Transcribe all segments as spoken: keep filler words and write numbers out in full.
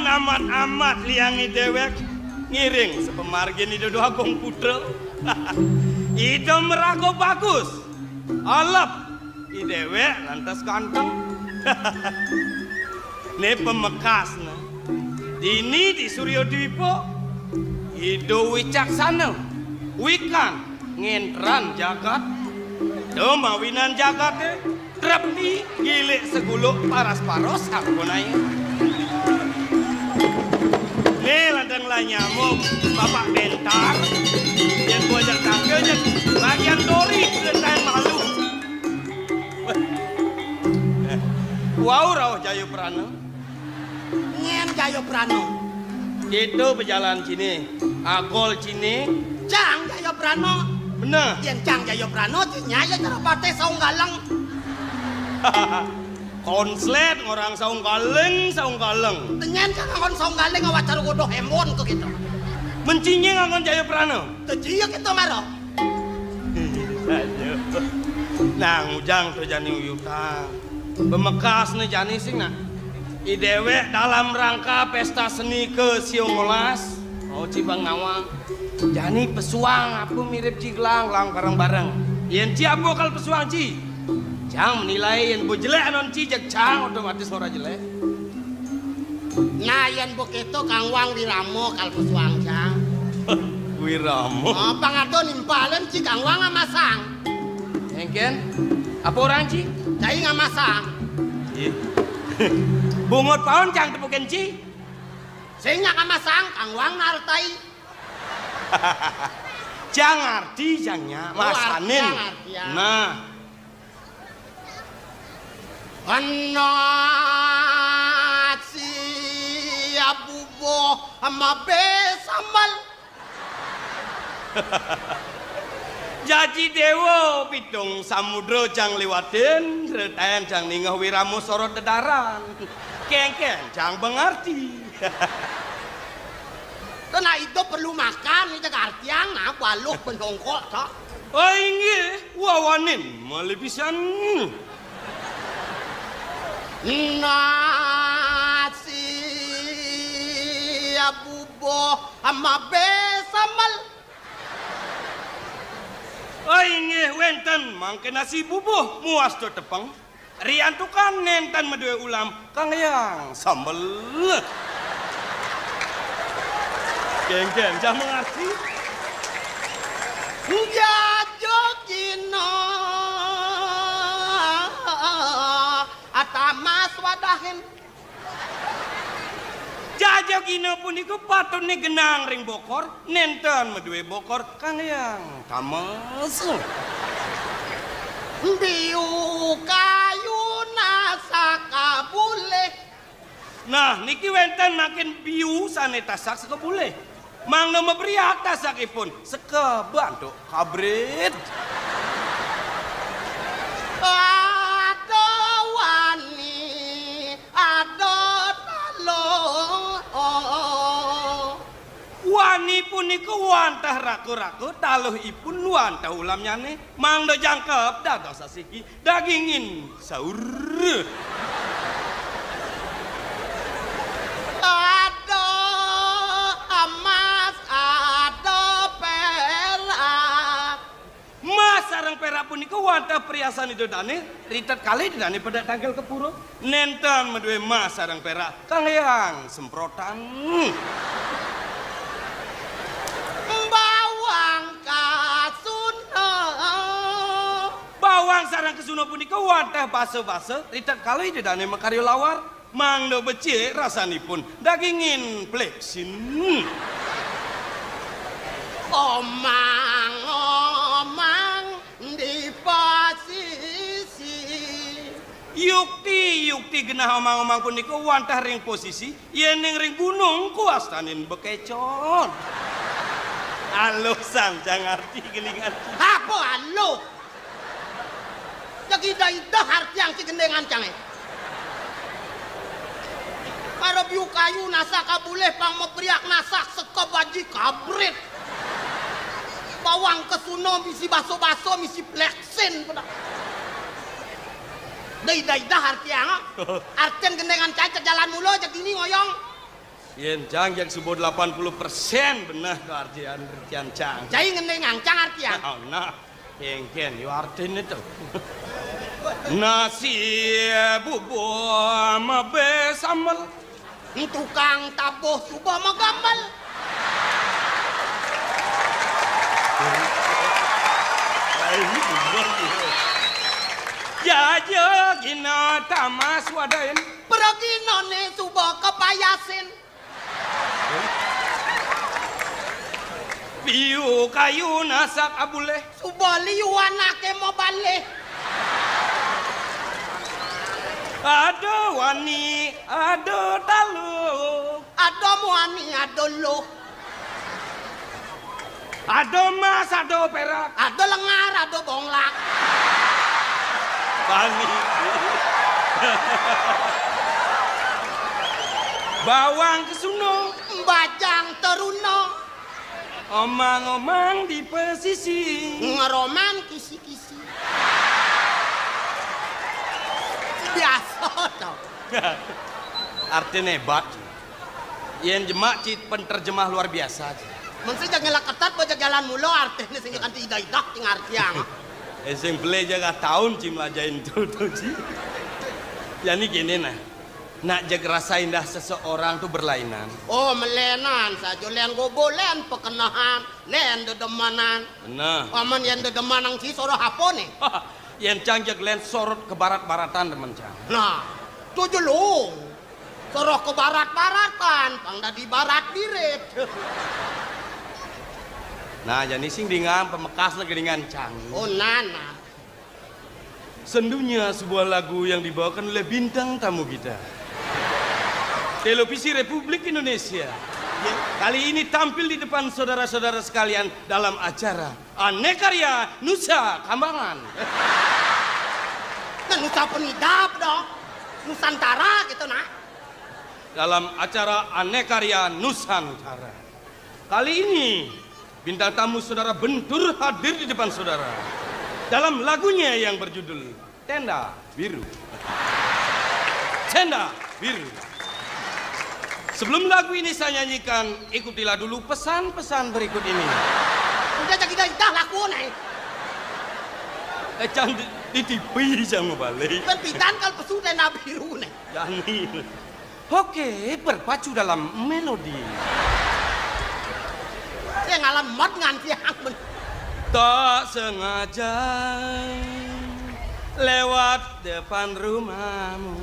Amat-amat liangé déwék ngiring sapamargin Ida Déwa Agung Putra. Ida maraga bagus. Alep I déwék lantas ganteng. Né pamekasna. Dini di Surya Dwipa, Ida wicaksana, wikan ngentran jagat, Ida mawinan jagaté trepti, gilik seguluk paras-paros sampun ayu. Né lantang lanyamuk Bapak Bentar, yén bocah tangga jek bagian dori, genteng malu. Wau rauh Jayaprana. Nyén Jayaprana? Kéto pajalan ciné, agol ciné. Cang Jayaprana. Bener. Yén cang Jayaprana, nyaya cara patih saung galeng. Konslet ngorang saung galeng, saung galeng. Tenyén cang ngangon saung galeng awak cara godoh embon kéto. Mencinya ngangon Jayaprana. Tejia kéto mara. Nang ujang to jani uyutang. Pamekasna jani sing nak. I déwék dalam rangka pésta seni ka siangolas. Oh, ci bang nawang. Jani pesuang apa mirip ci gelang, gelang bareng-bareng. Yén ci apa kal pesuang ci? Cang menilai yén bo jelék anon ci jeg cang otomatis ora jelék. Nah, yén begitu Kang Wang wirama kal pesuang cang. Wirama. Apa ngado nimpalin ci Kang Wang amasang? Éngkén, apa orang ci? Cai ngamasang. Ih. Bungut paon cang tepukin ci. Sing nyak ngamasang, Kang Wang nartai. Cang ngarti cang nya, oh, masanin. Arti, arti, ya. Nah. Ana siap bubuh mabe sambal. Jaji déwa pitung samudra cang liwatin, sretaén cang ningeh wirama sorot dedaran. Kéngkén cang bengarti. Kena itu perlu makan, itu artian, nah, baluh penongkok, tak? Oh, inggih, wawanin malih pisan. Nasi bubuh mabe sambal. Oh, inggih, wénten mangké nasi bubuh muas tetepeng. Riantukan nénten madué ulam, kang hyang sambel. Kéngkén cang mengarti. Jajogina atamas wadahin. Jajogina punika patutné genang ring bokor, nénten madué bokor, kang hyang tames. Biu kayu nasak kabulih. Nah, niki wénten mangkin biu sané tasak sakabulih. Mangda mabriak tasakipun, seka bantuk kabrit. Ada wani, ada taluh. Wani punika wantah raka-raka, taluhipun wantah ulamnyané, mangda jangkep dados asiki, dagingin saur. Ada emas, ada perak. Mas sareng perak punika wantah priasan Ida Dané, ritet kalih Ida Dané pedek tangkil ka pura. Nénten madué mas sareng perak, kang hyang semprotan. Bawang kasuna. Bawang sareng kasuna punika wantah basa-basa, ritet kalih Ida Dané makarya lawar. Mangda becik rasanipun, dagingin pleksin. Omang-omang di pasisi. Yukti, yukti genah omang-omang punika wantah ring posisi, yéning ring gunung kuastanin bekecot. Aluh sang cang arti gelingan. Apa aluh? Jeg ida-ida artiang ci gendéngan cangé. Para biu kayu nasak kabulih, pang mabriak nasak sekeb aji kabrit. Bawang kesuna misi baso-baso, misi pleksin pada. Da ida-ida artiang. Artin gendéngan cai cek jalan mula, jeg dini ngoyong. Yén cang jak suba delapan puluh persen beneh ka artian, artian cang. Cai ngending angcang artian. Oh, nah, kéngkén yo artiné to. Nasi bubur mabé sambel. Tukang tabuh suba magambel. Jaja gina tamas wadain. Praginané suba kapayasin. Piu kayu nasak abulih. Suba liu anaké mabalih. Ada wani, ada talu. Ada muani, ada luh. Ada emas, ada perak. Ada lengar, ada bonglak. Bani. Bawang kesuna. Bajang teruna. Omang-omang di pesisi. Ngeroman kisi-kisi. Biasa to. Artiné hebat. Yén jemak ci penterjemah luar biasa ci. Mun sing jag ngelak ketat, bocah jalan mula, artiné sing kanti idah-idah, sing artiang. Eh, sing beli jaga tahun ci melajahin tu, tu ci. Jani gini nah. Nak jag rasa indah seseorang tu berlainan. Oh, melenan saja, lén gobo, lén pekenahan, lén dedemenan. Nah. Aman yén dedemenan ci soroh apa nih? Yén cang jag lén sorot kebarat-baratan demen cang. Nah, tu jelung. Soroh kebarat-baratan, pang dadi barat dirit. Nah, jani sing dingang pemekas lagi dengan cang. Oh, nana. Sendunya sebuah lagu yang dibawakan oleh bintang tamu kita. Televisi Republik Indonesia. Kali ini tampil di depan saudara-saudara sekalian dalam acara Anekarya Nusa Kambangan. Nah, Nusa Penidap dong. Nusantara gitu, nah. Dalam acara Anekarya Nusantara. Kali ini, bintang tamu saudara Bentur hadir di depan saudara. Dalam lagunya yang berjudul Tenda Biru. Tenda Biru. Sebelum lagu ini saya nyanyikan, ikutilah dulu pesan-pesan berikut ini. Udah jadi dah, dah laku nih. Eh, cang di, di T V sama balik. Kan pidan kalau pesu tenda biru nih. Jani. Oke, berpacu dalam melodi. Saya ngalamat nganti amen. Tak sengaja lewat depan rumahmu,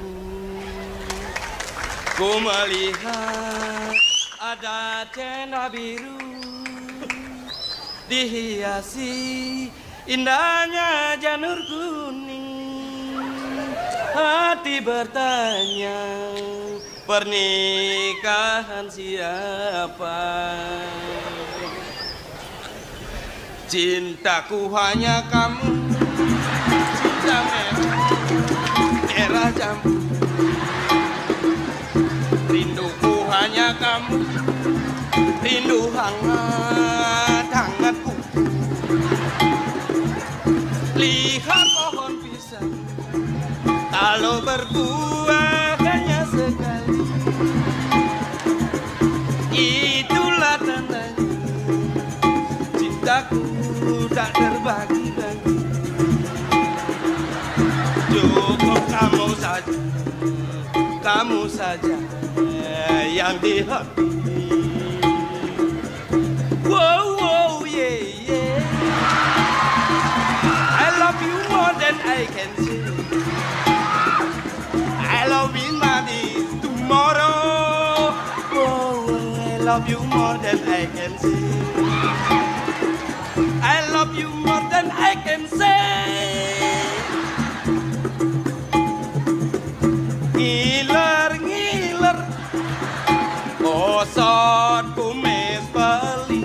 ku melihat ada tenda biru dihiasi indahnya janur kuning. Hati bertanya, pernikahan siapa? Cintaku hanya kamu, cinta merah, merah jambu. Rinduku hanya kamu, rindu hangat, hangat kuku. Lihat pohon pisang, kalau berbuah hanya sekali, itulah tandanya cintaku tak terbagi-bagi. Cukup kamu saja, kamu saja yang di hati. Wow, wow, yeah, yeah. I love you more than I can say. I love you, money, tomorrow. Oh, I love you more than I can say. I love you more than I can say. Ngiler-ngiler, osot kumis beli.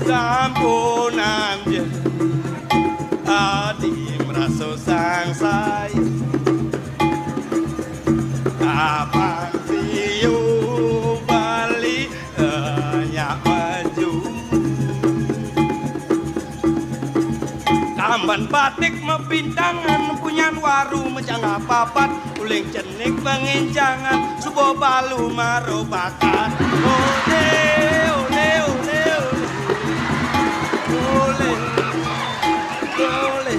Sampunan je, adi merasa sangsaya. Kapan siu bali, eh, nyak maju. Kamban batik mabintangan, punyan waru majangga papat, uling cenik pangincangan, suba Balu marobakan. Ole, ole, ole, ole. Ole, ole, ole.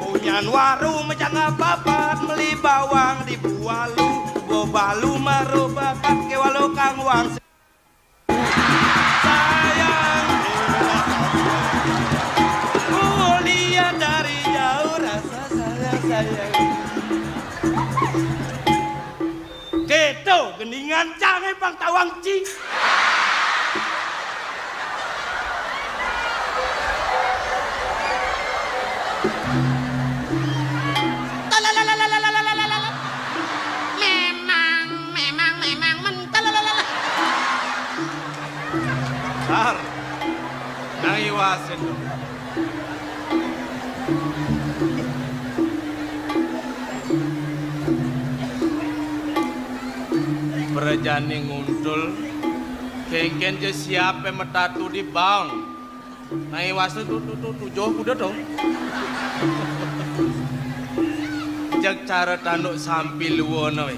Punyan warung mejanga papat, meli bawang di Bualu. Bo balu marobakan, ke walo kang wang. Sayang, mulia dari jauh rasa sayang, sayang. Keto gendingan, jangan pang tawang ci. Memang, memang, memang mental. Sar, nang iwasin. Prajane nguntul, kengken je siape metatu di baong. Nang iwasne tu, tu, tu, tujuh kuda to. Jeg cara tanduk sampi luwene we.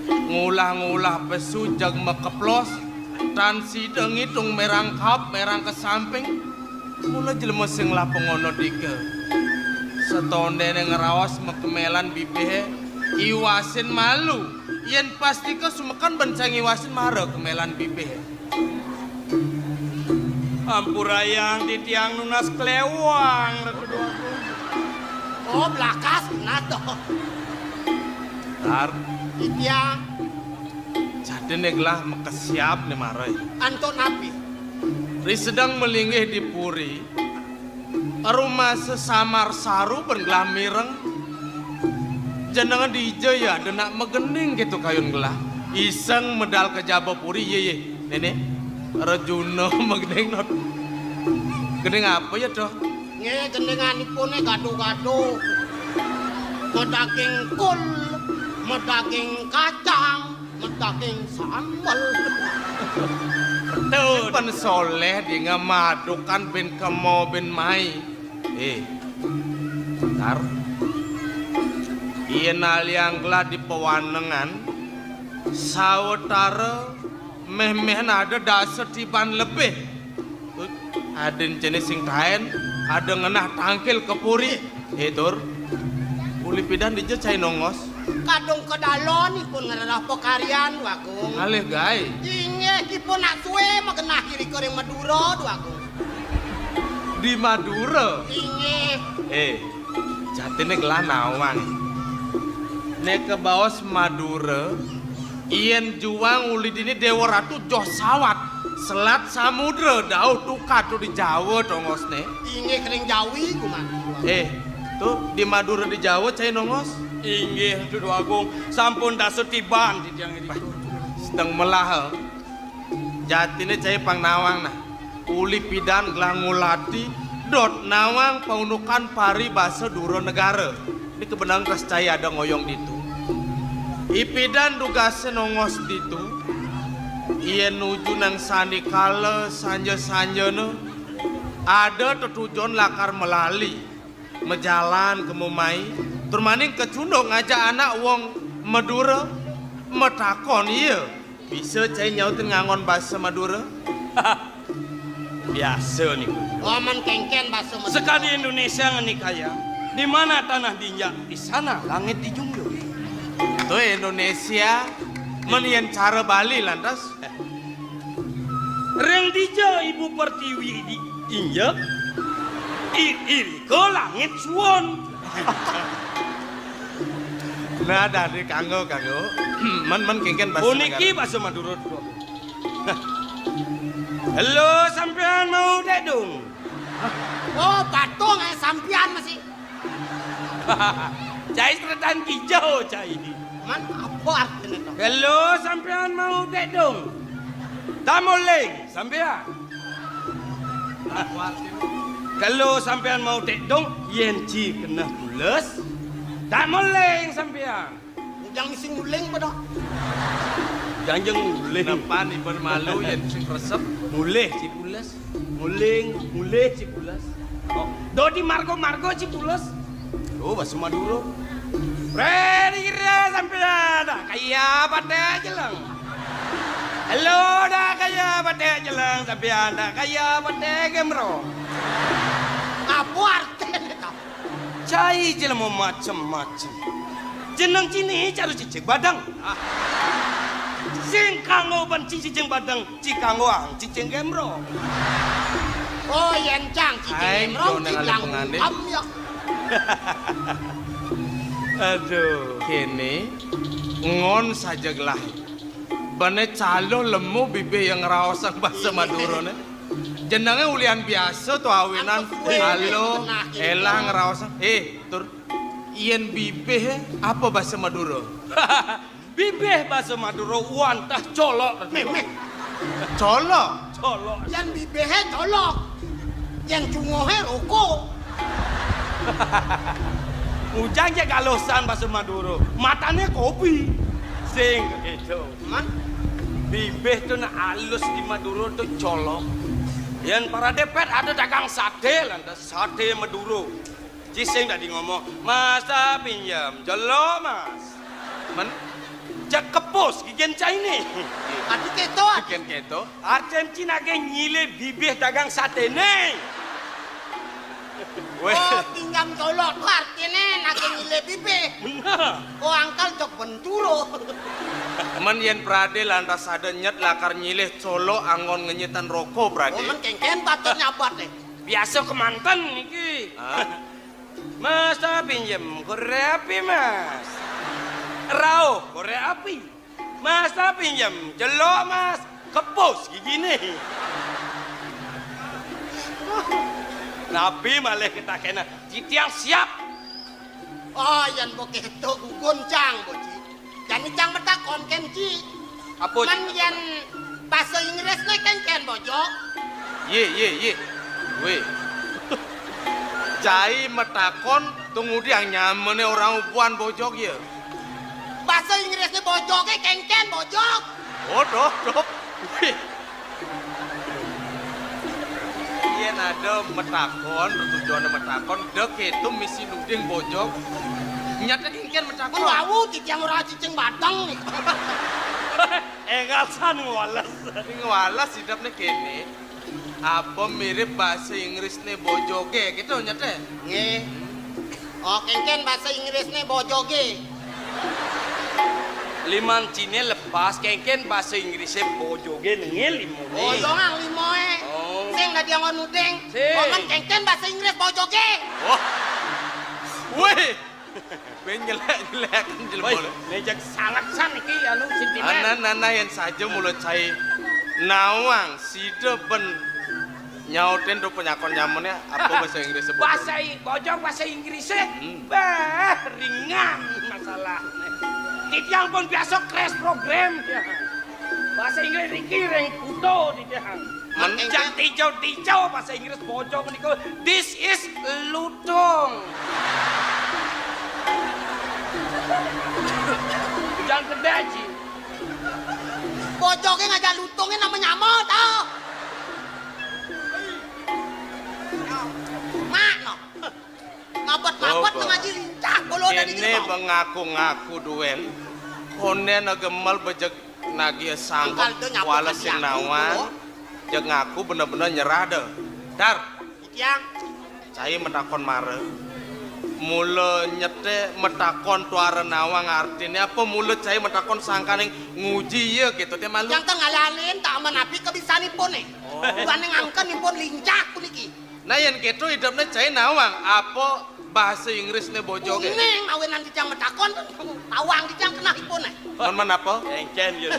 Ngulah-ngulah pesu jeg makeplos, tan sida ngitung merang kap, merang ke samping. Mula jelema sing lapeng ana dika. Setondene ngraos makemelan bibihe, iwasin malu. Yen pastika sumekan ben sing iwasin mara kemelan bibihe. Ampurayang titiang nunas klewang, Ratu Déwa Agung. Oh, blakas nunas to. Tar. Titiang. Jadine gelah makesiab ne marai. Antuk napi? Ri sedeng malinggih di puri, rumasa samar saru ben gelah mireng. Jenengan dija ya, ada nak magending gitu kayun gelah. Iseng medal ka jaba puri, ye, ye. Nene, Rejuna magending not. Gending apa ya, Doh? Nggih, gendinganipune gado-gado. Madaging kul, madaging kacang, madaging sambel. Betul. Pen soleh di ngamadukan bin kemo bin mai. Eh, Tar. Yen aliang gelah di pewanengan, sawetara meh-meh ada dasa tiban lebih. Adin jenis sing kaen, ada ngenah tangkil ke puri. Eh, Tur. Uli pidan dija cai nongos. Kadung kedalon ipun ngererah pekaryan, Wagung. Alih gae. Inggih, ipun nak suwe magenah irika ring Madura, Wagung. Di Madura? Inggih. Eh, jatine gelah nawang. Nek kebaos Madura, yen juang uli dini Dewa Ratu joh sawat, selat samudra, dauh tukad tu di Jawa tongosne. Inggih ring Jawi, kuman. Eh, tu di Madura di Jawa cai nongos? Inggih, Ratu Déwa Agung, sampun dasa tiban titiang irika. Sedeng melah, eh. Jatine cai pang nawang nah. Uli pidan gelah ngulati dot nawang paundukan paribasa dura negara. Ini kebenang kas cai ada ngoyong ditu. Ipidan dugase nongos ditu. Yen nuju nang sandikala sanja-sanjana ada tetujon lakar melali. Majalan kemo mai, tur maning kecunduk ngajak anak wong Madura, matakon iya bisa cai nyautin ngangon basa Madura. Biasa niku. Oh, men kengken basa Madura. Sekadi Indonesia ngenikaya, di mana tanah diinjak, di sana langit dijunjung. Tuh Indonesia, men yen cara Bali lantas. Ring dija ibu pertiwi diinjek, i-, irika langit suwun. Nah, dadi kanggo, kanggo. Men, men kengken basa Puniki Negara. Basa Madura. Halo, sampean mau tedung? Oh, patung, eh, sampean masih. Cai seretan kijau, cai. Man, apa artinya to? Kalau sampean mau tedong, tamuling sampean. Kalau sampean mau tedong, yen ci kena pules, tamuling sampean. Ujang misi nguling pada. Janjeng nguling. Nepan iban malu yen sing resep. Mulih ci pules. Muling, mulih Cipules. Oh, dodi margo-margo Cipules. Oh, basa Madura. Rere sampeyan dak kaya batek jeleng. Halo, dak kaya batek jeleng, sampeyan dak kaya batek gemro. Apa artine to? Cai jelema macem-macem. Jeneng cine cara cicing badeng. Ah. Sing kanggo ben cicing badeng, ci kanggo ang cicing gemro. Oh, yen cang cicing gemro, ci bilang pengane. Aduh, kene ngon saja gelah. Bene calo lemu bibih yang ngraosang basa Madurane. Jenenge ulian biasa to awinan. Halo, elah ngraosang. Eh, tur yen bibih apa basa Madura? Bibih basa Madura wantah colok. Meh, meh. Colok? Colok. Yen bibihe colok. Yen cungohe rokok. Ujang cek alusan basa Madura. Matane kopi. Sing gitu. Man? Bibih tu nak alus di Madura tu colok. Yen parade pet ada dagang sate lantas sate Madura. Ci sing dadi ngomong, "Mas, ta pinjem jelo, Mas." Men? Jak kepus gigen caine. Adi keto, adi. Gigen keto. Arten ci nake nyilih bibih dagang satene. Weh. Oh, pinjam jelo ku artine nake nyilih bibih. Bener. Oh, angkal jok benturo. Men yen prade lantas ada nyet lakar nyilih colok anggon ngenyitan roko prade. Oh, men kengken patut nyabat deh. Biasa kemanten iki. Hah? Mas, ta pinjem korek api, Mas. Rauh korek api. Mas, ta pinjem celok, Mas. Kepus gigine. Napi malih ketakena. Titiang siap. Oh, yen begitu gugun cang, Boji. Jani cang metakon ken ci. Apa? Men yen basa Inggrisne ken ken bojog. Ye, ye, ye. Weh. Cai metakon tungudi nyamene orang ubuan bojog ya. Basa Inggrisne bojoge ken ken bojog. Oh, dok, dok. Weh. Yen ada metakon, tujuane metakon, dek itu misi nuding bojog. Nyata kengken metakon. Wau titiang ora cicing batang nih. Engasan ngwales. Ngwales hidupne kene. Apa mirip bahasa Inggrisne bojoge gitu nyata? Nggih. Oh, kengken bahasa Inggrisne bojoge. Liman cine lepas, kengken bahasa Inggrisnya bojoge nengil limone. Oh, iya, ngang limoe. Oh. Sing dadi angon nuding. Sing. Komen kengken bahasa Inggris bojoge. Oh. Weh. Ben nyelek-nyelek kan jelema. Woi, nejak sangat san iki anu sentimen. Anak-anak yang saja mula cai nawang sida ben nyautin do penyakon nyamene apa bahasa Inggris sebut? Bahasa I-, bojog bahasa Inggris e. Hmm. Bah, ringan masalah. Titiang pun biasa crash program ya. Bahasa Inggris iki ring kuto titiang. Men- Jan tijau-tijau bahasa Inggris bojog menika. This is lutung. Jan kedai ji. Bojoge ngajak lutunge nama nyama tau. Mak no. Mabet-mabet ngaji lincah kula dadi. Ini bengaku-ngaku duwen. Konen gemel bejeg nagih sangkep wales sing nawang. Jeg ngaku bener-bener nyerah deh. Dar. Tiang. Cai metakon mara. Mula nyete metakon tuara nawang artine apa mula cai metakon sangkaning nguji ya gitu te malu. Yang tengah lalin tak menapi kebisanipun nih. Oh. Buane ngangken ipun lincah puniki. Nah, yen keto idepne cai nawang apa bahasa Inggrisne bojoge? Kuning awenan tijang metakon tawang tijang kenah ipun nih. Mon men apa? Engken ya.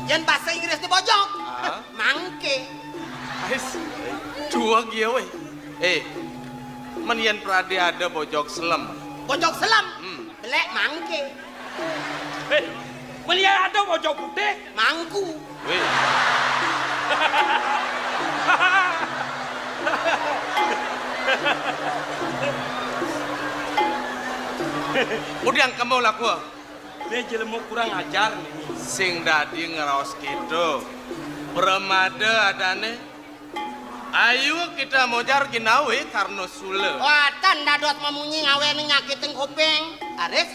Yen bahasa Inggrisne bojog. Ah. Mangke. Ais, duweg ya weh. Eh, men yen prade ada bojog selem. Bojog selem? Hmm. Belek mangke. Eh, men yen ada bojog putih? Mangku. Weh. Udah kamu laku. Ini jelema kurang ajar nih. Sing dadi ngraos gitu. Pramada adane. Ayu kita mojar ginawe karno sula. Wah, tan dados mamunyi ngawening nyakiting kuping. Aris?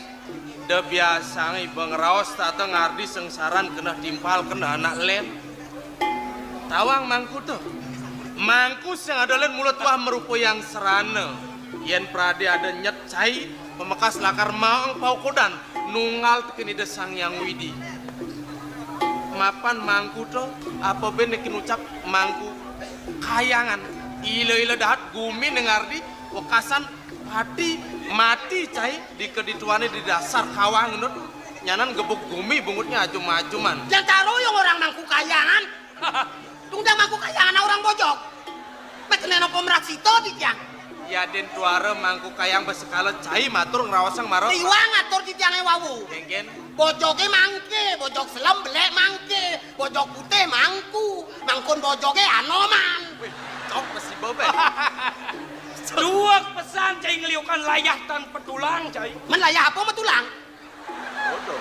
Da biasang iba ngraos tata ngardi sengsaran keneh timpal keneh anak len. Tawang mangku to. Mangku sing ada len mula tuah marupa yang serana. Yen prade ada nyet cai, pamekas lakar maong paukudan nunggal teken Ida Sang Hyang Widi. Mapan mangku to, apa ben niki nucap mangku kayangan. Ila-ila dahat gumi ning ngardi, wekasan pati mati cai, dikadituane di dasar kawah ngenut. Nyanan gebuk gumi bungutnya ajum-ajuman. Yang taro yang orang mangku kayangan. Tunggang mangku kayangan orang bojog. Macam napa merasito di tiang. Yadin tuara mangku kayang besekala cai matur ngraosang mara. Tiwang atur di tiange wawu. Kengken. Bojoge mangke, bojog selem belek mangke, bojog putih mangku, mangkun bojoge Anoman. Wih, cok besi bobek. Dua pesan cai ngeliukan layah tan petulang, cai. Men layah apa metulang? Bodoh.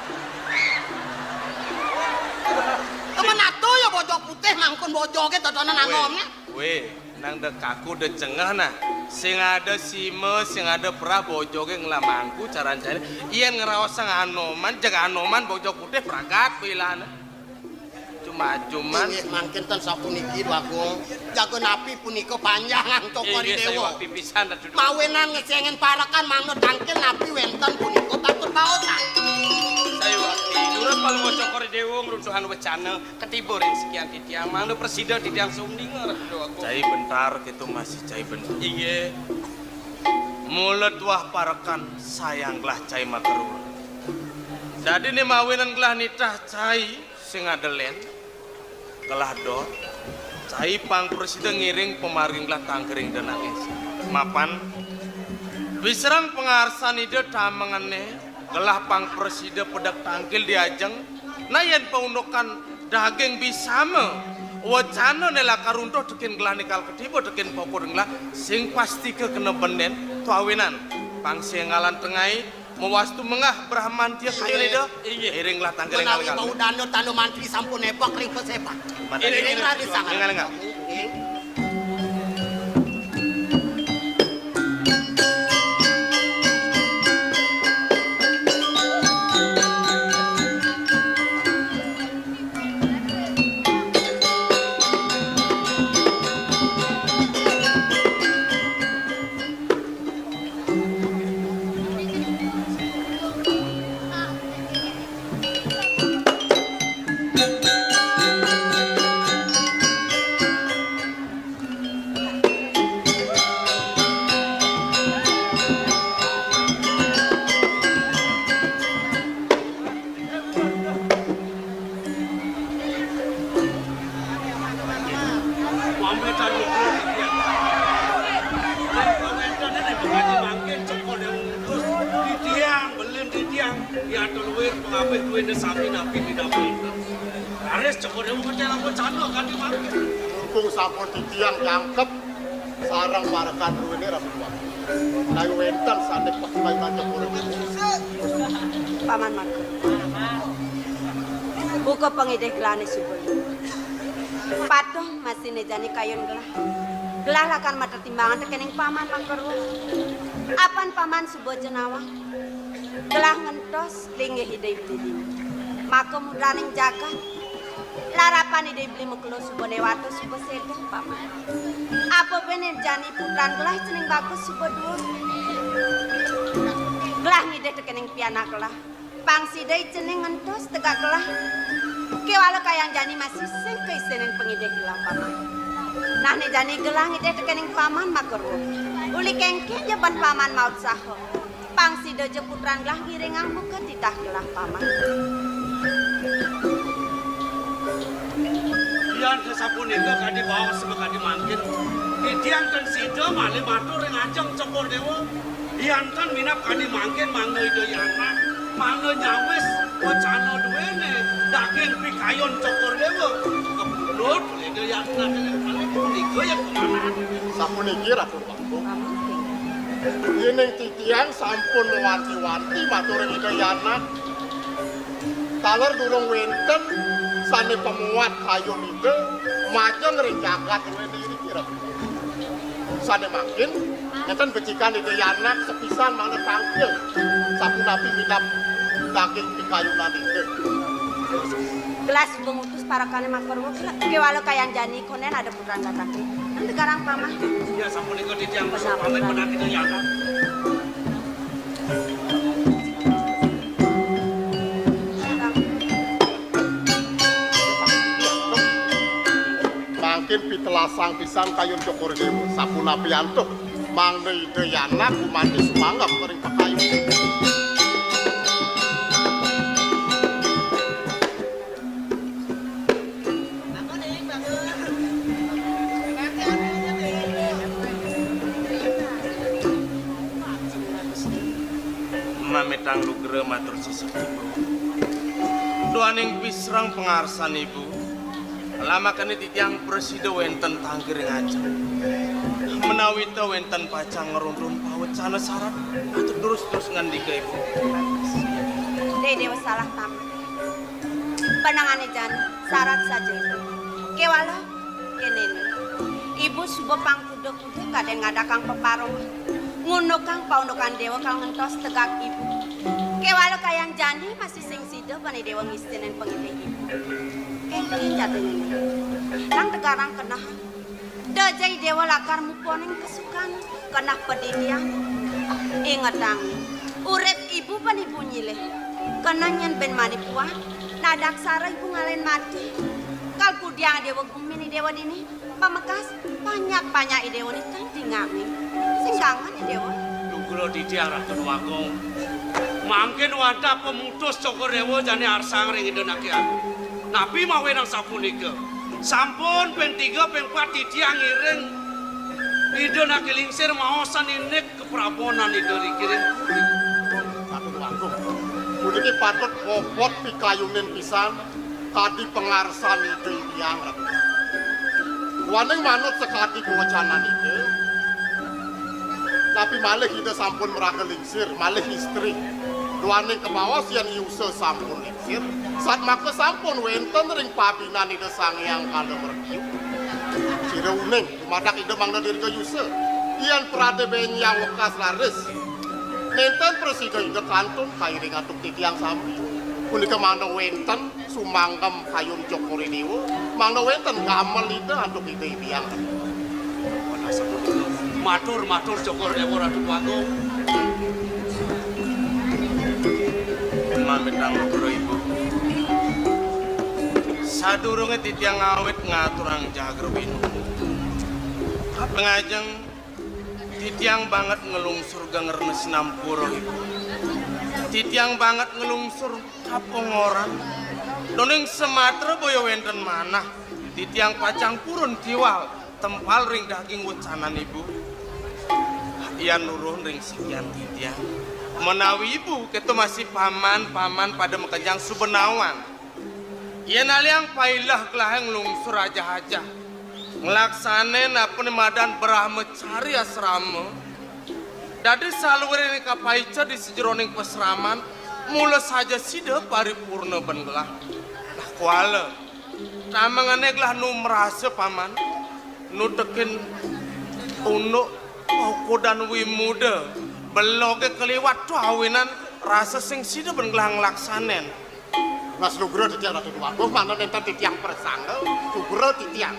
Temen atuh ya bojog putih mangkun bojoge totonan Anoman. Weh, nang da kaku da cengeh nah. Sing ada sima, sing ada perah bojoge ngelah mangku caran-caran. Yen ngraosang Anoman, jeg Anoman bojog putih pragat bilane. Cuma-cuman. Inggih mangkin ten sapuniki, Agung. Jaga napi punika panjangan toko Inggih, saya dewa. Wakti pisan, Ratu. Mawinan ngecengin parekan mangda tangkil napi wenten punika patut baosan. Saya wakti. Durus palungguh cokor dewa ngruntuhan wecana ketiba ring sekian titiang. Mangda presida titiang sumdinga, Ratu Agung. Cai bentar gitu masih cai bentar. Inggih. Mula tuah parekan sayang gelah cai makerur. Dadi ne mawinan gelah nitah cai sing ada len. Gelah dot, cai pang prasida ngiring pamargin gelah tangkiring denange. Mapan, pisereng pangarsan Ida tamengene, gelah pang prasida pedek tangkil di ajeng, nah yen paundukan daging bisama, wacana ne lakar runtuh tekin gelah nikal ketiba tekin pokok gelah, sing pastika kena benden, tuawinan, pang sing ngalan tengai, Mawastu mengah Brahmantia kayun Ida. Inggih. Iring lah tangga menawi ringal-ringal. Mau danda tanda mantri sampun nepok ring pesepak. Mantri. Iring lah di sangat. Ringal-ringal. Inggih. Pamitan nutur titiang. Yen kawéntenan ing pangadi mangkin cokor dewa ngutus, titiang, belin titiang, yata luir pangapih duwene sami napi minabang. Raris cokor dewa ngetelaken candra kadi mangkin. Mumpung sampun titiang jangkep, sareng parekan druene rabi kuat. Kayun wénten sané pekayunan cokor. Paman Mangku. Buka pangidih gelané suba. Patuh masiné jani kayun gelah. Gelah lakar matetimbangan tekéning Paman Mangku. Apan Paman suba jenawah. Gelah ngentos linggih Ida Beli. Maka mudraning jagat. Larapan Ida Beli makelo suba newata suba séda, Paman. Apa bené jani putran gelah cening bagus suba dua. Gelah ngidih tekéning pianak gelah. Pang sida cening ngentos tegak gelah. Kéwala kayang jani masih sing kaisenin pangidih gelah, Paman. Nah, né jani gelah ngidih tekéning Paman maka ruh. Uli kéngkén ja ban Paman mautsaha. Pang sida ja putran gelah ngiringang buka titah gelah, Paman. Yan sapunika kadi baos makadi mangkin. Titiang ten sida malih matur ring ajeng Cokor Dewa. Yan ten minab kadi mangkin mangda Ida Yana, mangda nyawis wacana duwene daging pikayun Cokor Dewa. Kebulut Ida Yana malih punika ya kemana. Sapuniki Ratu Bangkung. Yening titiang sampun mawanti-wanti matur ring Ida Yana. Taler durung wénten sané pamuat kayun Ida majeng ring jagat wénten iriki, Ratu. Sané mangkin, ngéten becikan Ida Yanak sepisan mangda tangkil. Sapunapi minab daging pikayunan Ida. Gelah suba ngutus parekané makarwa, kéwala kayang jani kondén ada putran datang. Tegarang paman. Ya, sapunika titiang pamit menang Ida Yanak. Mangkin pitelasang pisan kayun Cokor Déwa, sapunapi antuk mangda Ida Yanak gumanti sumanggem ring pakayun. Mamitang lugra matur sesepuh. Duaning pisreng pangarsan Ibu. Lamakane titiang prasida wenten tanggiring ajeng. Menawi ta wenten pacang ngruntun pawecana sarat, atur terus-terus ngandika Ibu. Dé Déwa salah pamit. Panangane jan sarat saja Ibu. Kéwala, kénéné. Ibu suba pang kuda-kuda kadén ngadakang peparungan. Ngundukang paundukan Déwa kal ngentos tegak Ibu. Kéwala kayang jani masih sing sida bani Déwa ngistinin pangidih Ibu. Kénkén jatiné. Nang tegarang keneh. Da ja I Déwa lakar muponing kasukan, keneh padidian. Ingetang, urip Ibu bani Ibu nyilih. Keneh nyén ben mani puan, nadaksara Ibu ngalahin mati. Kal kudiang Déwa gumin I Déwa dini, pamekas, panyak-panyak I Déwa nitah dingangin. Sing kangen I Déwa. Lugra titiang Ratu Agung. Mangkin wantah pamutus Cokor Déwa jani arsang ring Ida Nakian. Napi mawinan sapunika? Sampun ping tiga, ping pat titiang ngiring Ida Naki Lingsir maosan indik kaprabonan Ida riki ring puri. Ratu Agung. Puniki patut bobot pikayunin pisan kadi pangarsan Ida Hyang Ratu. Duaning manut sakadi kawacanan Ida. Napi malih Ida sampun maraga lingsir, malih istri. Duaning kabaos yén yusa sampun lingsir, satmaka sampun wénten ring pabinan Ida Sang Hyang Kala Mrtyu. Sira uning, dumadak Ida mangda dirga yusa. Yén pradé bénjang wekas raris, nénten prasida Ida kantun kairing antuk titiang sami. Punika mangda wénten sumanggem kayun Cokor I Déwa, mangda wénten gamel Ida antuk Ida Hyang. Matur, matur Cokor Déwa Ratu Agung. Mamitang lugra Ibu. Sadurunge titiang ngawit ngaturang jagra winu. Kaping ajeng, titiang banget nglungsur genger sinampura Ibu. Titiang banget nglungsur kapongoran. Duaning samatra boya wénten manah. Titiang pacang purun tiwal tempal ring daging wecanan Ibu. Yan nuruh ring sikian titiang. Menawi Ibu, keto masih paman, paman pada makejang suba nawang. Yén aliang pailah gelahé nglungsur ajah-ajah. Nglaksanin apa né madan brahmacari asrama. Dadi saluiring kapaica di sajeroning pasraman, mula saja sida paripurna ban gelah. Lah kuala. Tamengane gelah nu marasa paman. Nu tekin unduk paukudan wimuda. Beloge kaliwat tuh awinan rasa sing sida ban gelah nglaksanin. Nah, lugra titiang Ratu Déwa Agung, mangda nénten titiang prasangga, lugra titiang.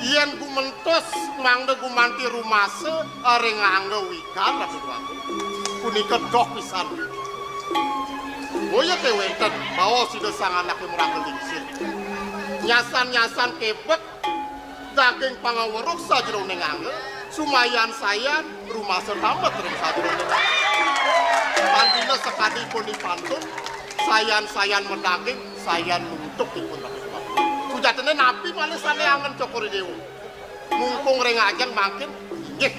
Yén gumentos mangda gumanti rumasa ring angga wikan Ratu Déwa Agung. Punika doh pisan. Boya ké wénten baos Ida Sang Anaké maraga lingsir. Nyasan-nyasan kebet daging pangaweruk sajeroning angga, sumayan-sayan rumasa tambet ring sajeroning angga. Pandina sakadi pun dipantun, sayan-sayan madaging, sayan nuntuk ipun. Sujatiné napi malih sané angen Cokor I Déwa? Mungkung ring ajeng mangkin, inggih,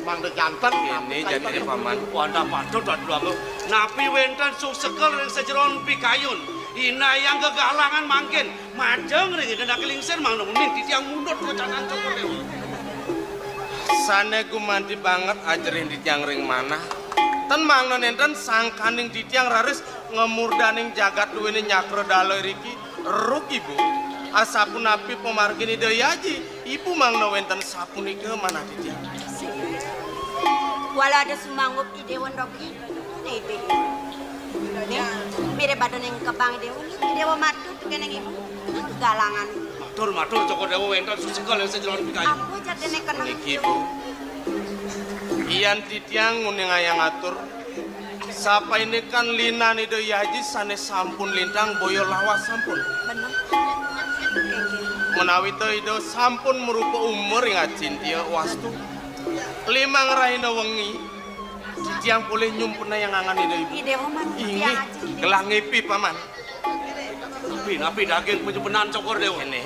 mangda janten. Kéné napi jadiné kaitan paman. Wantah patut, Ratu Agung. Napi wénten susekel ring sajeroning pikayun? Inayang gegalangan mangkin. Majeng ring Ida Naki Lingsir mangda uning titiang mundut wecanan Cokor Déwa. Sané gumanti banget ajerin titiang ring manah. Ten mangda nénten sangkaning titiang raris ngemurdaning jagat duwéné nyakra dala iriki. Ruk Ibu, asapunapi pamargin Ida Aji, Ibu mangda wénten sapunika manah titiang. Wala ada sumanggup I Déwa ndoki. Né, I Déwa. Né, mirip ada ning kebang I Déwa. I Déwa matur kéné ibu. Galangan. Matur, matur, Cokor Déwa wénten susekel ing sajeroning pikayu. Apa jatiné kena? Niki, Bu. Yan titiang nguningayang atur. Sapaindikan linan Ida Hyang Aji sané sampun lintang boya lawas sampun. Bener. Inggih. Menawi ta Ida sampun marupa umur ing acintia wastu. Limang rahina wengi, titiang polih nyumpenayang angan Ida Ibu. I Déwa, Mas. Inggih. Titiang aji. Gelah ngipi, Paman. Napi, napi daging panyumpenan Cokor Déwa? Kéné.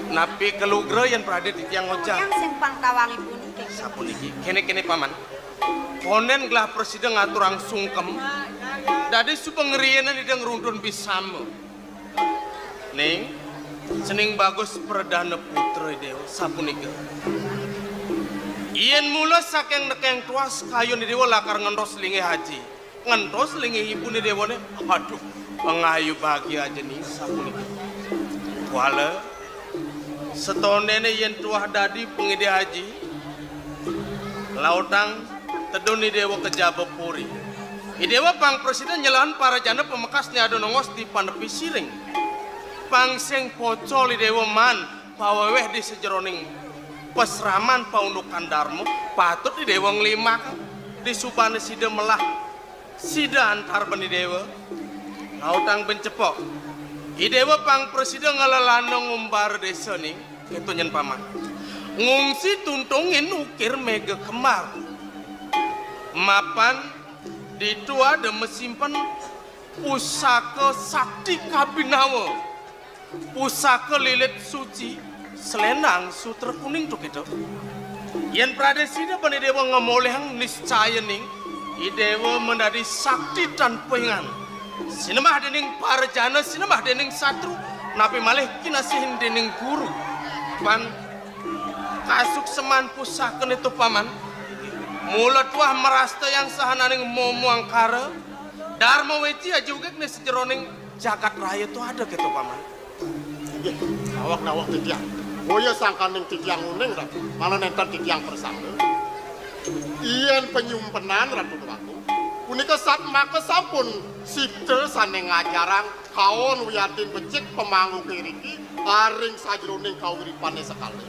Napi kalugra yén pradé titiang ngojang? Titiang sing pang tawang ibu niki. Sapuniki. Kéné, kéné, Paman. Kondén gelah prasida ngaturang sungkem. Dadi suba ngriinin Ida ngruntun bisama. Ning, cening bagus pradana putra Déwa sapunika. Yén mula saking nekéng tuas kayun Déwa lakar ngentos linggih aji. Ngentos linggih ibuné Déwané. Aduh, pangayu bagia aja ning sapunika. Kuala, satonéné yén tuah dadi pangidih aji, lautang tedun I Déwa ka jaba puri. I Déwa pang prasida nyelahang parajana pamekasné ada nongos di panepi siring. Pang sing pocol I Déwa man pawéwéh di sajeroning pasraman paundukan darma, patut I Déwa nglimah di subana sida melah sida antar bén I Déwa. Lautang bén cepok. I Déwa pang prasida ngelalana ngumbara désa ning. Kéto nyén Paman. Ngungsi tuntungin ukir méga kembar. Mapan ditu ada masimpen pusaka sakti kabinawa. Pusaka lilit suci, selendang sutra kuning to kéto. Yén pradé sida bani Déwa ngamolihang niscaya ning, I Déwa mendadi sakti tan poingan. Sinembah déning parajana, sinembah déning satru, napi malih kinasihin déning guru. Pan kasukseman pusakané to Paman. Mula tuah marastayang sahananing momo angkara, darma weci ajugik né sajeroning jagat raya to ada kéto Paman. Inggih, nawak-nawak titiang. Boya sangkaning titiang uning, Ratu, malah nénten titiang prasangka. Yén panyumpenan Ratu Déwagung, punika satmaka sampun sipta sané ngajarang kaon wiadin becik pamangguh iriki aring sajeroning kawiripané sekali.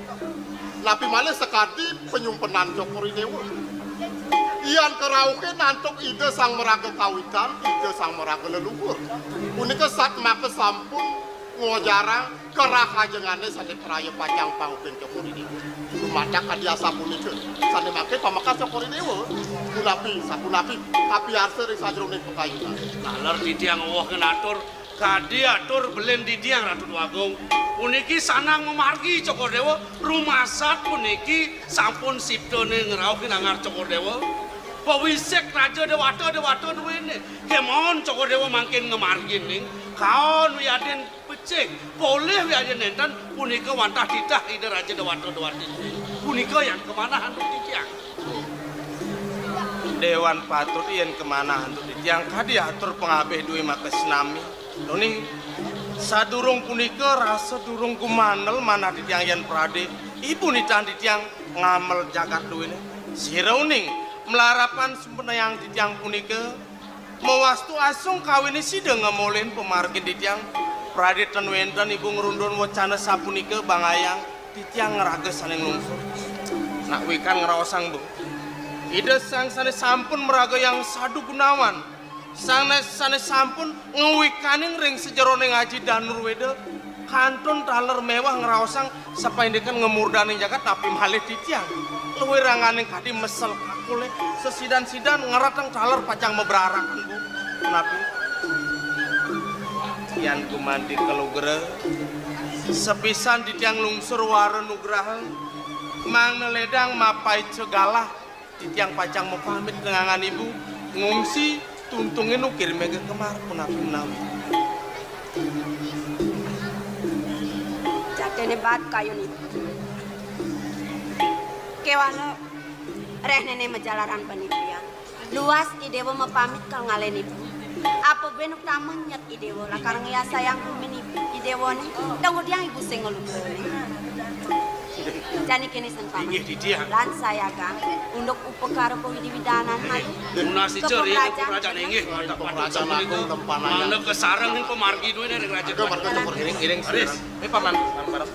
Napi malih sakadi panyumpenan Cokor I Déwa. Yan karauhin antuk Ida Sang Maraga Kawitan, Ida Sang Maraga Leluhur. Punika satmaka sampun ngojarang karahajengané sané praya pacang panguping Cokor I Déwa. Dumadak kadi asapunika, sané mangkin pamekas Cokor I Déwa. Punapi, sapunapi, kapiarsa ring sajeroning pakayunan. Taler titiang uwuh ngatur, kadi atur belin titiang Ratu Déwagung. Puniki sanang mamargi Cokor Déwa, rumasat puniki sampun siptané ngrauhin anggar Cokor Déwa. Pawisik raja déwata, déwata duéné. Kémaon Cokor Déwa mangkin ngamargin ning. Kaon wiadin becik, polih wiadin nénten, punika wantah titah Ida Raja Déwata Déwati. Punika yan kamanah antuk titiang. Déwan patut yan kamanah antuk titiang kadi atur pangabih duwé makasnami. Tuning sadurung punika rasa durung gumandel manah titiang yan pradé ibu nitah titiang ngamel jagat duwéné. Sira uning malarapan sumpenayang titiang punika mawastu asung kawiné sida ngamolin pamargin titiang. Pradé ten wénten ibu ngrundun wacana sapunika bangayang titiang ngraga sané nglungsur. Nak wikan ngraosang, Bu. Ida Sang sané sampun maraga yang sadu gunawan, Sang na-, sané sampun ngwikaning ring sajeroning aji Danurwéda, kantun taler méweh ngraosang sapaindikan ngamurdaning jagat napi malih titiang. Luwiranganing kadi mesel kakulé, sesidan-sidan ngreteng taler pacang mabrarakan, Bu. Napi? Yan gumanti kalugra, sapisan titiang lungsur wara nugraha, mangda ledang mapaica galah, titiang pacang mapamit ngangan ibu, ngungsi tuntungin ukir méga kembar punapi menawi. Jatiné baat kayun ibu. Kéwala réhnéné majalaran panitia. Luas I Déwa mapamit kal ngalén ibu. Apa buin utama nyet I Déwa lakar ngiasayang gumin ibu, I Déwané. Dong udiang ibu sing ngelupané. Jani kéné sen paman. Inggih, Didiah. Lan sayagang unduk upakara pawidi-widanan. Inggih. Malu. Nunas ica ring Praja. Praja, inggih. Praja Agung Tempanayan. Mangda kasareng ring pamargi duéné ring Raja. Ada warga campur iring-iring. Aris, eh, paman, paman, paman.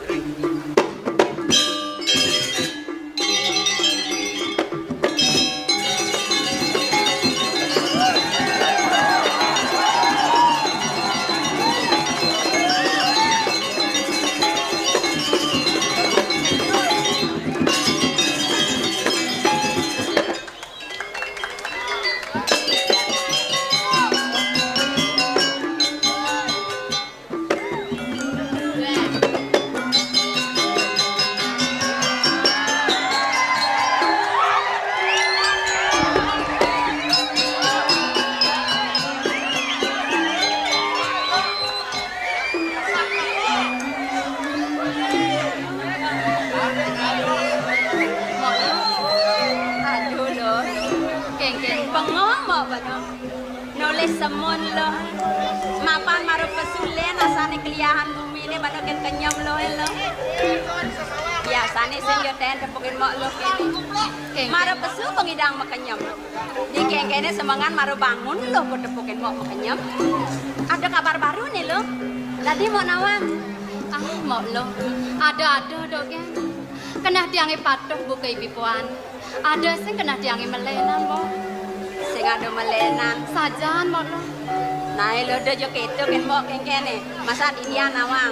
Aduh, Luh. Kéngkén bengong, Mbok, bengong. Nolih semun, Luh. Mapan mara pesu lén asané keliahan guminé bada kén kenyem, Luh, Luh. Biasané sing ya tén tepukin Mbok, Luh, kéné. Kéngkén. Mara pesu pang ngidang makenyem. Di kéngkéné semengan mara bangun, Luh, kok tepukin Mbok makenyem. Ada kabar baru né, Luh. Dadi Mbok nawang. Ah, Mbok, Luh. Ada-ada, Dok, kén. Keneh tiangé patuh buka ibi puan. Ada sing keneh tiangé melénan, Mbok. Sing ada melénan. Sajan, Mbok, Luh. Nah, Luh, da ja kéto kén Mbok kéngkéné. Masa dinian nawang.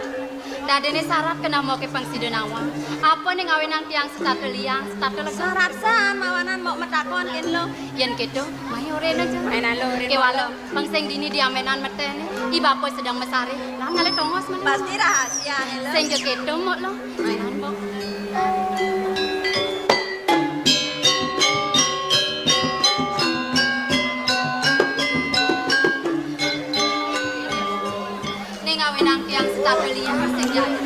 Dadiné sarat keneh Mboké pang sida nawang. Apa né ngawinang tiang setata liang, setata lega? Sarat san mawanan Mbok matakon kén, Luh. Yén kéto, mai orahina ja. Mai nah, Luh, orahina, Luh. Kéwala. Pang sing dini diaménan meténé, i bapa sedeng masaré, lan ngalih tongos malu. Pasti rahasiané, Luh. Sing ja kéto, Mbok, Luh. Ayo, Mbok. Né ngawinang tiang setata liang sing jani.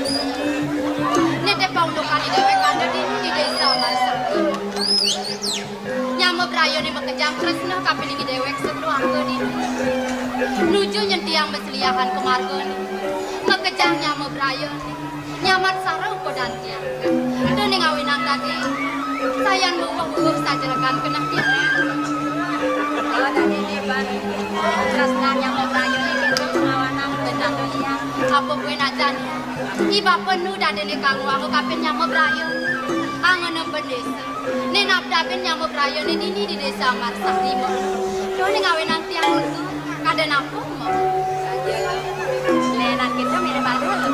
Né té paundukané déwék ada di, di Désa Marsadi. Nyama brayané makejang tresna kapining déwék sakluarga dini. Nuju nyén tiang masliahan ka margané. Makejang nyama brayané. Nyamat sareng upadan tiang. Duh, né ngawinang dadi. Sayan bubuh-bubuh sajelegan keneh tiang. Kalau dadi né ban tresna nyama brayané kéto ngawanang bedan tiang. Apa buin ajan. I bapa nu dadiné kang wau kapin nyama braya. Angoné bendésa. Né nabdabin nyama brayané dini di Désa Marsadi, Mbok. Duh, né ngawinang tiang lega. Kadén apa, Mbok? Saja, Mbok. Lénan kéto mirib ada, Mbok.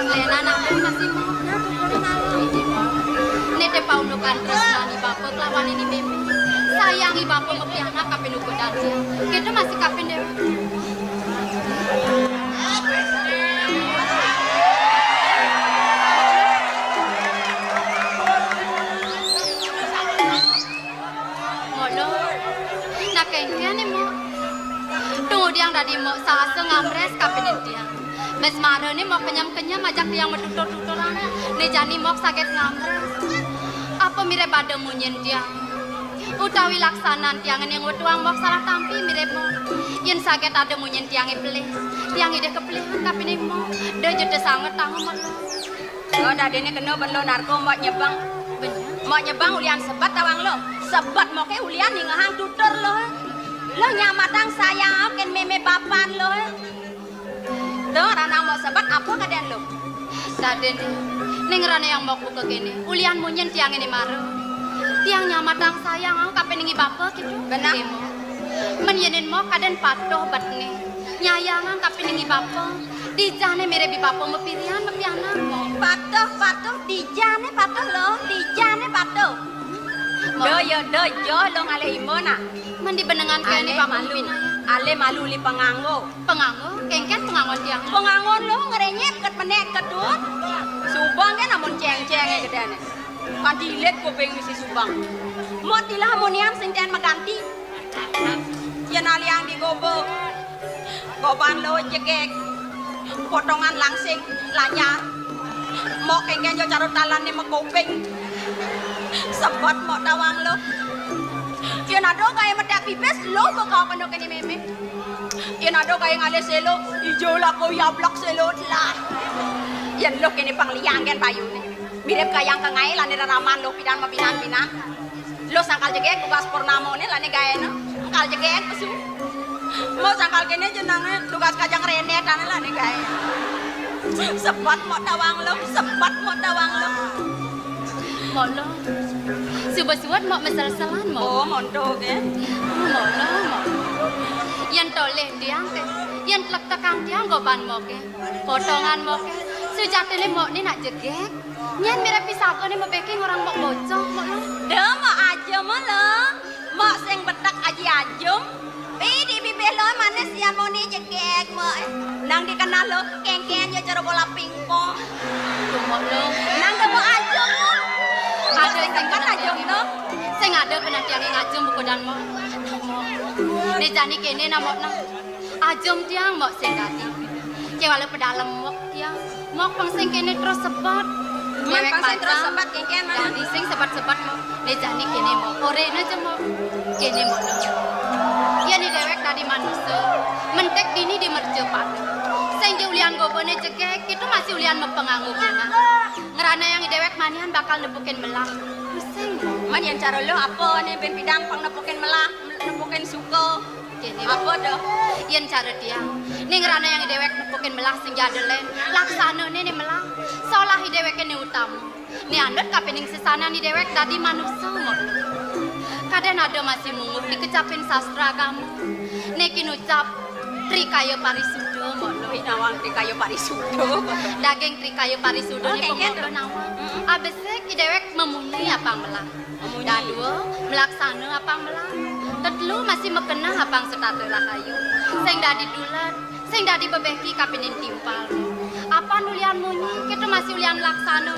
Lénan apa masih, Mbok? Né té paundukan tresnané bapa kelawan ini mémé. Sayang i bapa mapianak kapin upadan tiang. Kéto masih kapin déwék. Mula, nak kéngkén né, Mbok. Tunggu tiang dadi Mbok saasa ngamrés kapining tiang. Bes mara né Mbok kenyem-kenyem ajak tiang matutur-tuturan. Né jani Mbok saget ngamrés. Apa mirib ada munyin tiang? Utawi laksanan tiangé né ngwetuang Mbok salah tampi mirib Mbok. Yén saget ada munyin tiangé pelih, tiang idih kapelihan kapining Mbok. Da ja té sanget tangem, Luh. Oh, dadiné kena ben Luh narka Mbok nyebeng. Bener. Mbok nyebeng ulian sebet tawang Luh. Sebet Mboké ulian ningehang tutur Luh. Luh nyamatang sayang kén mémé bapan Luh. Tuh, ranang Mbok sebet apa kadén Luh? Dadiné, ning ranayang Mbok buka kéné, ulian munyin tiangé né mara. Tiang nyamatang sayang kapining i bapa kéto. Bener. Kémo. Men yénin Mbok kadén patuh betné. Nyayangang kapining i bapa. Dijané mirib i bapa mapirian, mapianak, Mbok. Patuh, patuh, dijané patuh, Luh. Dijané patuh. Mbok. Da ya, da joh Luh ngalih imba nah. Men dibenengan kéné alih bapa malu. Mapinaya. Alih malu uli panganggo. Panganggo, kéngkén panganggon tiang. Panganggon Luh ngrenyit ket menék ket dut. Subeng kén amun céng-céngé gedéné. Kanti ilit kuping misi Subeng. Mot tilah amunian sing ten maganti. Yén aliang di gobek. Goban Luh jegég. Potongan langsing lanyar. Mok kéngkén jo carut talané makuping. Sebet mok tawang Luh. Yén ada gaé metek pipis, Luh bakal kena kéné mémé. Yén ada gaé ngalih sélo, ijo lako yablek sélo telah. Yén Luh kéné pang liang kén bayuné. Mirip kayang ka ngaé lané reraman lo pidan mabinan-binan. Lo sangkal jegég tugas purnamané lané gaéna. Sangkal jegég pesu. Mo sangkal kéné jenengé tugas kajang renétan lané gaé. Sebet mo tawang lo, sebet mo tawang lo. Mo lo. Suba suwet mo meselselan mo. Oh, monto ké. Mo lo, mo. Yén tolih tiang ké. Yén tlektekang tiang goban mo ké. Potongan mo ké. Sujatiné mo né nak jegég. Nyén mirip pisagané mabéki ngorang mok bocah, mok lo. Dé, mok aja, mok lo. Mok sing betek aji ajum. Pi di bibih lo manis yan moni jegég, mok. Nang dikenal lo, kéngkén ya cara bola pingpong. Tuh, mok lo. Nang dé mok ajum, mok. Ada sing betek ajum lo. Sing ada penantian yang ajum buku dan mok. Né jani kéné na mok nang. Ajum tiang mok sing dadi. Kéwala pedalem mok tiang. Mok pang sing kéné terus sebet. Mok pang sing terus sebet, kéngkén mana? Dadi sing sebet-sebet mok. Né jani kéné mok. Oréna aja mok. Kéné mok. Yén i déwék dadi manusa. Mentik dini di mercapada. Sing ja ulian gobané jegég, kéto masih ulian mapanganggo bunga. Ngranayang i déwék manihan bakal nepukin melah. Pusing. Man yén cara lo apa né bén pidan pang nepukin melah, nepukin suka. Kéné. Apa to? Yén cara tiang, né ngranayang i déwék nepukin melah sing ja ada lén, laksanané né melah. Solah i déwéké né utama. Né andut kapining sesanan i déwék dadi manusa, mok. Kadén ada masih mungguh di kecapin sastra agama. Né kinucap trikaya parisuda, mok. Ih, nawang trikaya parisuda. Daging trikaya parisuda né kéngkén pemodal nawang. Mm-mm. Abesik i déwék mamunyi apang melah. Dadua, melaksana apang melah. Tetelu, masih makeneh apang setata rahayu. Sing dadi dulat, sing dadi bebeki kapining timpal. Apan ulian munyi, kéto masih ulian melaksana.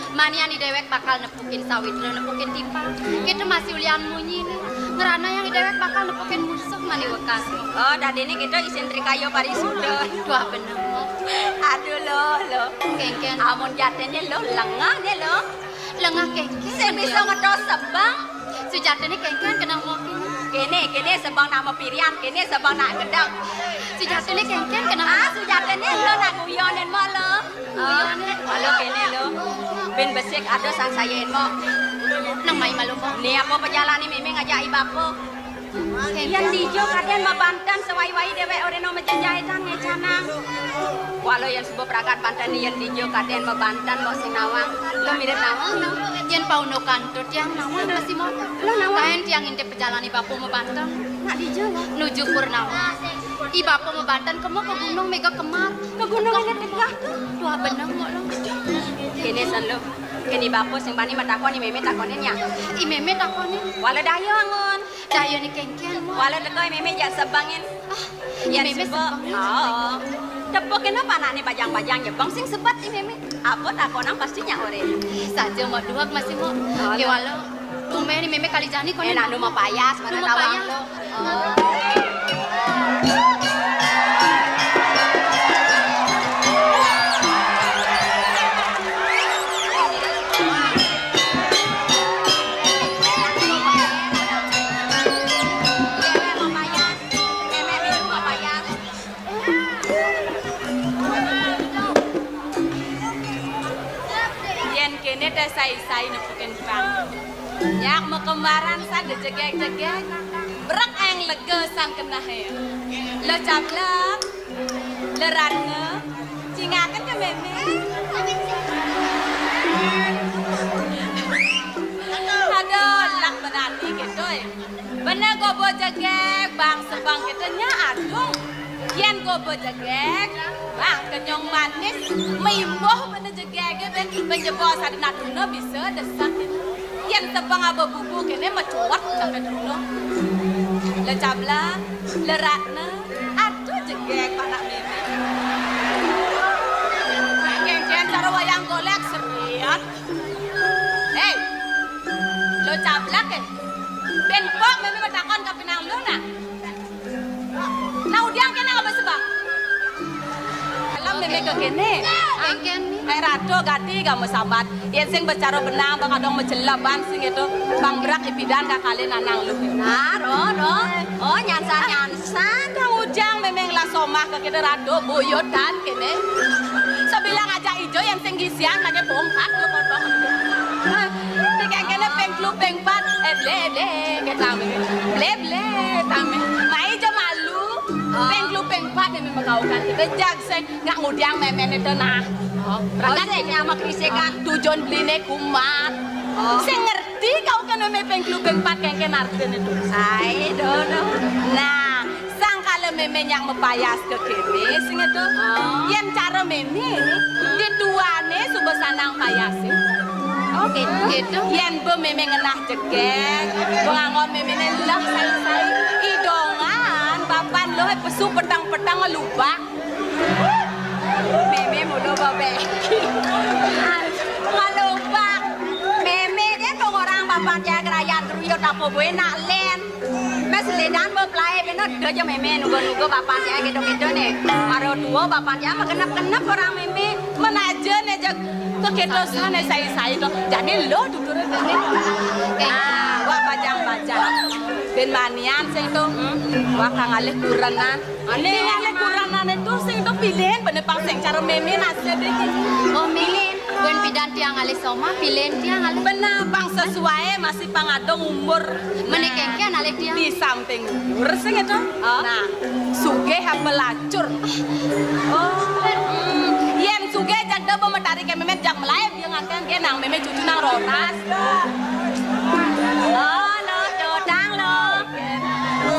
Manian i déwék bakal nepukin sawitra, nepukin timpal. Kéto masih ulian munyi né. Ngranayang i déwék bakal nepukin musuh mani wekas. Oh, dadiné kéto isin trikaya parisuda. Tuah bener, mok. Aduh, lo, lo. Kéngkén. Amun jatiné lo lengeh né lo. Lengah kéngkén. Sing bisa ngetos sebang. Sujatiné kéngkén keneh mok kéné. Kéné, kéné sebang nak mapirian, kéné sebang nak gedeg. Sujatiné kéngkén keneh. Ah, sujatiné lo nak guyonin mok lo. Guyonin. Halo kéné lo. Bén besik ada sang sayain mok. Nang mai malu mok. Né apa pejalané mémé ngajak i bapa. Yén dija kadén mabanten sawai-wai déwék oréna majejahitan ngécanang. Wala yén suba pragat banten yén dija kadén mabanten mok sing nawang. Lo mirip nawang, no? Yén pauna kantun tiang nawang masih mok. Lo nawang? Kaén tiang ngintip pejalan i bapa mabanten. Nak dija, Wak? Nuju Purnawa. I bapa mabanten kema ka gunung méga kemar. Ka gunung ini tegah to. Tuah bener mok lo. Kéné san lo. Kén i bapa sing bani matakon i mémé takonin nya. I mémé takonin. Wala daya angun. Daya né kéngkén, mok. Wala teka i mémé jak sebengin. Ah, i mémé sebengin. Oh. Tepukin apa anakné bajang-bajang jebeng sing sebet i mémé. Apa takonang pasti nyak oré. Saja mok duweg masih mok. Oh, kéwala. Tumbén i mémé kali jani koné. Enak nu mapayas, mana nawang lo. Oh. Yén kéné té sai-sai nepukin pang. Nyak makembaran sada jegég-jegég. Brek aéng lega san kenehé. Lo Cablak, lo Ratna, cingaken ka mémé. Aduh, lak berani gitu, eh. Bener goba jegég, bang sebang kita nya adung. Yén goba jegég, bang kenyong manis, maimbuh bener jegég, ben, ben jebos ada natuna bisa desek. Yén sebang aba bubu kéné macuat sampai dulu. Le Cabla, le Ratna, aduh jegég panak mémé. Kéngkén cara wayang golék seriat. Héi, lo Cablak, eh. Ben pok mémé matakon ka pinang lo, nak. Nah, udiang kéné ngaba sebang? Alam mémé ka kéné. Kéngkén. Ai rado gati kamu sabat. Yén sing bicara benang bang adong macelaban sing itu. Bang brak ipidan ka kali nanang lu. Nah, ro, ro. Oh, nyansan, nyansan. Kang ujang mémé ngelah somah ka kéné rado buyutan kéné. Sebilang aja Jo yang sing gisian make bongkak lo potong. Di kengkene ping telu ping pat, eh, ble, ble, ketame. Ble, ble, tame. Mai jo malu. Ping telu ping pat yang memang kau kan. Bejak sing nggak ngudiang memene to nah. Oh, berangkat sing sama krisik kan. Tujuan beline kumat. Oh. Sing ngerti kau kan meme ping telu ping pat kengken artine to. Ai, dono. Nah, sangkala meme nyak mapayas ke kene, sing to. Oh. Yen cara meme ni, di tuane suba sanang payase. Oh, gitu, gitu. Yen be meme ngenah jegeg, pengangon meme ne leh sai-sai. Idongan, bapan lo pesu petang-petang lubak. Meme mulu babe. Lubak. Meme dia kong orang bapan dia kerayan geruyut apa boy nak len. Mes ledan beplai bina dua je meme nuga-nuga bapan dia gitu-gitu ne. Maro dua bapan dia mah genep-genep orang meme. Menaja ne jag kekedosan ne sai-sai to. Jani lo tuturut ne. Ah, wah bajang-bajang. Ben manian sing to. Hmm. Wah kang alih kurenan. Ane alih kurenan itu sing to pilen bene pang sing cara meme nasib iki. Oh, milen. Ben pidan tiang alih soma, pilen tiang alih. Bener pang sesuai masih pang adong umur. Mene kengken alih tiang. Di samping umur sing itu. Oh. Nah, sugih apa lacur? Oh. Hmm. Yen sugih jag debo metari ke memet jag melai dia nganten ke nang meme cucu nang rotas. Oh, lo dodang lo.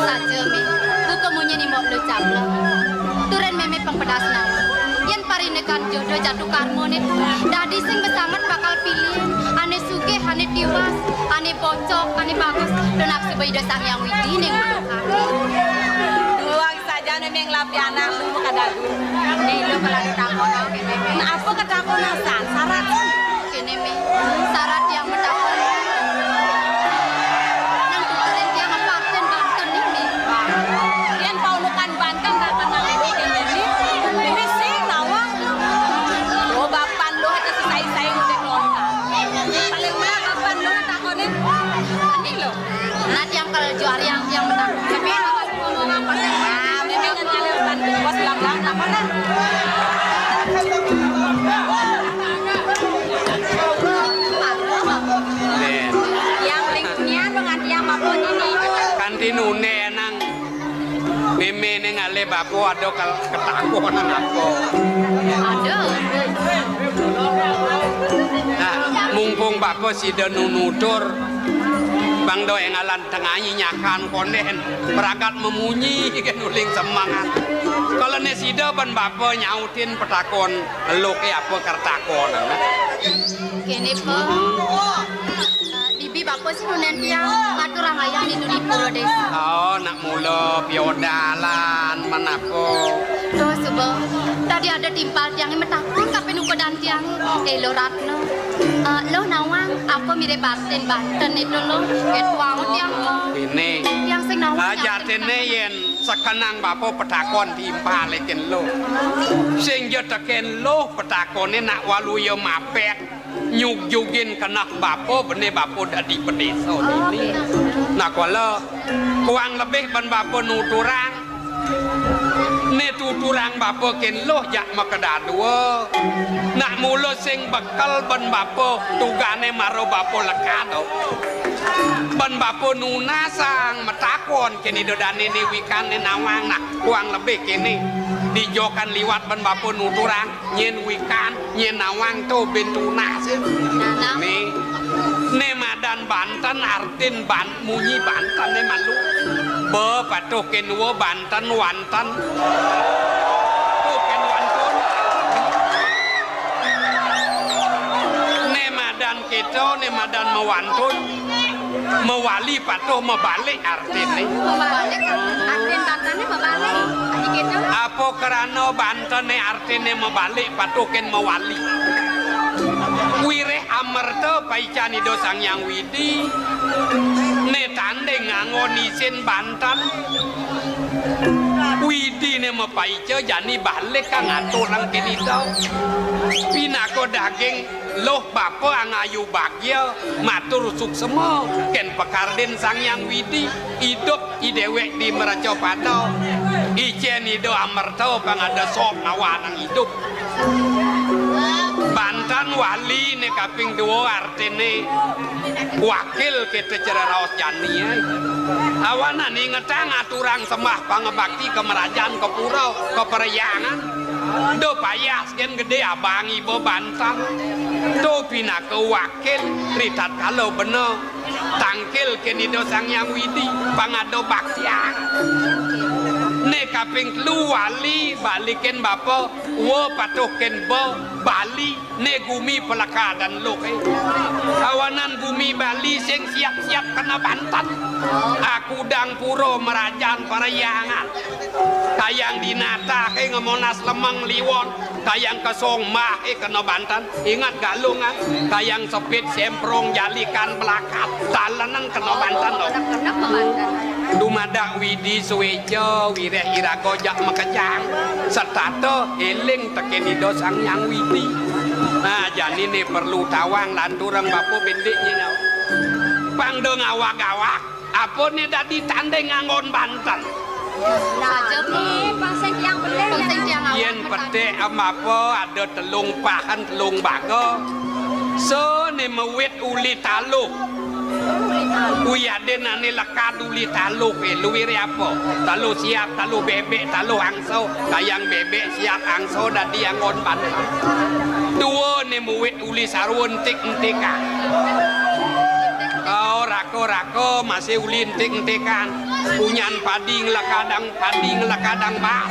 Saja, Mi. Buka munyi ni mok lo caplo. Turen meme pang pedas nawa. Yen parinekan jodoh jatuh karmone. Dadi sing besanget bakal pilih. Ane sugih, ane tiwas, ane bocok, ane bagus. Tunak suba Ida Sang Hyang Widi ning uduh ati. Duang saja ning lapi anak lu kada guru. Ning lu kalau ditakon. Nah, apa ketakonan san? Syarat. Kene, Mi. Syarat yang betakon. Nang tuturin tiang apa artin banten ini? Yen paunukan banten datang nang ini kene ini. Ini sing nawa. Oh, bapan lu aja si sai-sai ngudik lontar. Paling mula bapan lu takone. Ini lo. Nah, tiang kalau juara yang tiang menang. Tapi ngomong apa? Ah, meme ngan nyalirkan bos belang-belang takone. Nen. Yang lingkungan pengantian apa ini? Kanti nune nang meme ning ale bapa ada kal-, ketakonan apa? Ada. Nah, mumpung bapa sida nunutur, bang do engalan tengahi nyakan konden, pragat memunyi kan uling semangat. Kalau ne sida ban bapa nyautin petakon, eluke apa kertakonan? Kene, Pa. Bibi bapa sing nunen tiang, aturang ayah di dudi pura desa. Oh, nak mula piodalan, menapa? Tuh, suba. Tadi ada timpal tiang metakon kape nukedan tiang. Eh, lo Ratno. Eh, lo nawang, apa mirip Barten, Banten itu lo? Ket wau tiang lo. Ini. Tiang sing nawang. Ajatene yen sekenang bapa petakon timpal ikin lo. Sing ja teken lo petakone nak waluya mapet. Nyugjugin keneh bapa, bene bapa dadi pedesa dini. Nah, kala kuang lebih ban bapa nuturang, ne tuturang bapa ken luh jak makedadua. Nak mula sing bekel ban bapa tugane mara bapa lekad. Ban bapa nunasang matakon kene dodane ne wikan ne nawang, nah, kuang lebih kene dijokan liwat ban bapa nuturang. Nyen wikan, nyen nawang to ben tunas. Nah, nah. Ne, ne madan banten artin ban-, munyi banten ne malu. Be patuh ken wa banten wanten. To ken wantun. Ne madan kita, ne madan mawantun. Mawali patuh mabalik artine. Mabalik, artin bantene mabalik. Adi gitu. Apa krana bantene artine mabalik patuh ken mawali. Wireh amerta paican Ida Sang Hyang Widi. Ne tanding nganggo nisin banten. Widine mapaica jani balik kang aturang kinita. Pinaka daging Luh bapa angayu bagya, matur suksema, ken pakardin Sang Hyang Widi, idup i dewek di mracapada. Icen Ida Amerta pang ada sop ngawanang idup. Tan wali né kaping dua artiné wakil kita cara raos jani, eh. Awanan ingetang aturang sembah pangabakti ka merajan, ka pura, ka parhyangan. Do payas gén gedé abang iba banten. To pinaka wakil ritatkala bena tangkil kén Ida Sang Hyang Widi pangada baktian. Né kaping telu wali balikin bapa, wa patuh kén ba, bali né gumi peleka dan luh, eh. Awanan gumi Bali sing siap-siap kena banten. Akudang pura merajan parhyangan. Kayang dinatah, eh, ngamonas lemeng liwon. Kayang kesong mah, eh, kena banten. Ingat galungan. Kayang sepit semprong jalikan belakat. Talenan kena banten, loh. Dumadak Widi suéca wiréh iraga jak makejang. Setata éling tekén Ida Sang Hyang Widi. Nah, jani né perlu tawang lanturang bapa bendik nyén. Pang da ngawag-awag. Apa né dadi tanding anggon banten? Nah, jani pang sing tiang beling, pang sing tiang awak. Yén petik am apa ada telung pahan, telung baga. Sa né mawit uli taluh. Wiadin ané lekad uli taluh, eh, luiré apa? Taluh siap, taluh bébék, taluh angsa. Kayang bébék siap angsa dadi anggon banten. Dua né mawit uli sarwa entik-entikan. Oh, raka-raka masih uli entik-entikan. Punyan padi nglekadang padi, nglekadang bas.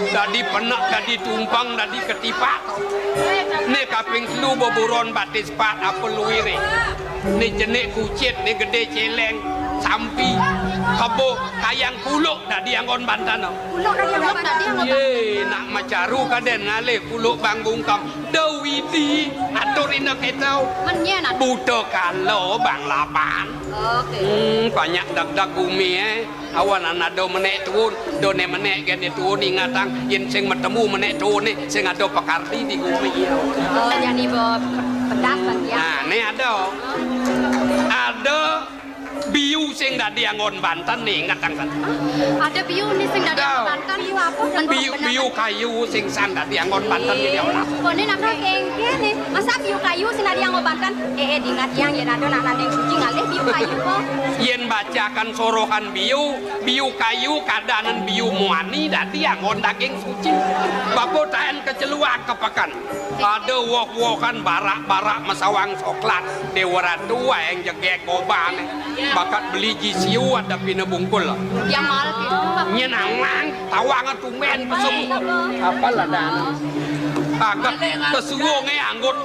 Dadi penek, dadi tumpeng, dadi ketipat. Né kaping telu beburon batis pat apa luiré. Né jenik kucit, né gedé céléng, sampi, kebo, kayang kuluk dadi anggon banten. Kuluk dadi anggon banten. Yé, nak macaru kadén ngalih kuluk bang bungkem. Da Widi, aturina kéto. Mén nyén atur. Buta kala bang laban. Oké. Hmm, banyak dagdag gumi, eh. Awanan ada menék tuun, da né menék gén né tuun ingatang, yén sing matemu menék tuun né, sing ada pakardi di gumi. Oh, jani ba pedas bang ya. Nah, né ada. Ada biu sing dadi anggon banten né, ingatang san. Ada biu né sing dadi anggon banten. Biu apa? Biu, biu kayu sing san dadi anggon banten né, ya Allah. Koné nak kéngkén né. Masa biu kayu sing dadi anggon banten? Eh, eh, dingat yang yén ada nak nanding suci ngalih biu kayu apa? Yén bacakan sorohan biu, biu kayu kadanan biu muani dadi anggon daging suci. Bapa taén ka Celuak ka peken. Ada woh-wohan barak-barak masawang soklat. Déwa Ratu waé jegég gobané. Bakat beli ji siu ada pina bungkul. Ya mal gitu. Nyén amang tawang tumbén pesem. Apa ladang? Agak kesuwungé anggut.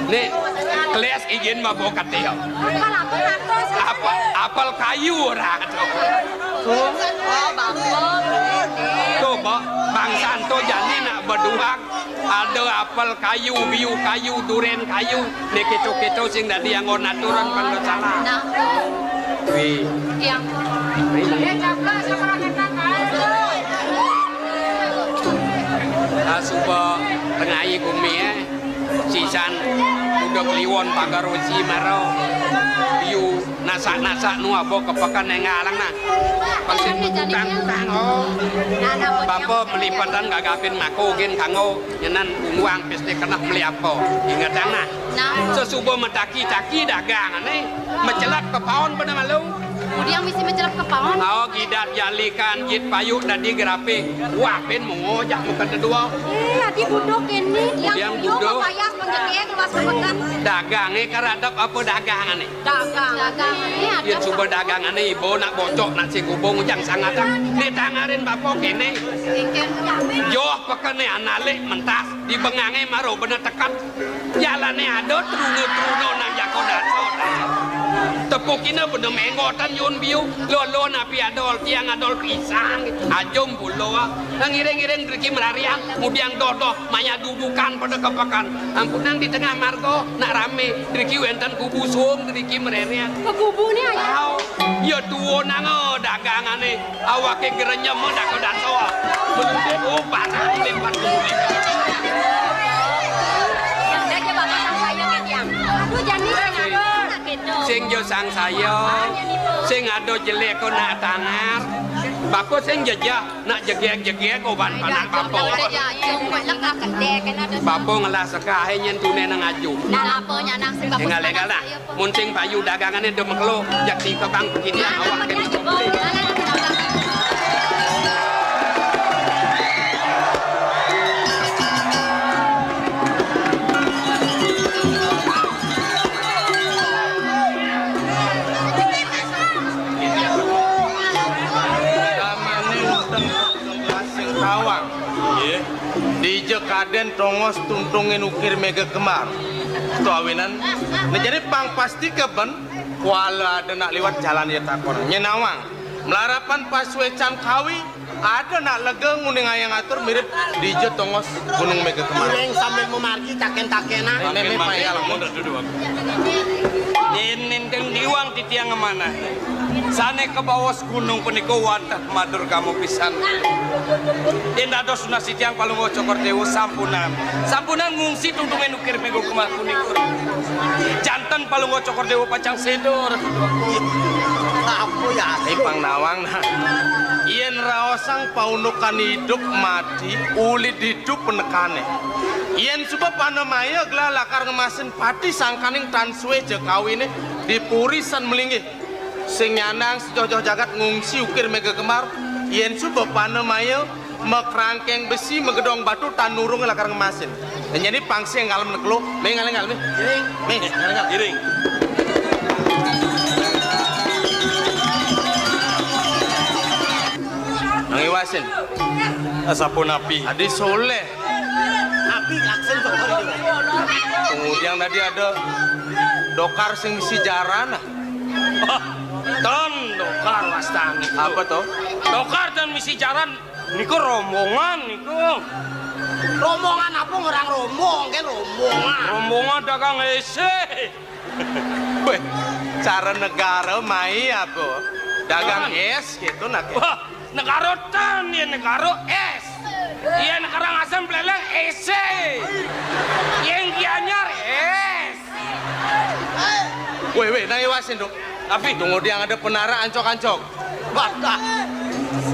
Né, kelas ijin mah bawa katil. Apel, apel kayu ora. Oh, bangkok. Tuh, ba-, bangsan to jani nak beduhang. Ada apel kayu, biu kayu, durén kayu. Né kéto-kéto sing dadi anggon aturan pang salah. Nah. Wih. Yang. Wih. Ah, suba tengahi gumi, eh. Sisan udah kliwon pagar usi maro. Biu nasak-nasak nu apa ka peken énggalang nah. Pasti tukang-tukang, oh. Bapa melipetan gagapin mako gén kanggo nyenan unguang pasti kena meli apa. Ingetang nah. Nah. Sesuba mataki-taki dagangané, macelep ka paon bena malu. Udiang misi macelep ka paon. Ao gidat jalikan jit payu dadi geraping. Wah, pin mengojak muka dedua. Eh, adi buduk ini, yang buduk payas menjegek luas kepekan. Dagangé karadep apa dagangané? Dagang. Dagang. Ini ada. Yén suba dagangané iba nak bocok, nak sing gubung ujang sangatang. Né tangarin bapa kéné. Joh pekené analik mentas, di bengangé maro bena teket. Jalané ada truna-truna nang jako daso. Tepukina bena menggotan yun biu, lolo napi adol, tiang adol pisang, ajum bulo. Nang iring-iring driki melarian, ngudiang doh-doh, maya dudukan pada kepekan. Ampunang di tengah marga, nak ramé, driki wénten kubu suung, driki mererian. Ke kubu ni aja. Au, ya tuwo nang, eh, dagangané. Awaké grenyem dak kedaso. Meludip, oh, batang lipat meludip. Aduh, jani sing ada nak kéto. Sing ja sangsaya, sing ada jelék ko nak tangar. Bapa sing jejeh, nak jegeg-jegeg uban panak bapa. Bapa ngelah sekahe nyen tune nang aju. Nah, bapa nyanang sing bapa. Enggal, enggal nah. Mun sing payu dagangane do mekelo, jak ti kebang pekidian awak kene. Sing tawang. Nggih. Dija kaden tongos tuntungin ukir mega kembar. To awinan. Nah, jani pang pastika ben, kuala ada nak liwat jalan ya takon. Nyenawang. Melarapan pasuecan kawi, ada nak lega nguning ayang atur mirip dija tongos gunung mega kembar. Iring sambil memargi taken-takenan. Meme payal. Ninding diwang titiang ngemanah. Sane kabaos gunung punika wantah madurgama pisan. Yen dados tunas titiang Palungguh Cokor Dewa sampunan. Sampunan ngungsi tuntungin ukir mega kembar punika. Janten Palungguh Cokor Dewa pacang seda. Apa ya? Eh, pang nawang nah. Yen raosang paundukan idup mati, uli didup penekane. Yen suba panemaya gelah lakar ngemasin pati sangkaning tan suwe ja kawine di puri san melinggih. Sing nyandang sejoh-joh jagat ngungsi ukir mega kembar, yen suba panemaya makrangkeng besi magedong batu tan nurung lakar ngemasin. Nyeni pangsi enggalem nekelo, me enggal-enggal me. Iring. Me, enggal-enggal. Iring. Nang iwasin. Sapunapi? Adi Soleh. Api laksen betul. Kemudian tadi ada dokar sing misi jaran. Wah, ten dokar wastane. Apa to? Dokar ten misi jaran niku rombongan niku. Rombongan apa orang rombong, kan rombongan. Rombongan dagang ese. Weh, cara negara mai apa? Dagang es gitu nak. Wah, negara tan ya negara es. Iya negara ngasem peleleng ese. Yang Gianyar es. Weh, weh, nang iwasin, Dok. Tapi tunggu dia ada penara ancok-ancok. Wah, dah.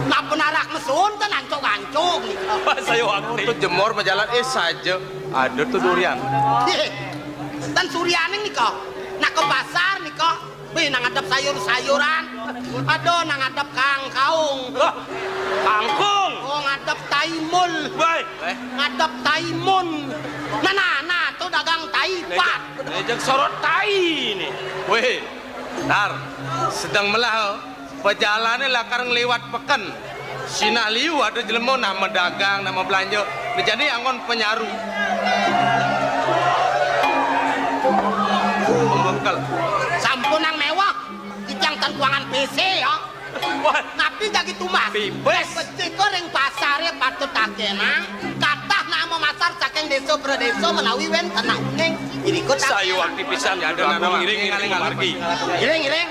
Nah, penarak mesun ten ancok-ancok nih. Apa saya waktu itu jemur majalan eh saja ada tuh durian. Tan surianing nika. Nak ke pasar nika. Wih, nang ngadep sayur-sayuran. Aduh, nang ngadep kangkaung. Wah, kangkung. Oh, ngadep taimul. Woi. Ngadep taimun. Nah, nah, nah, tuh dagang taipat. Ngejek sorot tai ini. Weh, tar, sedang melah. Pejalane lakar ngliwat peken. Sinah liu ada jelema nak medagang, nak mebelanja. Nah, jani anggon penyaru. Pembekel. Sampun nang mewah. Titiang tan kuangan P C ya. Wah. Napi jagi tumbas? Pipes. Becik ring pasare patut takenang. Katah nak memasar saking desa pradesa menawi wenten nak uning. Irikut tak. Sayu akti pisan ya, ada nanu ngiring, ngiring, ngiring, margi. Ngiring, ngiring.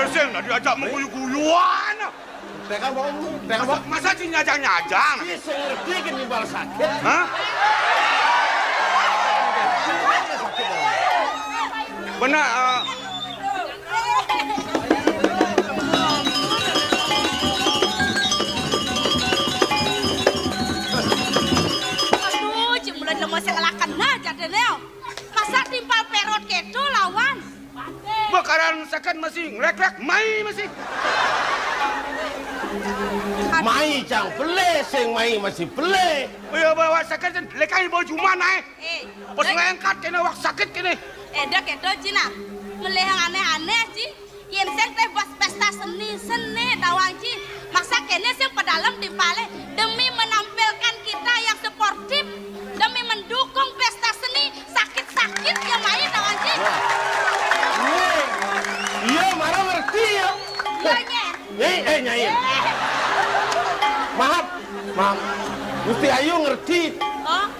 Sing diajak mengguyu-guyuan. Teka mau, teka mau. Masa, masa sing nyajang-nyajang? Si sing ngerti kan nimbal sakit. Hah? Benar, eh. Aduh, cembulan lemo sing ngelakena jadene. Masa timpal perot keto lawan? Bekaran seket masih nglek-lek, mai masih. Mai cang pele, sing mai masih pele. Oh iya, bawa seket, lekai bawa juman, eh. Eh, pas lek- ngengkat kene, wak sakit kene. Eh, dak edo, Ji, nah. Melehang aneh-aneh, Ji. Yen sing teh bas pesta seni, seni tawang, Ji. Maksa kene sing pedalem timpale demi menampilkan kita yang sportif, demi mendukung pesta seni, sakit-sakit ya main tawang, Ji. Wah. Iya, iya, malah ngerti ya. Iya, Nyai. Nyai, eh, Nyai. Eh. Maaf, maaf. Gusti Ayu ngerti. Oh.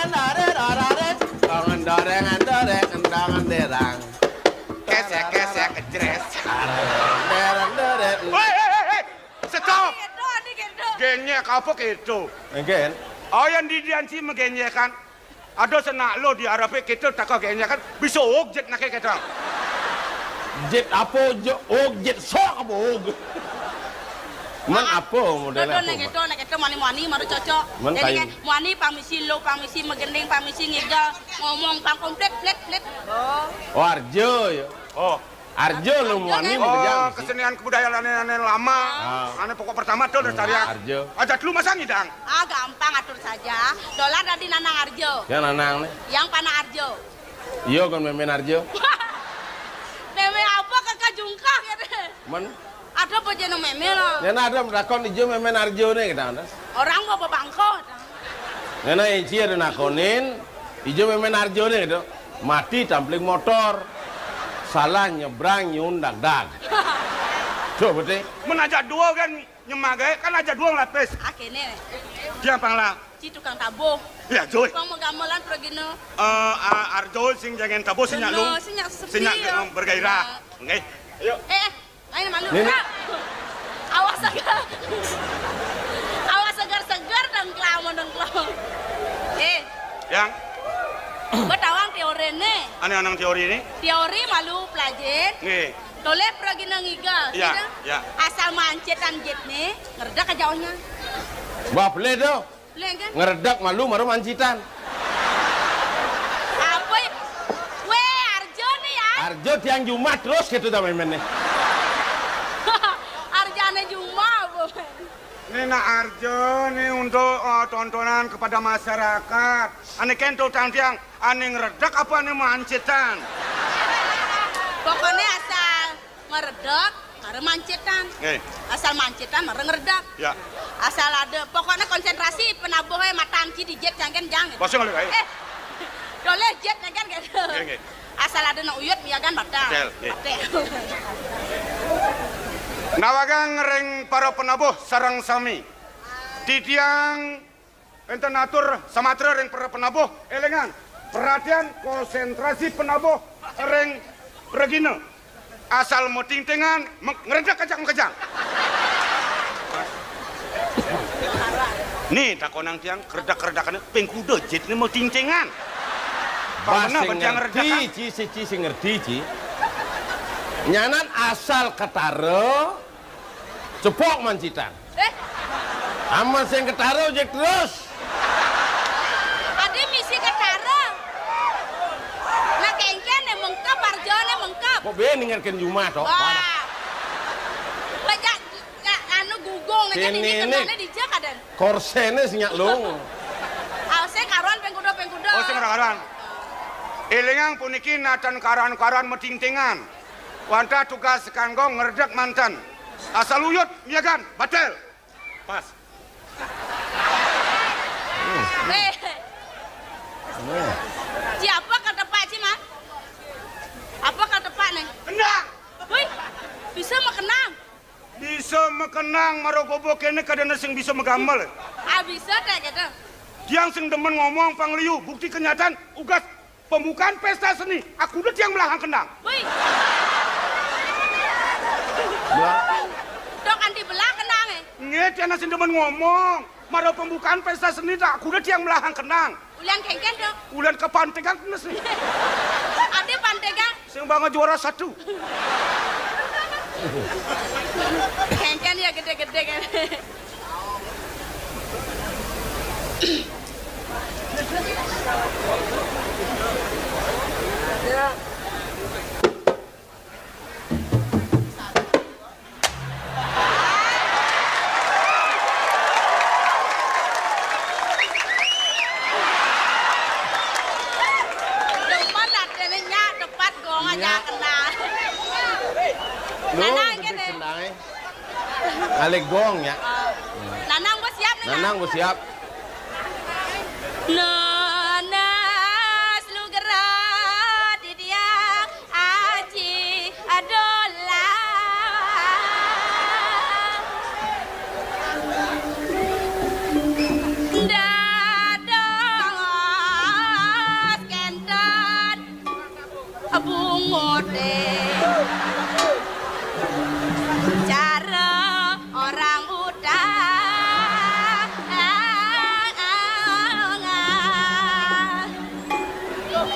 Doreng, doreng, doreng, doreng, doreng, doreng, doreng, doreng. Kesek, kesek, ejres. Doreng, doreng. Woi, hei, hei, hei. Stop. Kéto, adi kéto. Génjék apa kéto? Engken. Ayan dadi anci magénjékan. Ada senak lo di arapé kéto teka génjékan, bisa ojét naké kéto. Jét apa ojét, ojét sok apa ojét? Men apa model apa? Kéto, nak kéto, muani-muani, mara cocok. Men jadi kayu. Kan, muani pang misi lo, pang misi magending, pang misi ngigel, ngomong pang komplit, plit, plit. Oh. Oh, arja ya. Oh. Arja lo muani. Oh, makejang misi. Kesenian kebudayaan ané, ané lama. Ah. Ané pokok pertama to lestarian. Arja. Ajat lu masa ngidang. Ah, gampang atur saja. Dolar dadi nanang arja. Yang nanang né? Yang panak arja. Iya, kan mémén arja. Mémén apa, kakak jungkah kéto? Men? Ada apa jeneng mémén lo? Nyén ada takon ija mémén arja né kéto. Orang apa bangko? Nyén ija ada nakonin, ija mémén arja né kéto. Mati tampling motor. Salah nyebrang nyun dagdag. Coba deh. Men aja dua kan nyemak gaé, kan aja dua ngelapis. Ah, kéné. Siapa lah? Ci tukang tabuh. Ya, Joy. Tukang menggamelan pergina. Eh, a-, Arjo sing jangan tabuh, sing nyak lu. Bener, sing nyak sepi, sing nyak, ya. Eh, bergairah. Ya. Nggih. Ayo. Eh, eh, ayo malu. Nih, nih. Awas segar. Awas segar-segar dengklau mau dengklau. Eh. Yang? Betawang teori nih. Aneh-aneh teori nih. Teori malu pelajin. Nggih. Toleh pergi nang iga, iya, gitu. Iya. Asal mancitan jit nih, ngeredak aja onya. Wah, boleh tuh. Boleh, kan? Ngeredak malu, maru mancitan. Apa ya? Weh, Arjo nih ya. Arjo tiang Jumat terus gitu dah main-main nih. Arjane Jumat, apa? Ini nak Arjo nih untuk, eh, tontonan kepada masyarakat. Ane kento tang tiang, ane ngeredak apa ane mancitan? Pokoknya asal ngeredak, mara mancitan. Nggih. Asal mancitan, mara ngeredak. Ya. Asal ada, pokoknya konsentrasi penabuhnya matan ci di jet jangan jang. Basa ngalih kae. Eh, doleh jet jangan gitu. Nggih, nggih. Asal ada nak uyut miagan batal. Betul, nggih. Batal. Nawagang ring para penabuh sareng sami. Titiang Enten atur samatra ring para penabuh, elingang, perhatian, konsentrasi penabuh ring regina. Asal metingtingan, me-, ngeredak kejang-kejang. Nih, takonang tiang, keredak-keredakane ping kuda jitne metingtingan. Bah, sing ngerti, Ci, si, Ci, sing ngerti, Ci. Nyanan asal ketara, cepok mancitan. Eh? Aman sing ketara ojek terus. Ade misi ketara. Nah, kengken nih mengkep, Arjone mengkep. Kok ben ingatkan Juma, toh? Wah. Bajak, nggak, anu gugung, nanya ini kenalnya di Jakadan. Korsene sing nyak lung. Awas, karuan pengkuda, pengkuda. Oh, sing karuan. Elingang puniki natan karuan-karuan metingtingan. Wantah tugas kanggo ngredeg manten. Asal uyut, miagan, batel. Pas. Eh. Ci, apa katepak, Ci, Man? Apa katepak, nih? Kendang. Wih, bisa mah kendang. Bisa makenang mara goba kene kadane sing bisa magamel. Ah, bisa teh gitu. Tiang sing demen ngomong pang liu, bukti kenyataan, ugas pembukaan pesta seni. Aku udah tiang melahang kendang. Wih. Belah. Dok anti belah kendang, eh. Nggih, tiang sing demen ngomong. Mara pembukaan pesta seni tak aku udah tiang melahang kendang. Ulian kengken, Dok. Ulian kepantegan kena sih. Ade pantegan. Sing banget juara satu. Kengken ya gede-gede kan. Ya. Demen lah, dene nyak tepat gong aja. Nyak. Kena. Lu Nana, lebih kene. Senang, eh. Kali gong ya. Nanang wis siap, Nanang? Nanang wis siap. Nanas lu gerak di dia. Aji adolah dados kenten bungote cara orang utang.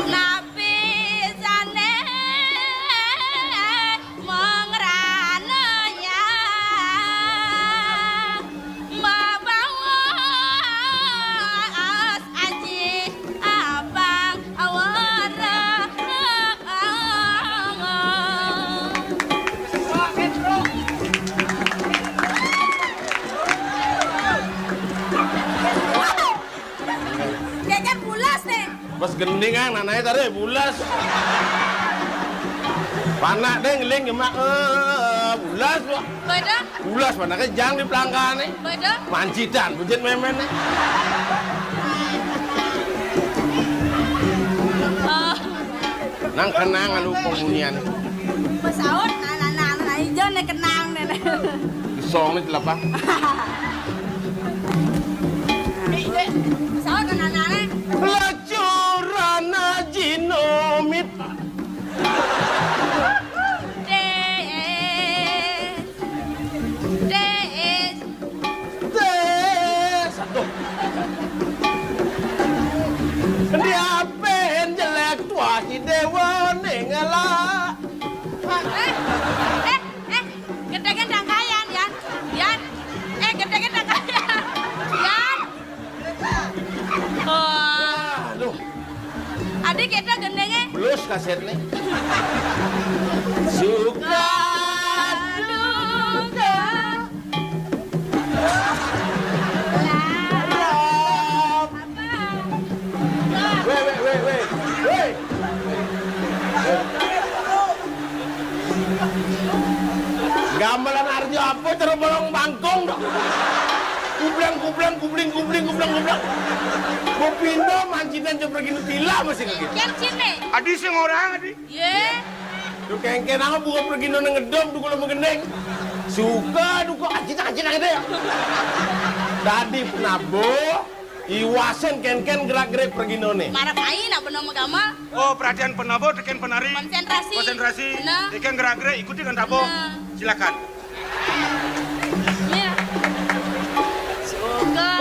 Napi sane mengrananya mabawas aji abang awara. Keke bulas nih. Pas gending, ah, nanae tare bulas. Panak deh ngeling nyemak, eh, bulas kok. Beda. Bulas panake jang di pelangkane. Beda. Mancitan bujit memen nih. Oh. Nang kenang anu komunian. Pesaut anak-anak ijo nih Kenang nenek. Disong nih telapa. Sahur kan anak-anak. Lacuran jinomit. Dek. Dek. Tes, aduh. Diapen jelek tuah si Dewa ning ngelak. Eh, eh, eh, gedegen dangkayan, Yan. Yan. Eh, gedegen dangkayan. Yan. Oh. Aduh. Adi kita gendengnya. Belus kasetnya. Suka duka. Weh, weh, weh, weh. Weh. Gamelan Arjo apa cara bolong bangkong dok? Kubleng, kubleng, kubling, kubling, kubleng, kubleng. Mau pindah mancitan coba gini tila masih kaget. Kian sini. Adi sing orang, Adi. Ye. Tuh kengken aku buka pergi nona ngedom tuh kalau mengendeng. Suka duka acita-acita gitu ya. Tadi penabo, iwasen kengken gerak-gerik pergi none. Marah main apa nama gamal? Oh, perhatian penabo, teken penari. Konsentrasi. Konsentrasi. Nah. Teken gerak-gerik, ikuti kan tabo. Nah. Silakan. Iya. Suka.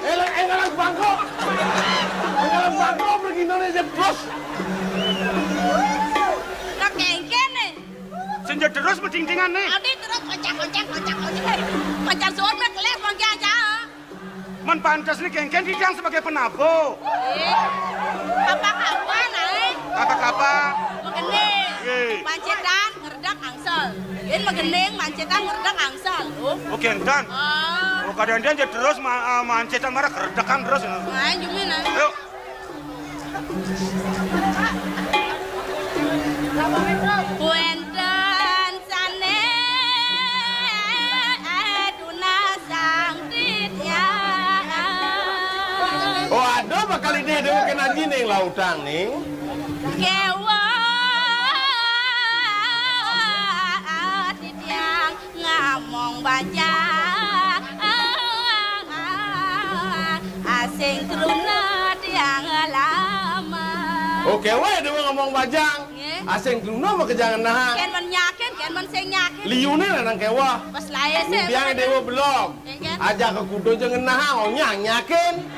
Elang, elang bangkok. Elang bangkok pergi Indonesia terus. Kak kengken nih. Senja terus bedingdingan nih. Adi terus kocak, kocak, kocak, kocak. Pacar suami kelih bangke aja. Man pantes nih kengken didang sebagai penabo. Eh, apa-apa, Nay? Apa-apa? Megening. Ye. Mancetan, ngeredak, angsel. Yen megening, mancetan, ngeredak, angsel. Oh. Oh, kengken. Ah. Oh, kadang-kadang dia terus ma-, ah, mancetan marah keredakan terus. Nah, jumin, nah. Ayo. Wénten sané tunasang titiang. Oh, ada bakal ini ada mungkin aja nih lautang nih. Kéwa titiang. Ngamong bajang, asing kruna tiang lama. Oke, wéh, déwa ngamong bajang. Nggih. Asing kruna mah kejangan nah. Kén men nyakin, kén men sing nyakin. Liuné lanang kéwa. Pas laé sih. Biang déwa belum. Nggih, kan? Aja ke kudo jangan nah, onyang nyakin.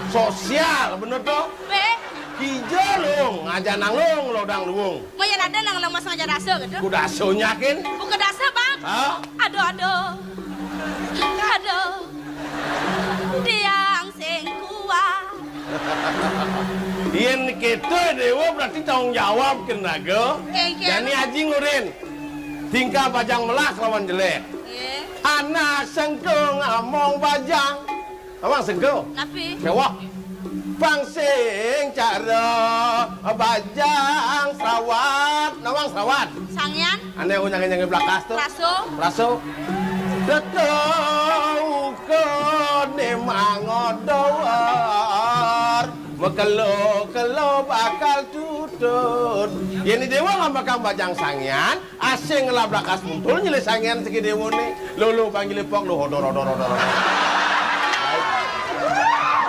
Sosial, bener toh? Wéh. Kija lung, aja nanglung, lodang luung. Maya ada nang lemes ngajar rasa gitu. Kuda sunyakin. Bukan dasar, Bang. Hah? Aduh, aduh. Aduh. Tiang sing kuat. Yén kéto déwa berarti tanggung jawab kenaga. Kengken. Jani aji ngurin. Tingkah bajang melah lawan jelek. Nggih. Anak sengkung among bajang. Nawang sengko. Napi? Mewah. Pang sing cara bajang srawat. Nawang srawat. Sangyan. Ané unyang-unyang blakas to. Raso. Raso. Tetau kene mangodor. Mekelo-kelo bakal tutut. Yén déwa ngambekang bajang sangyan, asing ngelabrak kas muntul nyilih sangyan segi déwané. Lolo panggil pok lo hodor, hodor, hodor, hodor.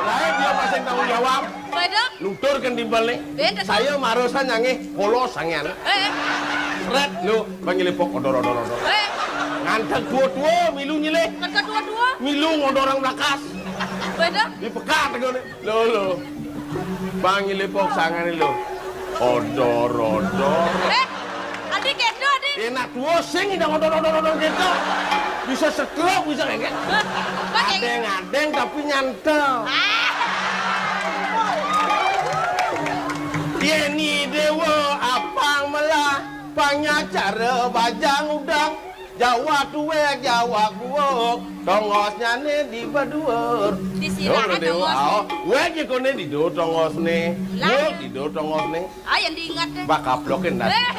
Lain dia masing tanggung jawab. Apa itu? Nutur kan timbal nih. Beda. Saya marosan nyange polos sangyan. Eh, eh. Sret lo panggil pok hodor, hodor, hodor. Eh. Ngantek dua-dua milu nyilih. Ngantek dua-dua. Milu ngodor orang blakas. Beda. Di pekat gue nih. Lo, lo. Panggil pok sangane lo. Odor, odor. Eh, adi kedo, adi. Enak tuh sing idang odor, odor, odor gitu. Bisa stroke, bisa kayak gitu. Hah? Pakai. Adeng-adeng tapi nyantel. Ah. Yeni Dewa apang melah. Cara bajang udang, Jawa tuwék, Jawa kuwuk, tongosnyané di baduur. Di sirahé tongos. Aoh, wék nyekoné di duur tongosné. Lah. Wék di duur tongosné. Ah, yang diinget deh. Bak kaplokin dah. Eh,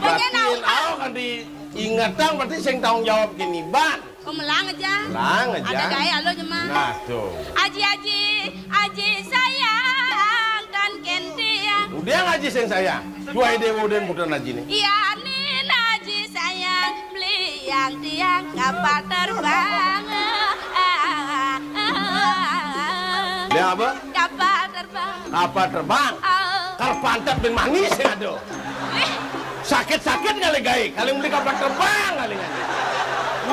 Batin, aoh kan diingetang, berarti sing tanggung jawab kiniban. Oh, melang aja. Melang aja. Ada gaé alo jemah. Nah, tuh. Aji, aji, aji sayang, tan kén tiang. Udah ngaji sing sayang. Duai déwa dan putra aji nih. Iya, nin aji sayang, beliang tiang kapal terbang. Dia apa? Kapal terbang. Kapal terbang? Ah. Kar pantat bin manis ya, aduh. Eh. Sakit-sakit kali gaé, kali beli kapal terbang kali gaé.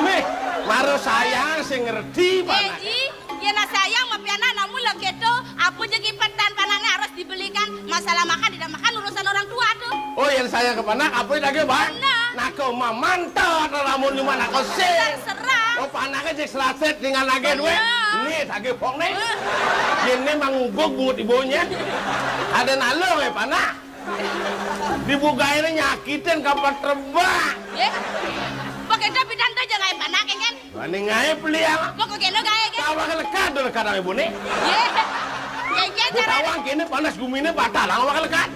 Mih, mara sayang sing ngerti, eh, Pak. Ji, yén sayang mah pianak namun lho kéto, apa ja kipetan panakné harus dibelikan. Masalah makan tidak makan urusan orang tua tuh. Oh, yén sayang ka panak, apa dagé, Bang? Bener. Nah, kau mah mantap, lamun cuma nak kosé. Terserah. Oh, panaké jek selaset dengan lagé duit. Bener. Nih, dagé pok nih. Eh. Yén né mang ubuk bungut ibunya. Ada nalo ya, panak. Dibukainnya nyakitin kapal terbang. Yé. Pakai dah pidan tuh jangan panak, kan? Mending aé beli ya. Kok kok kena gaé, kan? Tawa ke lekat, lekat sama ibu nih. Yé. Kengken Bu cara tawang kene panas guminé batal, tawa ke lekat.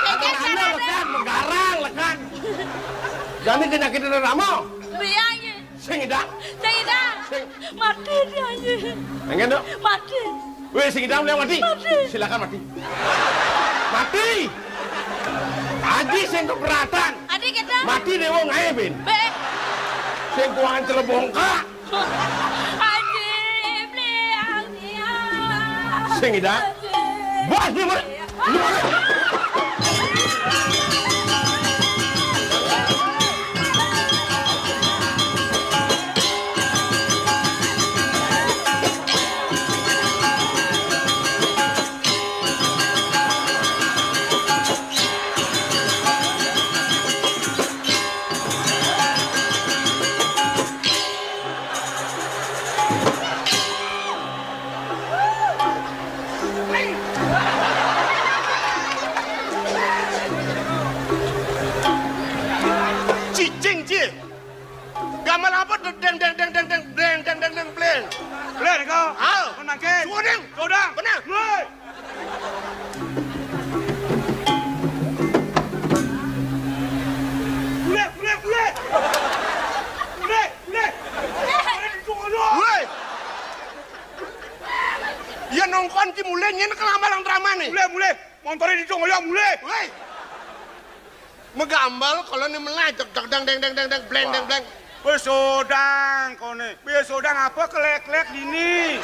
Kengken cara lekat, megarang lekat. Jadi kenyakitin ramo. Biang. Sing idang. Sing idang. Sing. Mati dia, yé. Pengen, Dok? Mati. Wéh, sing idang mati. Mati. Silakan mati. Mati. Aji sing keberatan. Adi kita. Mati déwa ngaé, Ben. Bé. Sing kuangan celebongkak. Aji, beli yang dia. Sing idang. Aji. Bos, dia, Bos. Cicing, Ci. Gamelan apa? Deng, deng, deng, deng, deng, deng, deng, deng, deng, bleng. Bleng, kau. Hal. Menangke. Sudang. Sudang. Benar. Mulai. Mulai, mulai, mulai. Mulai, mulai. Mulai. Iya nongkon ki mulai nyén kelamaan drama nih. Mulai, mulai. Montore di Jongoyo mulai. Woi. Megambel kalau nih melah, deg, deg, deng, deng, deng, deng, deng, bleng, deng, bleng. Wis sodang kone. Wis sodang apa kelek-kelek dini?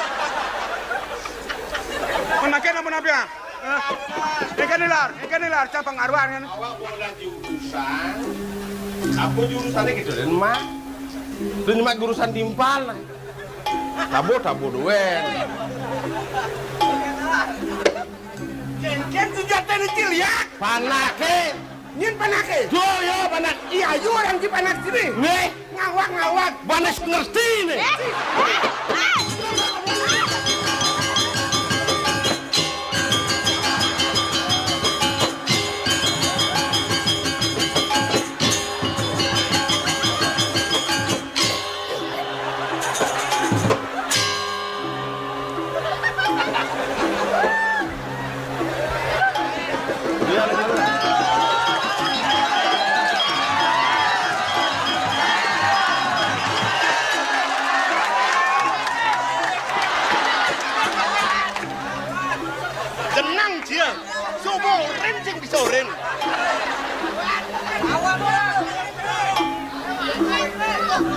Menaken apa napi, ah? Hah? Ikan nilar, ikan nilar, cabang aruan kan? Awak bola jurusan. Apa jurusannya gitu, Den, Mak? Itu cuma jurusan timpal. Tabo, tabo duén. Kén, kén senjata ini, Cil, ya? Panake. Nyén panake? Yo, yo, panak. Iya, yo orang Cipanak sini. Nih. Ngawak, ngawak. Banes ngerti nih. Jenang dia. Sobo rin sing bisa rin.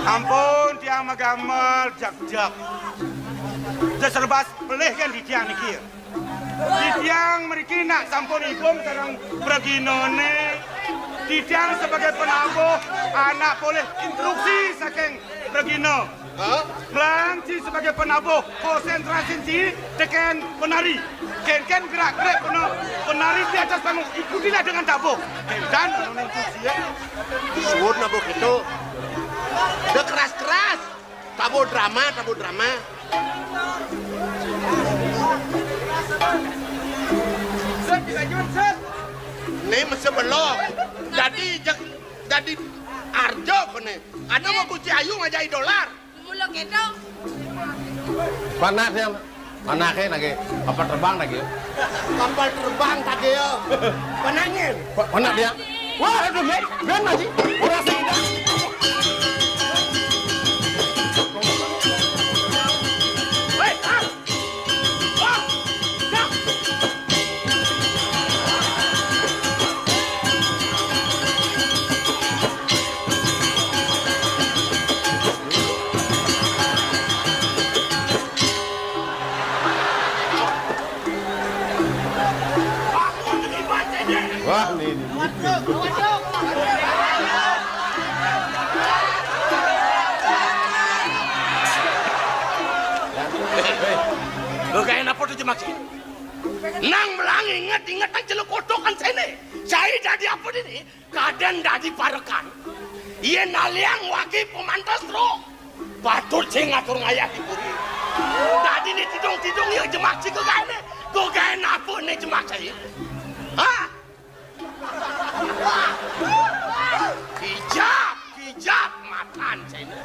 Ampun, tiang magamel, jak-jak. Dia serba pelih kan di tiang niki. Di tiang mriki nak sampun ibum sareng preginané. Di tiang sebagai penabuh anak polih instruksi saking pregina. Hah? Mlang ci sebagai penabuh, konsentrasi ci tekén penari. Kén-kén gerak-gerik pena-, penari di atas panggung, ikutilah dengan tabuh. Kén-kén penonton ci ya. Suwun nabuh gitu. Udah keras-keras. Tabuh drama, tabuh drama. Set, kita jun, set. Ini mesti belok. Dadi jeg-, dadi arja kéné. Kadén mau kunci ayu ngajai dolar. Mula kéto. Panak yang, panak ké nagih kapal terbang lagi. Kapal terbang tadi ya. Panangin. Pa-, panak dia. Wah, aduh, Ben, Ben masih. Udah sih, dah. Hei, ah. Wah, ini. Lo gaya napa tuh, Jemak? Nang melang inget-inget nang celuk kotokan sini. Saya jadi apa ini? Kadén dadi parekan. Yén naliang wagi pamantes roh. Patut sing ngatur ngayah di puri. Dadi né tidung-tidung ya Jemak sing kegaéné. Kok gaé napa né Jemak saya? Hah? Kijap, kijap matan saya.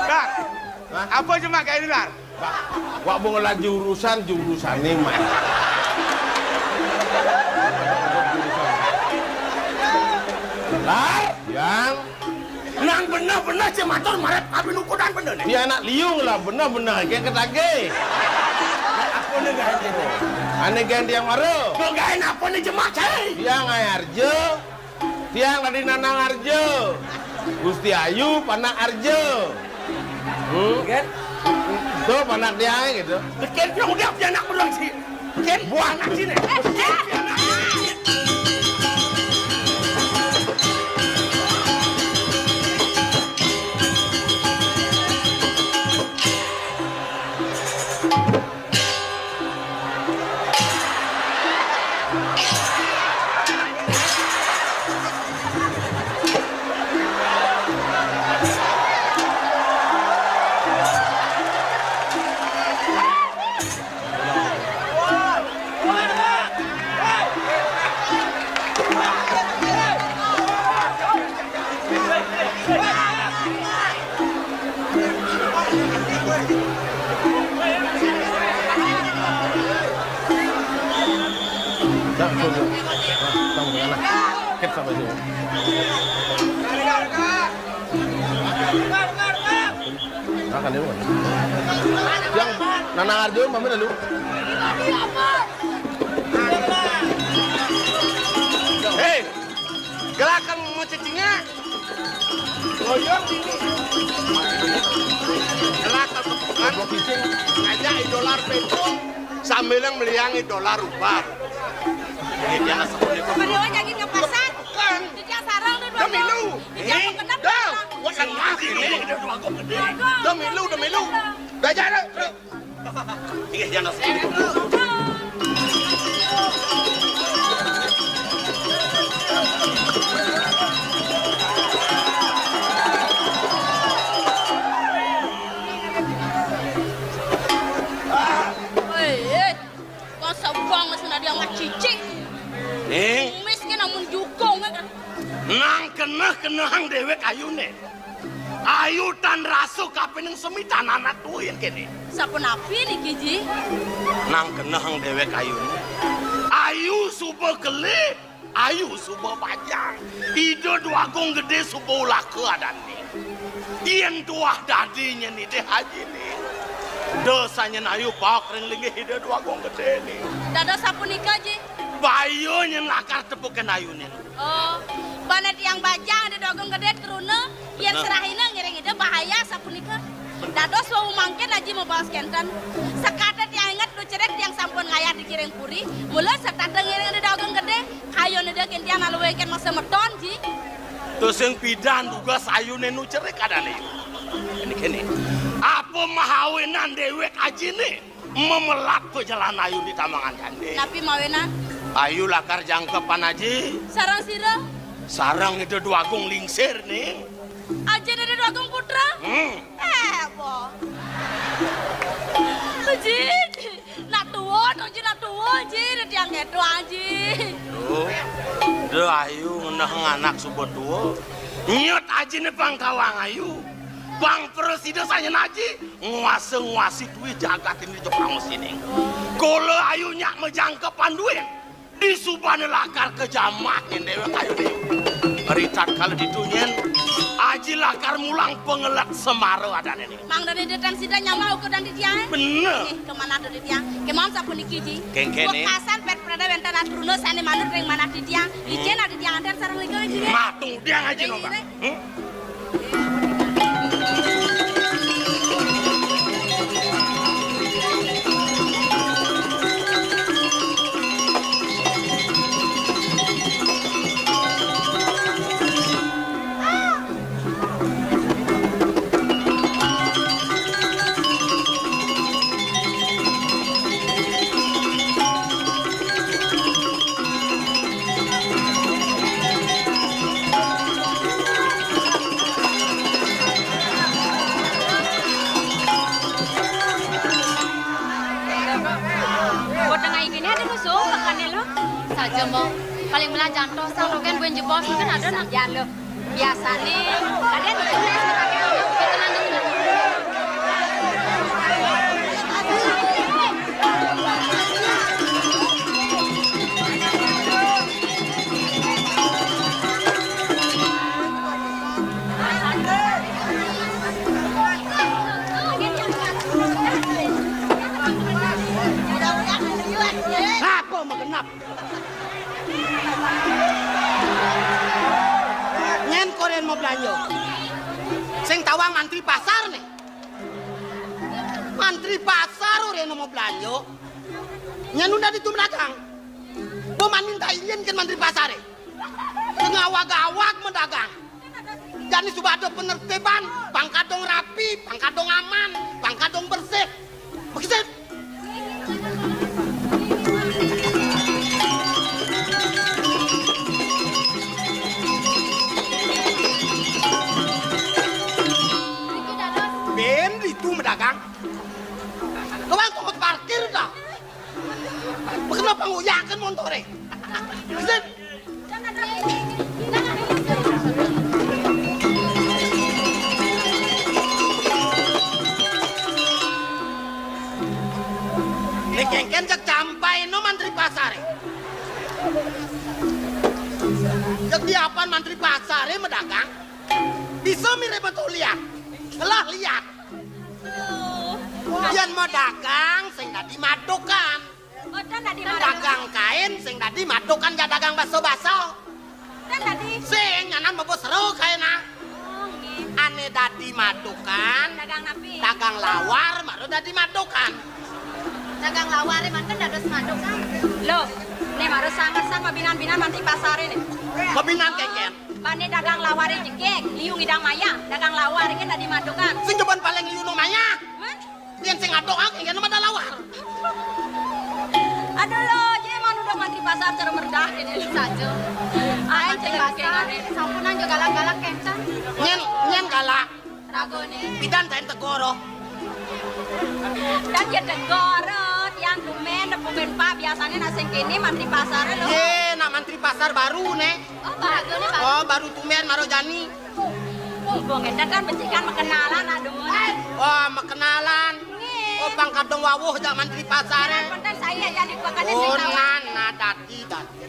Bar, apa Jemak gaé né, Bar? Wak, wak mau ngelah jurusan, jurusané, Mat. Lah, yang nang beneh-beneh cé matur marep kabin ukudan beneh né. Dia anak liung lah, beneh-beneh, kayak ketagih. Apa né gaé né? Ané gaé yang mara. Kok gaé apa né Jemak, cai? Dia ngayar je. Tiang dadi nanang arja. Gusti Ayu panak arja. Hmm? Kan? Tuh panak tiang gitu. Kén pian udah pian anak beruang sih. Kén buah anak sini. Kén pian anak. Yang nanang arja, mami lalu. Hei, gelakan mau cacingnya. Goyong ini. Telat atau bukan? Aja dolar petrol sambil yang meliang dolar rubah. Ini dia asal. Beliau aja gini ke pasar. Bukan. Dia sarang tuh dua. Demi lu. Dia mau kenapa? Dah, gua kan mati nih. Demi lu, demi lu. Belajar lu. Iya, iya, nasi. Woi, eh. Kok sebang wis nadya macicing. Ning. Miskin amun jukung kan. Nang keneh-kenehang déwék ayuné. Ayu tan rasa kapining semi tan anak tuin kéné. Sapunapi niki, Ji? Nang kenehang déwék ayuné. Ayu suba kelih, ayu suba bajang. Ida Dwagung Gedé suba ulaka adané. Yén tuah dadi nyén Ida Haji ning. Da sanyén ayu paok ring linggih Ida Dwagung Gedé ning. Dados sapunika, Ji. Baya nyén lakar tepukin ayuné. Oh, bané tiang bajang Ida Dwagung Gedé truna, yén serahina ngiring Ida bahaya sapunika. Dados wau mangkin Aji mabaos kénten. Sekata tiang inget nu cerik tiang sampun ngayah di Kiring Puri, mula setata ngiring Ida Dwagung Gedé, kayun Ida kén tiang naluwihken mangsa meton, Ji. Tusing pidan dugas ayuné nu cerik adané. Ini kéné. Apa mahawinan déwék ajiné? Memelat pajalan ayu di tamangan candé. Napi mawinan? Ayu lakar jangkepan aji. Sareng sira? Sareng Ida Dwagung Lingsir, ning. Ajin Ida Dwagung Putra? Hmm. Eh, apa? Aji, nak tua, aji Lah tua, Ji, da tiang kéto, Ji. Duh, da ayu ngenehang anak suba tua. Nyut ajiné pang kawang ayu. Pang prasida sajan aji, nguasa-nguasi duit jagat ené jok pang sining. Kala ayu nyak majangkepan duit. Disubané lakar ka jamaah nyén déwék ayu déwék. Ri tatkala ditu nyén, aji lakar mulang pangelet semara adané. Mangdané détan sida nyambah ukuran titiang. Bener. Nggih, kamanah titiang. Kémaon sapuniki, Ji. Kéngkéné. Wekasan pét prada wénten atruna sané manut ring manah titiang. Hmm. Icén titiang antar sareng lega, Ji. Matung tiang aji. Nggih, nombak. Nggih. Hmm? Buat tengah ini ada musuh, makannya lo. Saja, Mo. Paling belah jantos, sang rogen buen jebos, kan ada nak. Saja lo. Biasané, kadén. Apa magenap? Nyén koréan mau belanja. Sing tawang mantri pasar né. Mantri pasar oréhna mau belanja. Nyén nu dadi tumedagang. Bo maninta injin kén mantri pasaré. Sing awag-awag medagang. Jani suba ada penertiban, pang kadung rapi, pang kadung aman, pang kadung bersih. Begitu. Bén ditu medagang. Tukang toko parkir dah. Kenapa nguyakin montoré? Begitu. Né kéngkén jeg campaina mantri pasaré. Jeg diapan mantri pasaré medagang. Bisa mirib metu liat. Lah liat. Yén medagang sing dadi madukan. Oh, tan dadi madukan. Dagang kain sing dadi madukan, ja dagang baso-baso. Tan dadi. Sing nyanan mebo sero kaina. Oh, nggih. Ané dadi madukan. Dagang napi? Dagang lawar mara dadi madukan. Dagang lawaré manten dados madukan. Loh, né mara sanget sang mabinan-binan mantri pasaré né. Mabinan kéngkén. Bani dagang lawaré jegég, liu ngidang mayah, dagang lawaré kan dadi madukan. Sing jeban paling liu nu mayah. Mén? Yén sing aduk, ah, kéngkén mah da lawar. Aduh lo, jé mah udah mantri pasar cara merdah kéné. Saja. Aé mantri pasar, kéngkén. Sampunang jo galak-galak kénten. Nyén, nyén galak. Ragané. Pidan taén tegor, oh. Dan ya tegor, oh, tiang tumén, nepungan Pak, biasané nak sing kéné mantri pasar lo. Yé, nak mantri pasar baru né. Oh, baru né, Pak. Oh, baru tumén mara jani. Ibu ngénten kan becikan makenalan, aduh. Oh, makenalan. Nggih. Oh, pang kadung wawuh jak mantri pasaré. Punten saya ya di pakané. Oh, sing tawang. Nan, nah, dadi, dadi.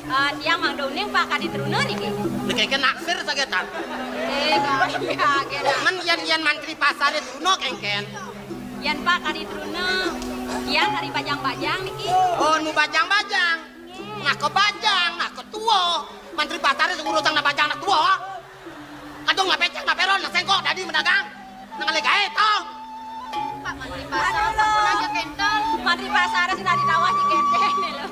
Eh, tiang mangda uning, Pak, kadi truna niki. Niki ké naksir sagetan. Eh, kok iya, kéné. Men yén, yén mantri pasaré truna kéngkén. Yén, Pak, kadi truna, tiang kadi bajang-bajang niki. Oh, nu bajang-bajang. Nggih. Nah, ké bajang, nah, ké tua. Mantri pasaré sing ngurusang nak bajang nak tua. Kadung nak pécéng, nak péron, nak séngkok, dadi medagang. Nang alé gaé to. Pak Mantri Pasar, sampun aja kénten. Mantri Pasar sing dadi tawah di kénten né lo.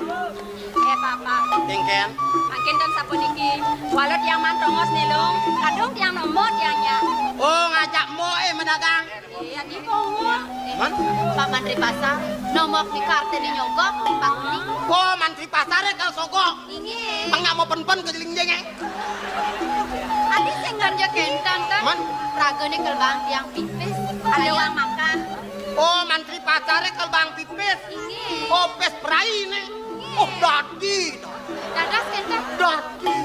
Eh, Bapak. Kéngkén. Mangkin ten sapuniki. Walau tiang man tongos né lo. Kadung tiang nomor tiang nya. Oh, ngajak mo, eh, medagang. Iya, di pungut. Man? Pak Mantri Pasar, nomor di kartu di nyogok, Pak Kuning. Oh, Mantri Pasar ya kalau sogok. Inggih. Tengah mau pen-pen ke jeling jengeng. Adi sing ganja kénten, kan? Man? Ragané kelebang tiang pipis. Ada uang makan. Oh, mantri pasare kal Bang Pipis. Inggih. Oh, pes praine. Inggih. Oh, dadi. Dados kenten. Dadi.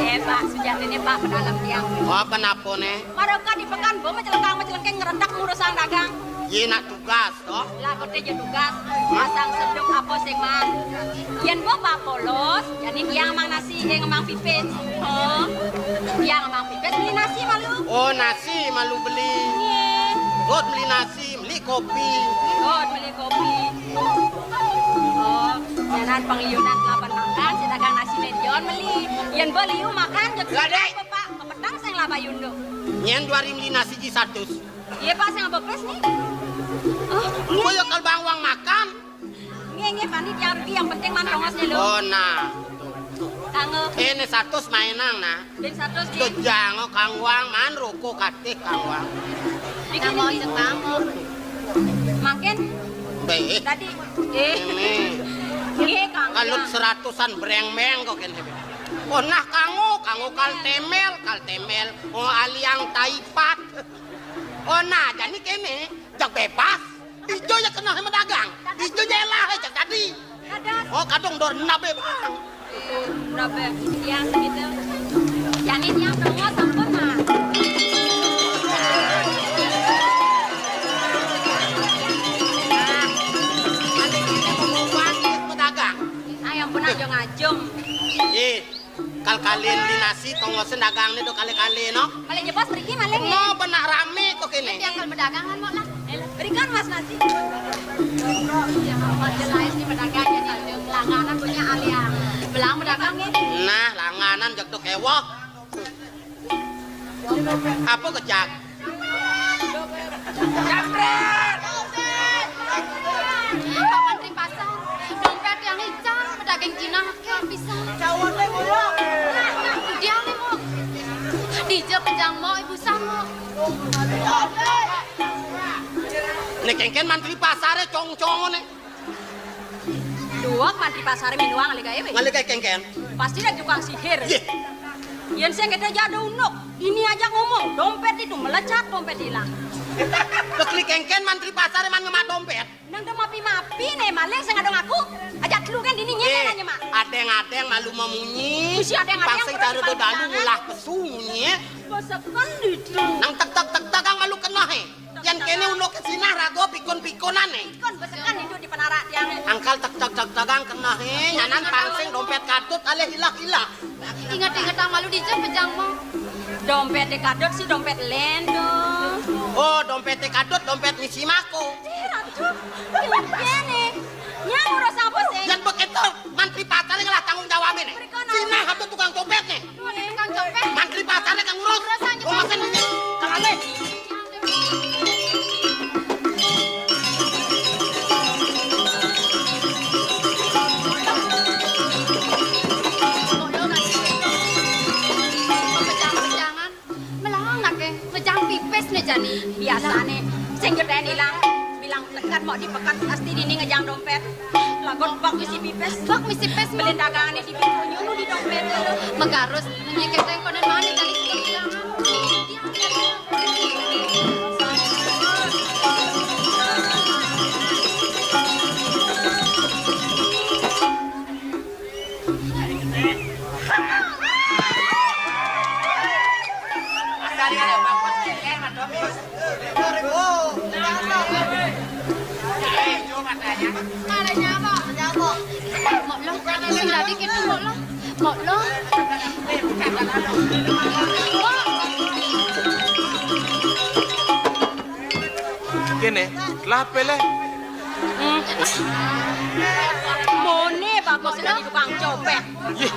Eh, Pak, sujatine, Pak, pedalem tiang. Oh, apa napone? Maroka di pekan, bo mecelengkang-mecelengkeng ngrendak ngurusang dagang. Ye nak tugas, toh? Lah, kote je tugas. Masang seduk apa sing man. Yen bo Pak polos, jani tiang mang nasi, eh, mang pipis. Oh. Tiang mang pipis beli nasi malu. Oh, nasi malu beli. Nggih. Dot beli nasi, beli kopi. Dot beli kopi. Oh, nyanan pangliunan kelaban makan, sing dagang nasi medion beli. Yen bo liu makan, jek. Lah, Dek. Apa, Pak? Kepetang sing laba yunduk. Nyen dua hari beli nasi ji satus. Iya, Pak, sing apa pes nih? Oh, nggih. Koyo kal bang wang makan. Nggih, nggih, Pak, niki yang rugi, yang penting man tongosne lho. Oh, nah. Kanggo. Ini satus mainang, nah. Bin satus, nggih. Tuh jango kang wang, man roko katih kang wang. Iki, niki. Mangkin? Mbak, eh. Tadi, eh. Ini. Nggih, Kang. Kalut seratusan breng-beng kok kene. Oh, nah, kanggo, kanggo kal temel, kal temel. Oh, aliang taipat. Oh, nah, jani kene, jak bebas. Dijo ya kena medagang. Dijo ya elah, jak dadi. Dados. Oh, kadung dor nabe, Bang. Eh, nabe. Yang gitu. Jani tiang tongos sampun, Mas. Nah, medagang. Ayo, ampun, aja ngajum. Eh, kal-kalin beli nasi, tongos dagang nih do kali-kali, no? Paling jebos mriki maling, no, ya? Benak rame kok kene. Yang kal medagangan, Mak, lah. Eh, berikan, Mas, nasi. Ya, Mas, jelas ini pedagangnya saja. Langganan punya alia. Belang pedagang, ya? Nah, langganan jek do kewok. Apa kejak? Pak Mantri Pasar, dompet yang ical, pedaging Cina akeh pisan. Dia nih, Mo. Dija pejang, Mo, ibu sama. Nek kengken mantri pasare cong-cong ne. Duwek mantri pasare minuang ngalih gawe. Ngalih gawe kengken. Pasti nek tukang sihir. Iya. Yen sing kete jado unuk, ini aja ngomong, dompet itu melecat, dompet hilang. Bekli kengken mantri pasare man ngemak dompet. Nang do mapi-mapi ne maling sing adong aku. Aja telu kan dini nyene nyemak. Adeng-adeng malu memunyi. Mesti adeng-adeng. Pang sing cara do dalu ngulah pesu munyi, eh. Besekan itu. Nang tek tek tek tek kang malu kena, eh. Yan kene uno kesinah rago pikun-pikunan, eh. Pikun besekan itu di penarak tiang. Angkal tek tek tek tek kang kena, eh. Nyanan pang sing dompet katut alih ilah-ilah. Inget-inget ang malu dija pejang, Mo. Dompet kadut si dompet lendo. Oh, dompet kadut, dompet misi mako. Ih, aduh, kene. Nyang urus apa sih? Yan begitu, mantri pasar ngelah tanggung jawab ini. Mereka nang Cina satu tukang copet nih. Tukang copet. Mantri pasarnya kang urus. Urusan Oh, makan ini. Kalane. Melawan ake ngejang pipis ne jani. Biasane sing gedeni ilang bilang tekan mau dipekat pasti dini ngejang dompet. Lagon bak misi pipis. Bak misi pipis beli dagangane di pintu nyuruh di dompet. Megarus nyenyi keteng konen mana jani. Mok lo, sing dadi gitu, Mok lo. Mok lo. Kene, lape le? Hmm. Mone bagus dadi tukang copet. Yeh.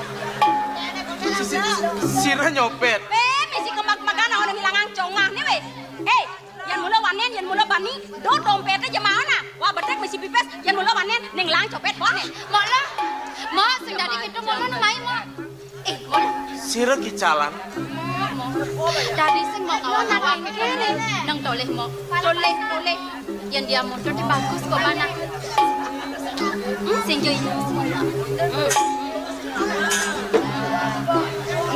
Si, si, sira nyopet. Eh, mesti kembang-kembangan orang hilangan congah nih, weh. Eh, yang mula wanen, yang mula bani, do dompetnya jemaah nah. Wah, betek mesti pipes, yang mula wanen, ning lang copet, boh, nih. Mok lo, Mok, sing dadi gitu, Mok lo, nang mai, Mok. Eh, Mok lo. Sira kicalan. Dadi sing mau ngawang-ngawang nang toleh, Mok. Toleh, toleh. Yang dia mundur di bagus kok, mana? Hmm, sing jui. Hmm.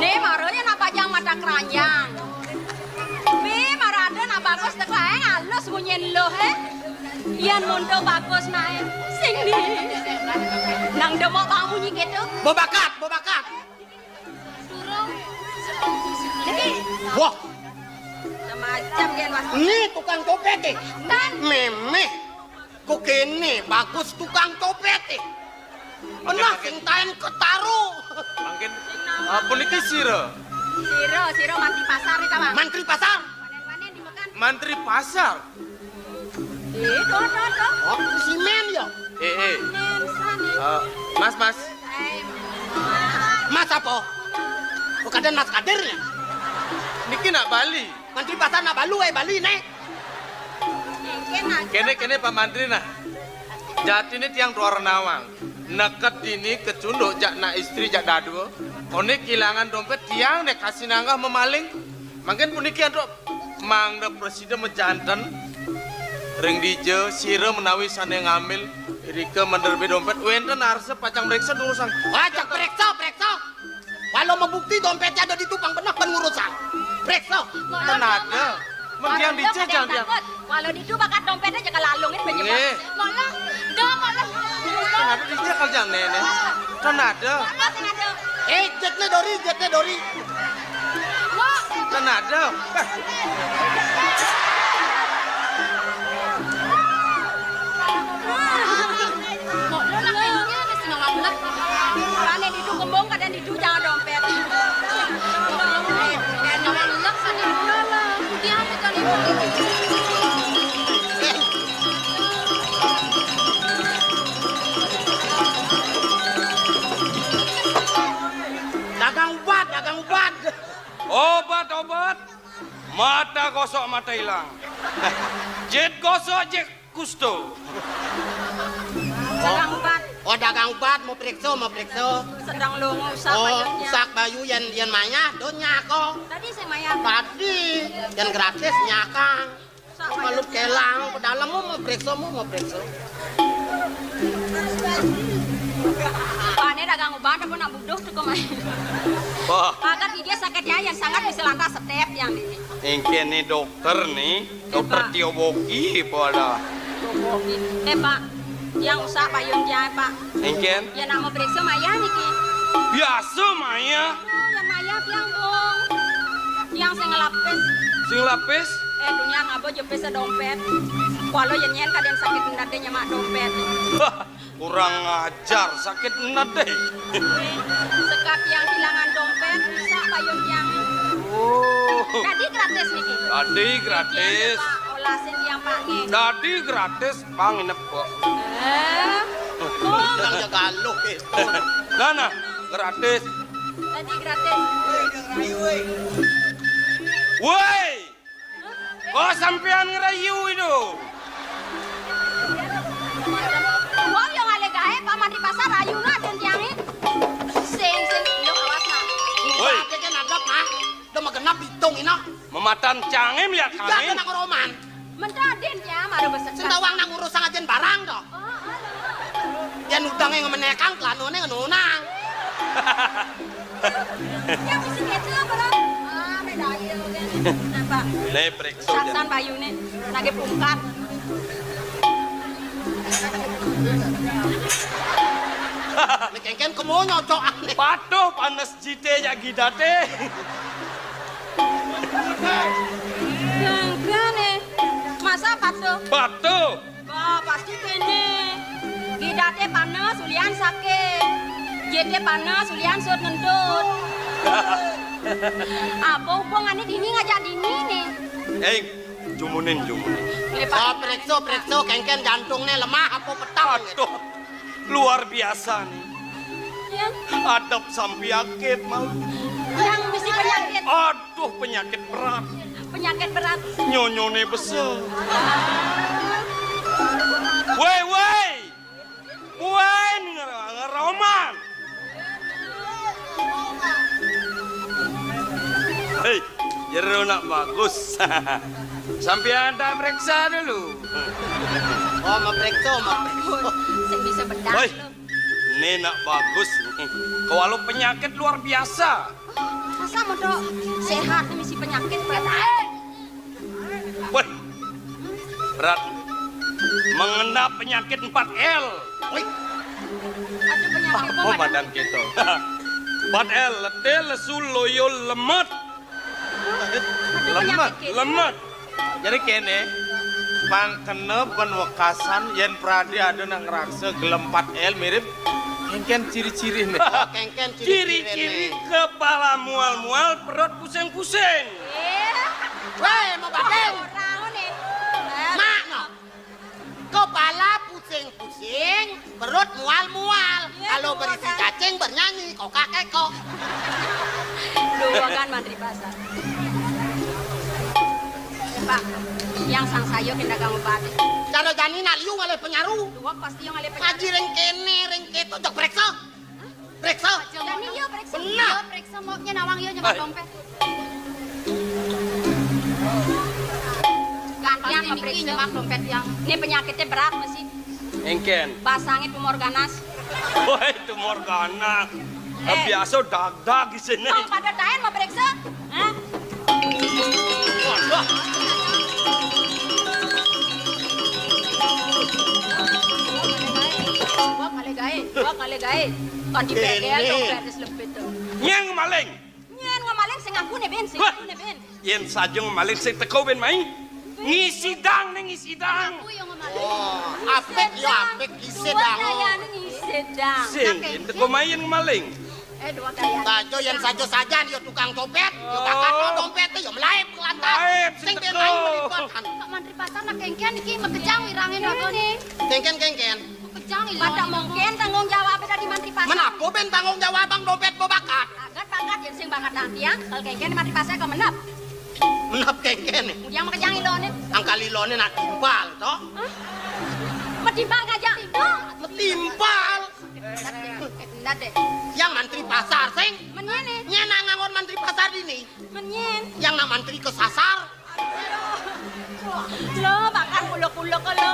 Nih, marane nak pajang mata keranjang. Nih, marane nak bagus tek lae ngalus. Nyén luh, eh? Yén monto bagus naé. Sing di. Nang demok bang munyi gitu. Bebakat, bebakat. Durung. Lagi. Wah, semacam gén, Mas. Ini tukang copét, eh. Kan? Mémé. Kok kéné bagus tukang copét, eh. Benar sing taén ketaro. Mangkin, eh, puniki sira? Sira, sira mantri pasar iki, Bang. Mantri pasar? Wanen-wanen di Mekan. Mantri pasar? Eh, to, to, to. Oh, si Mém ya? Eh, eh. Mém, sane. Eh, Mas, Mas. Eh, Mas apa? Kok kadén Mas Kadir ya? Niki nak bali. Mantri pasar nak balu, eh, bali né. Kéné, kéné, Pak Mantri, nah. Jatiné tiang Dwarenawang. Neked dini kecunduk jak nak istri jak dadua. Oné kilangan dompét tiang né kasinanggah mamaling. Mangkin puniki antuk mangda prasida majanten ring dija sira menawi sané ngambil irika manderbé dompét wénten arsa pacang mréksa durusang. Wah, cak préksa, préksa. Walau mabukti dompétnya ada di tupang benak pengurusan. Préksa. Tenada. Menggiang dija jang diang. Walau ditu bakat dompétnya aja kalalung ini. Nggih. Malah, do malah. Tenada dija kal jang néné. Tenada. Malah sing ada. Eh, jetnya Dori, jetnya Dori. Tenada. Kok lo nak ini mesti ngawang lek. Kane ditu kembung, kadang ditu jangan dompét. Ngawang lek, kadang ditu lah. Dia apa kali? Dagang ubat, dagang ubat. Obat-obat. Mata gosok, mata ilang. Jit gosok, jit kusto. Dagang ubat. Oh, dagang ubat, mau periksa, mau periksa. Sedang lo ngusah. Oh, payungnya. Usak bayu yén, yén mayah, do nyako. Tadi saya mayah. Tadi, yén gratis nyakang. Usak bayu. Malu kelang, pedalem mau, mau periksa, mau, mau periksa. Pane dagang ubat apa nak buduh tuh kemai. Wah. Maka dia sakitnya yang sangat bisa lantas step yang ini. Engké né dokter né, dokter Tio Boki apa ada? Tio Boki. Eh, Pak, yang usak payun dia, Pak. Engkén? Ya nak mau periksa mayah niki. Biasa mayah. Oh, yang mayah tiang, Bung. Yang sing ngelapis. Sing ngelapis? Eh, dunia ngabo jepis dompét. Walau yang nyen kadang sakit mendadak nyemak dompét. Kurang ajar, sakit enet deh. Sekap yang kehilangan dompét, bisa payun yang. Oh. Tadi gratis niki. Tadi gratis. Pak, olasin yang Pak nge. Tadi gratis, Pak nginep kok. Eh. Oh. Yang jaga lu gitu. Nah, nah, gratis. Tadi gratis. Woi. Kok sampean ngerayu itu? Wong yo ngalih gaé, Pak, mati pasar rayu nah, den tiangé. Sing, sing, yo awas nah. Woi. Ate kan adep nah. Udah mah genap hitung ino. Mematan cangé melihat kami. Iya, nak roman. Mentadin ya, maru besekan. Sing tawang nang urusan ajen barang to. Yén utangé ngemenekang, kelanoné ngenunang. Ya, mesti gitu apa, Bang? Ah, beda aja, oke. Apa? Né, periksa. Sasan bayuné, lagi pungkat. Né kéngkén kemo nyocok ané. Patuh panes jité jak gidaté. Ganggané. Masa patuh? Patuh. Wah, pasti kéné. Gidaté panes, ulian sakit. Jité panes, ulian sut ngentut. Apa hubungannya dini ngajak dini nih? Eh, jumunin, jumunin. Ini, Pak. Ah, periksa, periksa, kéngkén jantungnya lemah apa petang? Aduh, luar biasa nih. Ya. Adep sampiakit mau. Yang mesti penyakit. Aduh, penyakit berat. Penyakit berat. Nyonyoné besar. Woi, woi. Woi, nger-, ngeroman. Hei, jero nak bagus. Sampean tak periksa dulu. Oh, mau periksa, mau periksa. Sing bisa bedak. Woi. Ini nak bagus nih. Kalau penyakit luar biasa. Masa mau sehat nih misi penyakit, Pak? Woi. Berat. Mengenap penyakit empat L. Wih. Aduh, penyakit apa, apa badan kita? Empat L, letih, lesu, loyo, lemet. Aduh, lemet, penyakit. Lemet. Jadi kene, pang kena ben wekasan, yen pradi ada nak ngerasa gelem empat L mirip, kengken ciri-ciri nih. Oh, kengken ciri-ciri. Ciri-ciri nih. Kepala mual-mual, perut pusing-pusing. Iya. Weh, mau batin. Orang nih. Mak, no. Kepala pusing-pusing, perut mual-mual. Iya, kalau berisi cacing bernyanyi, kokak kekok. Dua kan mantri pasar. Pak, yang sang sayo pindah kamu Pak. Cara jani nak liu ngalih penyaru. Dua pasti yang ngalih penyaru. Aji ring kene, ring keto, jok preksa. Preksa. Jani yo preksa. Benar. Yo preksa, maunya nawang yo nyemak dompet. Gantian pasti nyemak dompet yang. Ini penyakitnya berat masih. Engken. Basangnya tumor ganas. Woi, tumor ganas. Eh. Biasa dag-dag di sini. Bang, pada taen mau preksa? Hah? Wah, kale gae, wah, kale gae. Kan dibedel dong, beres lebet dong. Nyang maling. Nyang maling sing aku nih, Ben, sing aku nih, Ben. Yen saja maling sing teko, Ben, mai. Ngisidang nih, ngisidang. Aku yang maling. Oh, apik ya, apik ngisidang. Dayane ngisidang. Sing, yen teko mai yen maling. Eh, dua kali. Saja yen saja-saja yo tukang copet, yo kakak dompet, yo melaib ke lantas. Melaib, sing sing teko. Kok mantri pasar nak kengken iki mekejang wirange ragone. Kengken, kengken. Mekejang iki. Pada mungkin tanggung jawab tadi mantri pasar. Menapa ben tanggung jawab bang dompet bebakat? Bakat, bakat, yen sing bakat nang tiang, kalau kengken mantri pasar kok menep. Menep kengken. Yang mekejang ilone. Angkal ilone nak timpal, toh? Hah? Metimpal aja. Metimpal. Enggak deh. Yang mantri pasar sing. Menyen nih. Nyen nak ngangon mantri pasar dini. Menyen. Yang nak mantri kesasar. Lo, bahkan kuluk-kuluk lo.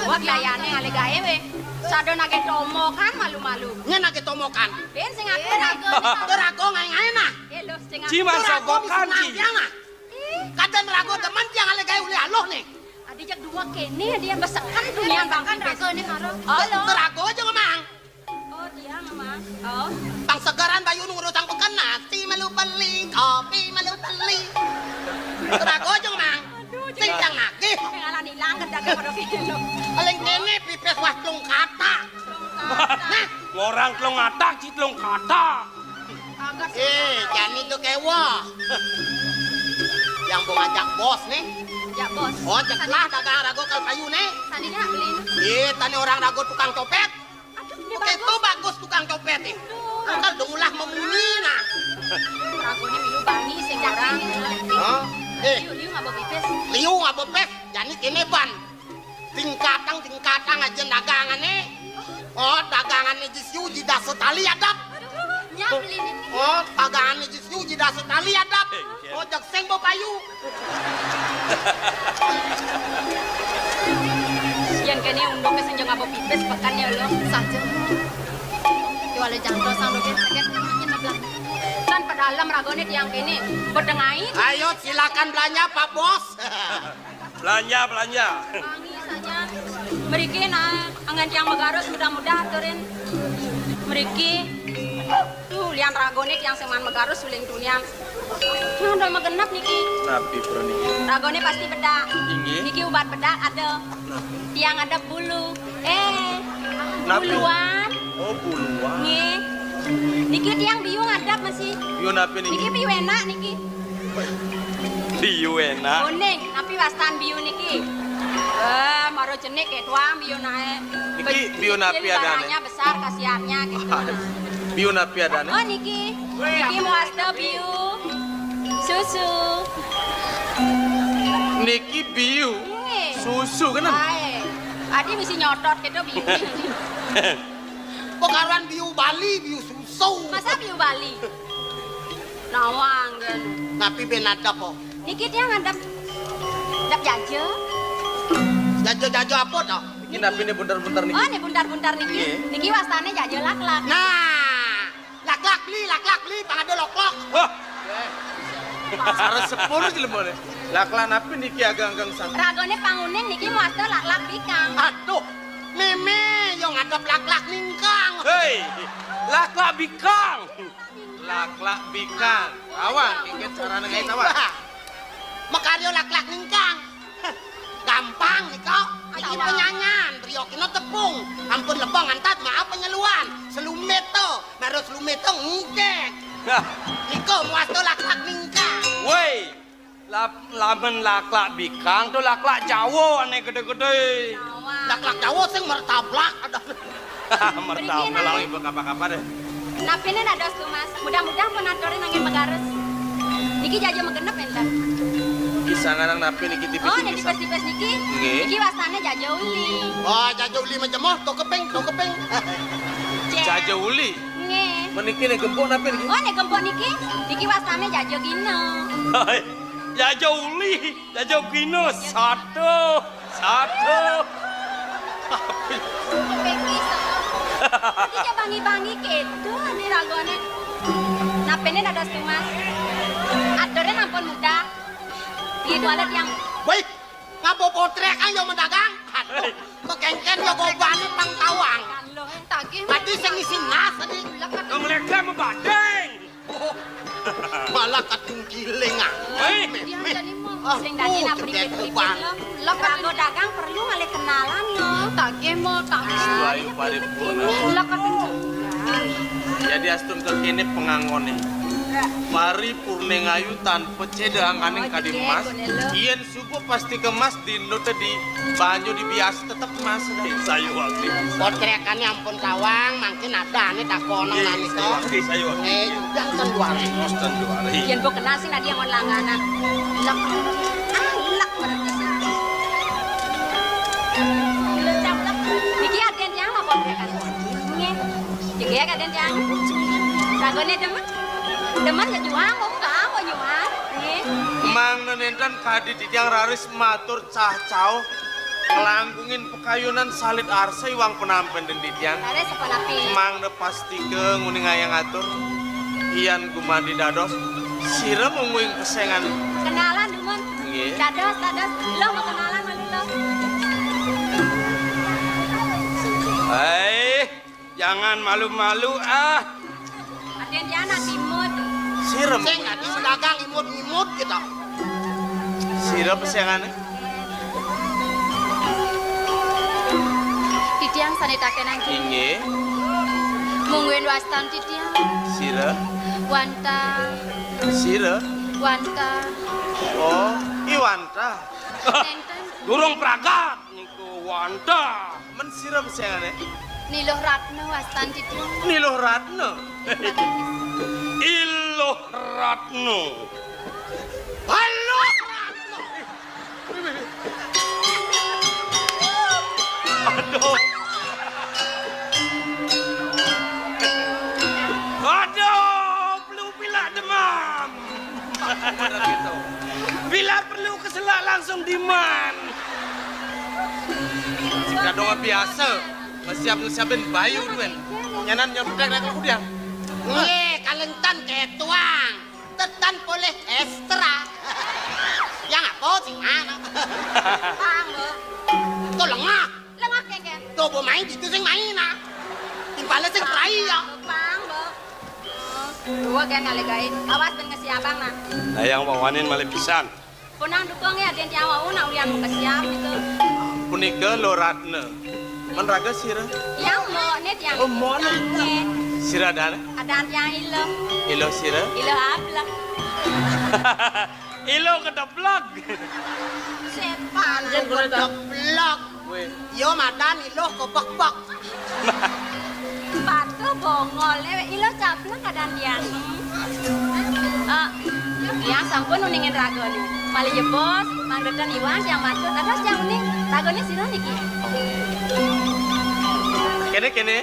Wah, gayane ngale gawe we. Sado nage tomokan malu-malu. Nyen nage tomokan. Ben sing aku nak. Derago ngae-ngae nah. Eh, lo sing aku. Ciman sogokan, Ci. Kadang rago teman tiang ngale gawe ulih aluh nih. Adi jak dua kene dia besekan dunia bang kan rago ini karo. Oh, lo. Derago aja ngomong. Oh, dia ngomong. Oh. Bang segaran bayu nurut sang peken nasi malu beli, kopi malu beli. Derago aja ngomong. Aduh, sing tiang nagih. Pengalan hilang kan dagang pada kene. Paling kene pipis wah tlung kata. Nah, orang tlung kata, ci tlung kata. Eh, jani tuh kewa. Yang mau ngajak bos nih. Ngajak bos. Oh, ceklah dagang rago kal payu nih. Tadi dia beli. Eh, tani orang rago tukang copet. Aduh, ini oke, bagus. Itu bagus tukang copet nih. Aduh. Angkal dong ulah memuni nah. Rago ini milu bangi sing orang. Oh, eh. Liu, liu ngapa pipis? Liu ngapa pipis? Jani kene ban. Tingkatang, tingkatang aja dagangane. Oh, dagangane jis yu jidah setali adap. Nyam linin. Oh, dagangane jis yu jidah setali adap. Oh, jak sing bo payu. Sian kene unduknya senjeng apa pipis pekan ya lo. Saja. Jual jangkau sang dogen sakit nyeblak. Kan pedalem ragone tiang kene. Bedeng ae. Ayo, silakan belanja, Pak Bos. Belanja, belanja. Wangi saja. Mriki nah, angan tiang Megarus mudah-mudah aturin. Mriki. Tuh, lian ragone tiang seman Megarus suling tunian. Nah, udah magenep niki. Napi pro niki? Ragone pasti bedak. Inggih. Niki ubat bedak ada. Napi? Tiang ada bulu. Eh, napi? Buluan. Oh, buluan. Nggih. Niki tiang biu ngadap masih. Biu napi niki? Niki biu enak niki. Biu enak. Kuning, tapi wastan biu niki. Eh, maro jenik kayak tuang biu nae. Niki biu napi adane? Barangnya besar khasiatnya gitu. Biu napi adane? Oh, niki. Niki muasta biu. Susu. Niki biu. Nggih. Susu kenen. Ae. Adi mesti nyotot gitu biu. Pekaruan biu Bali, biu susu. Masa biu Bali? Nawang kan. Napi ben adep po? Niki tiang adep. Adep jaja. Jaja-jaja apa to? Niki napi ne buntar-buntar niki? Oh, ne buntar-buntar niki. Nggih. Niki wastane jaja laklak. Nah, laklak beli, laklak beli, pang ada loklok. Wah. Sareng sepur jelemane. Laklak napi niki ageng-ageng sang? Ragane panguning niki mawasta laklak bikang. Aduh, meme yo ngadep laklak ningkang. Hei, laklak bikang. Laklak bikang. Awan, kengken carane gawe awan. Makarya laklak ningkang. Gampang nika. Iki penyanyan, briyokina tepung. Ampun lebong antat, maaf penyeluan. Selumit to, mara selumit to ngkek. Nika mawasta laklak ningkang. Woi, lap-, lamun laklak bikang to laklak Jawa ane gede-gede. Laklak Jawa sing mertablak. Mertablak. Mriki, Mas. Napi ne dados tu, Mas? Mudah-mudahan pun aturé nanging magarus. Niki jaja magenep enten. Niki sanganang napi niki tipis-tipis? Oh, nek tipis-tipis niki. Nggih. Niki wastane jaja uli. Oh, jaja uli majemoh, to keping, to keping. Jaja uli? Nggih. Meniki nek gempuk napi niki? Oh, nek gempuk niki, niki wastane jaja gina. Jaja uli, jaja gina, satu, satu. Iki bangi-bangi keto ane ragane. Napene dados tumas? Aturé ampun mudah. Nggih, kuala tiang. Woi, ngapa potrek ayo mendagang? Aduh, kekengken ya gobane pang tawang. Tagih. Tadi sing isi nas tadi. Kang Leka mebadeng. Oh, malah kadung giling, ah. Hei. Dia jani mah. Ah, sing dadi nak pripit-pripit lo. Lo kanggo dagang perlu ngalih kenalan lo. Tagih mo, tagih. Ayu paripurna. Lo kadung. Jadi astun kekene pengangone. Paripurne ngayu tanpa ceda angkaning kadi emas. Yen suba pasti kemas dina tadi banyu dibias tetep emas. Sayuwakti. Potrekane ampun tawang, mangkin adane takono. Nggih, manika. Sayuwakti, sayuwakti. Eh, udah ten luar. Terus ten luar. Yen mbok kenal sing adi angon langganan. Lek. Ah, lek bener. Niki aden yang apa mereka? Nggih. Nggih, aden yang. Ragone demen. Demen ya juang, kok enggak, kok nyuar. Nggih. Mang nenenten kadi titiang raris matur cah-cao nglanggungin pakayunan salit arsa iwang penampen den titiang. Are sepenapi? Mangda pastika nguning ayang atur. Yan gumadi dados sira mungguing pesengan. Kenalan dumun. Nggih. Dados, dados. Lo mau kenalan malu lo. Hai. Jangan malu-malu, ah. Aden jana timut. Sira sing adi sedagang imut-imut gitu. Sira pesengane? Titiang sane takenan. Inggih. Mungguing wastan titiang. Sira? Wanta. Sira? Wanta. Oh, Iwanta. Nenten. Durung pragat niku Wanta. Men sira pesengane? Niluh Ratna wastan titiang. Niluh Ratna. Iluh Ratna. Iluh Ratna. Aduh. Aduh, perlu pilak demam. Bila perlu keselak langsung diman. Sing kadung biasa, ngesiap-ngesiapin bayu duwen. Nyanan nyotek rek kudian. Nggih, kalentan ketuang. Tetan polih ekstra. Yang apa sing ana? Pang, Bu. Tuh lengah. Lengah kengken. Tuh bu main itu sing main ah. Timbale sing rai ya. Pang, Bu. Dua kan kali gain. Awas ben ngesi abang nah. Nah, yang wawanin malih pisan. Punang dukung ya, den tiang wau nak ulian muka siap gitu. Punika Loratna. Men raga sira? Yang mbok ne tiang. Oh, mbok ne. Nggih. Sira adane? Adan tiang ilo. Ilo sira? Ilo ablek. Ilo kedeplek. Setan. Yen kedeplek. Weh. Yo madan iluh kebek-bek. Batu bongol, eh, iluh caplek kadang dia. Eh, yang sampun uningin ragone. Malih jebos, mangdeten iwang yang matur. Terus yang uning ragone sira niki. Kene, kene.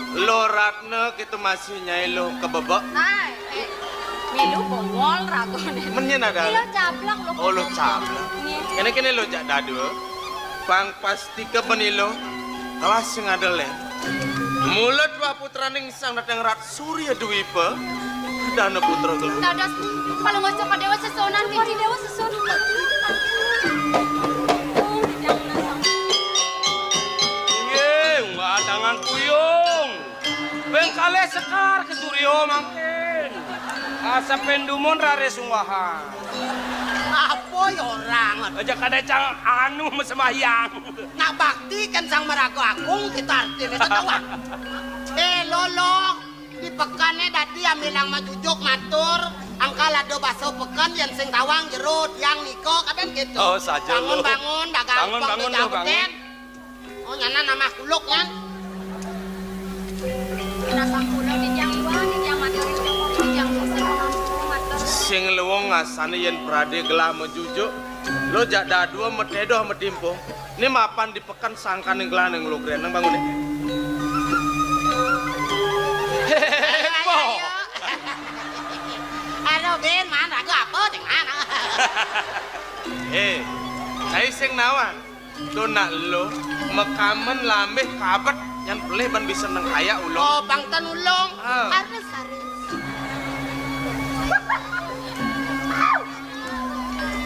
Loratna kita masih nyai lo kebebek. Hai, eh, milu bongol ragone. Men yen ada. Iluh caplek lo. Oh, lo caplek. Nggih. Kene, kene lo jak dadua. Pang pas Tika penilo, kelas sing adele. Mula dua putraning Sang Dateng Rat Surya Dwipa, Dana putra gelah. Dados Palungguh Cokor Déwa sesonan, Cokor Déwa sesonan. Inggih, unggaha tangan puyung. Ping kalih sekar ka surya mangkin. Asepin dumun raris unggahan. Apa ya orang? Aja kadécang anu masembahyang. Nak bakti kan Sang Maraga Agung kita artiné tetawang. Eh, lolo. Di pekané dadi amilang majujuk matur, angkal ada basa peken yén sing tawang jero tiang nika, kadén gitu. Oh, saja, Lho. Bangun, bangun, dagang Bangun, bangun, Lho, bangun. Oh, nyana namah kuluk, nyan. Nah, sampura titiang iwang, titiang matur ring Rama, titiang sing matur. Sing luwung ngasane yén pradé gelah majujuk, lo jak dadua matedoh matimpuh. Né mapan di peken sangkaning gelah ning lugren, nang bangun, eh. Ayo, ayo, ayo. Aduh, Bin, man, raga apa, sing mana? Eh, saya sing nawang. Tuh nak lo, makamen lambih kabet, yang pelih ban bisa neng kaya ulung. Oh, bang ten ulung. Ah. Arnes, arnes.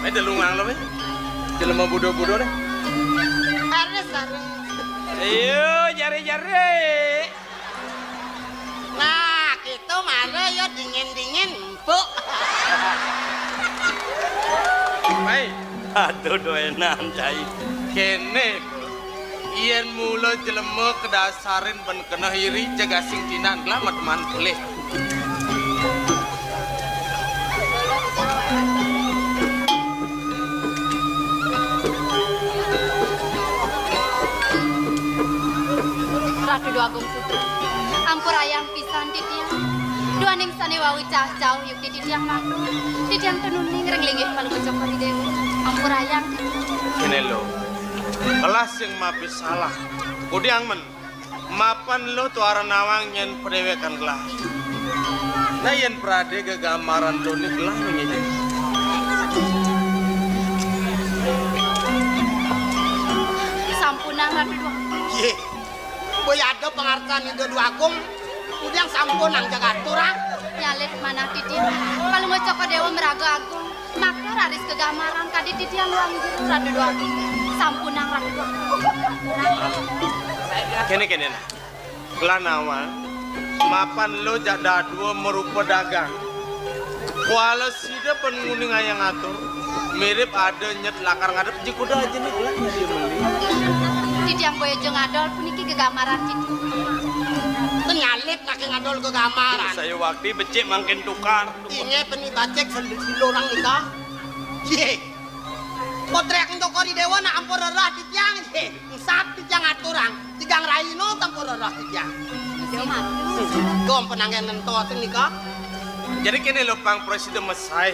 Ayo, delungang lo, Bin. Jelema budo-budo, deh. Arnes, arnes. Ayo, jare-jare. Nah, kita mana ya dingin-dingin empuk. Baik. Aduh, doenan, Cai. Kéné, yén mula jelema kadasarin ban keneh iri, jeg asing tinan gelah mateman pelih. Ratu Déwa Agung Putra, ampurayang pisan titiang. Duaning sané wau cah-cah yukti titiang matur. Titiang ten uning ring linggih Palungguh Cokor Déwa. Ampurayang. Kéné lo. Kelas sing mapi salah. Kudiang men. Mapan lo tuara nawang nyén padéwékan gelah. Nah, yén pradé gegamaran lo né gelah né ngéné. Sampunang Ratu Déwa. Yé. Boya ada pangarsan Ida Déwa Agung, kudiang sampunang jaga atur, ah. Nyalih manah titiang. Palungguh Cokor Déwa maraga agung. Maka raris kegamaran kadi titiang luang jero Ratu Déwa Agung. Sampunang Ratu Déwa Agung. Kéné-kéné nah. Gelah nawang, mapan lo jak dadua marupa dagang. Kuala sida ban nguningayang atur, mirip ada nyet lakar ngadep jikuda aja nih gelah dia meli. Titiang boya ja ngadol puniki gegamaran titiang. Nyalip nak ngadol gegamaran. Saya wakti becik mangkin tukar. Inggih peni bacik sel-, silurang nika. Yé. Potrék Cokor Déwa nak ampun rerah titiang, yé. Sat titiang aturang. Tigang raina tampur rerah titiang. Gom penanggen ngentos nika. Jadi kéné lo pang presiden mesai.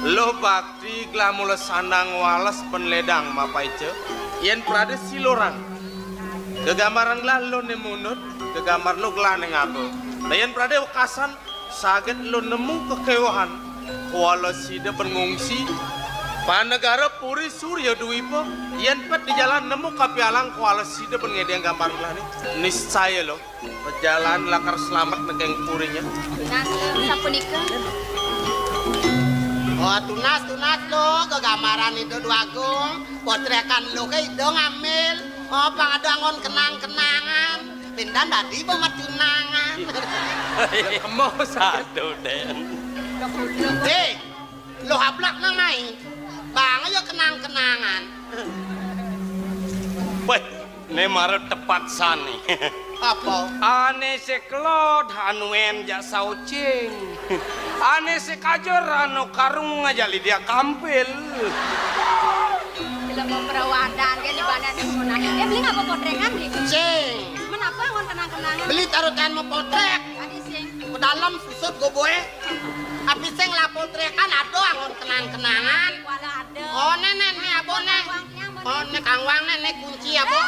Lo bakti gelah mula sandang wales penledang mapaica. Yén pradé silurang. Gegamaran gelah lo né munut, gegamar lo gelah né ngaba. Nah, yén pradé wekasan, saget lo nemu kekewahan, kuala sida ban ngungsi, panegara Puri Surya Dwipa, yén pet di jalan nemu kapialang kuala sida ban ngedeng gambar gelah né. Niscaya lo, pejalan lakar selamet nekeng purinya. Nah, sapunika. Oh, tunas, tunas lo, gegamaran Ida Déwa Agung, potrékan lo ke Ida ngambil. Oh, pang ada anggon kenang-kenangan. Pindan dadi pematunangan. Emoh, aduh, Den. Hé, lo hablak nang mai. Bang ayo kenang-kenangan. Wéh, né mara tepat sané. Apa? Ané seklod anuen jak saucing. Ané sekajur anu karung ngajali dia kampil. Film perawadan kan di mana nih mau nanya. Eh, beli ngapa potrékan, beli? Sing. Menapa ngon kenang-kenangan? Beli tarutan mau potrék. Tadi sing. Pedalem susut goboé. Tapi sing lah potrékan ada anggon kenang-kenangan. Wala ada. Oh, né, né, né, apa, né? Kangwang, yang Oh, né kangwang, né, né kunci apa?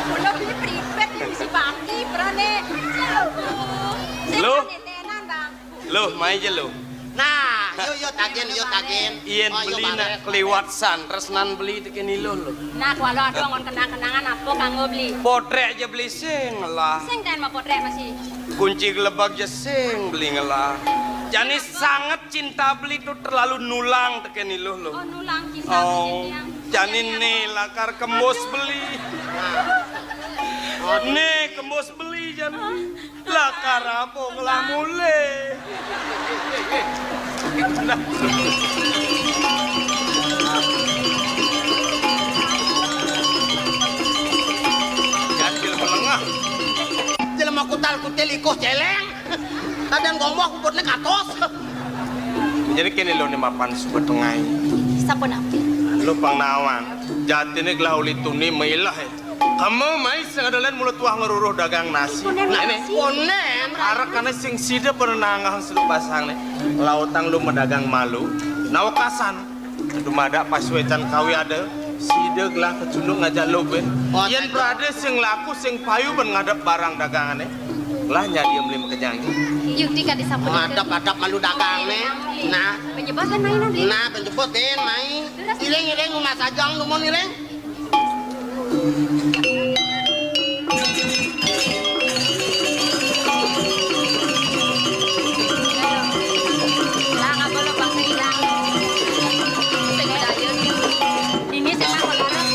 Udah beli pripet ya, bisi baki, berane. Loh. Tenan, Bang. Loh, mai ja lo. Nah, Yo, yo, tagen, yo, tagen. Yén beli nak keliwat san, tresnan beli tekén Iluh lho. Nah, kuwi lho, aduh, anggon kenang-kenangan apa kanggo beli? Potrék aja beli sing ngelah. Sing ten mau potrék masih. Kunci gelebag aja sing beli ngelah. Jani sanget cinta beli tuh terlalu nulang tekén Iluh lho. Oh, nulang cinta. Oh, beli tiang. Jani né lakar kembus beli. Né kembus beli jani. Lakar apa ngelah mulih? Ganjil menengah. Jelema kutal-kutil ikuh céléng. Kadang gomoh puputné katos. Jadi kéné lho né mapan suba tengah. Sapunapi? Lho Pang Nawang, jatiné gelah uli tuni mailah. Kamu mai sing ada lain mulut tuah ngeruruh dagang nasi. Nah, ini. Arek kana sing sida pada nanggah seluk basang né. Lautang lu medagang malu. Nawekasan. Dumadak pas wecan kawi ada. Sida gelah kecunduk ngajak lu ben. Yén prade sing laku sing payu ben ngadep barang dagangané. Lah nyadi meli makejang. Yukti kadi sampun. Adep-adep malu dagang né. Nah. Penjebot kan main nanti. Nah, penjebot den mai. Iring-iring rumah sajong dumun iring. Dini sing makan.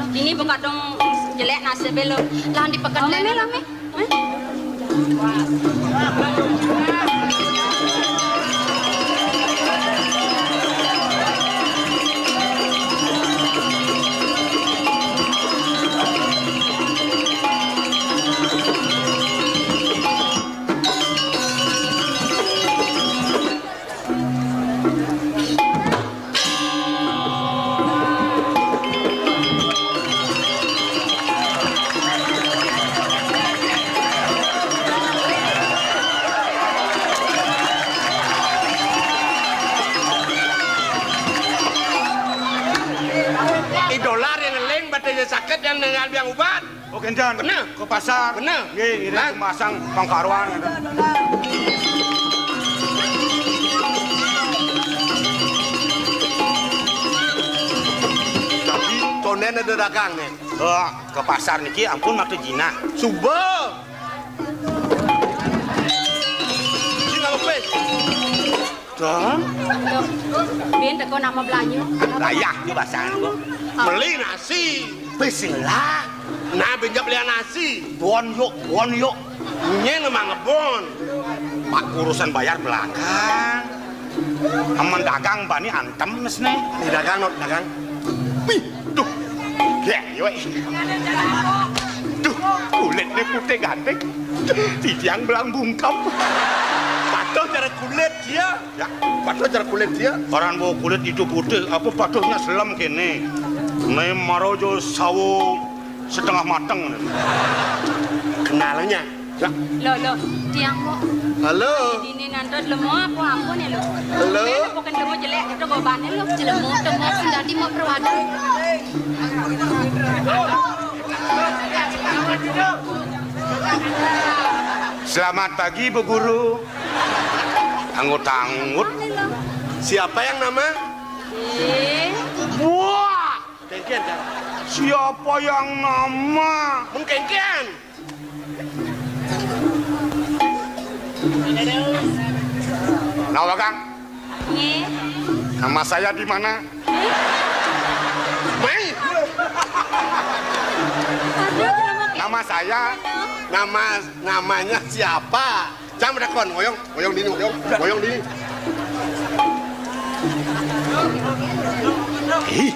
Dini bekadong jelek nasibé lho. Lah di peken lho. Idolar yang ngeling, badannya sakit, yang nengah biang ubat. Oh, kénten. Bener. Ke pasar. Bener. Nggih, ngiring. Hah? Masang pangkaruan. Tapi tondén ada dagang né. Oh, ke pasar niki ampun waktu jinah. Suba. Sing ngalupis. Dong. Bin teko nak belanja. Layah yo basang kok. Beli nasi. Bismillah. Nah, bin jep beli nasi. Bon yuk, bon yuk. Nyén emang ngebon. Pak urusan bayar belakang. Aman dagang bani antem mesne. Di dagang, Nok, dagang. Wih, duh. Ya, yo. Duh, kulitnya putih ganteng. Titiang belang bungkem. Patuh cara kulit dia. Ya, patuh cara kulit dia. Orang bawa kulit itu putih, apa patuhnya selem kene. Né marojo sawo setengah mateng. Kenalnya. Ya. Lo, lo, tiang kok. Halo. Dini nantos lemo apa ampun ya lo? Halo. Bukan lemo jelek, itu gobane lo. Jelemo, temo, sing dadi mau perwadan. Selamat pagi, Bu Guru. Anggut-anggut. Siapa yang nama? Eh. Wah. Kengkian, Kang. Siapa yang nama? Mun kengkian. Nawa, Kang? Nggih. Nama saya di mana? Mai. Aduh, nama saya. Nama, namanya siapa? Jam dakon, ngoyong, ngoyong dini, ngoyong, ngoyong dini. Ih.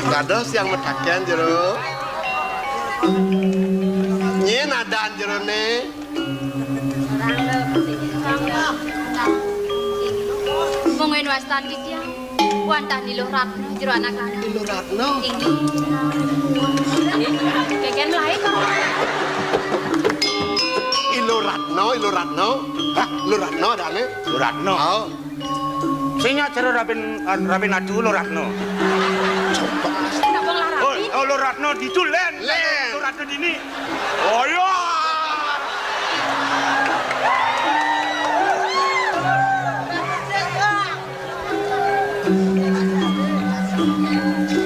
Dados yang metaken jero. Nyén adan jerone? Monggo wastan titiang. Wantah Niluh Ratna jero anak lanang. Niluh Ratna? Inggih. Keken lain kok. Iluh Ratna, Iluh Ratna. Hah, Iluh Ratna adane? Iluh Ratna. Oh. Sing nyak jero Raben, Raben Adu Iluh Ratna. Coba. Ndak wong lah rabi. Oh, oh, Iluh Ratno ditu lén. Lén. Ratno dini. Oh iya.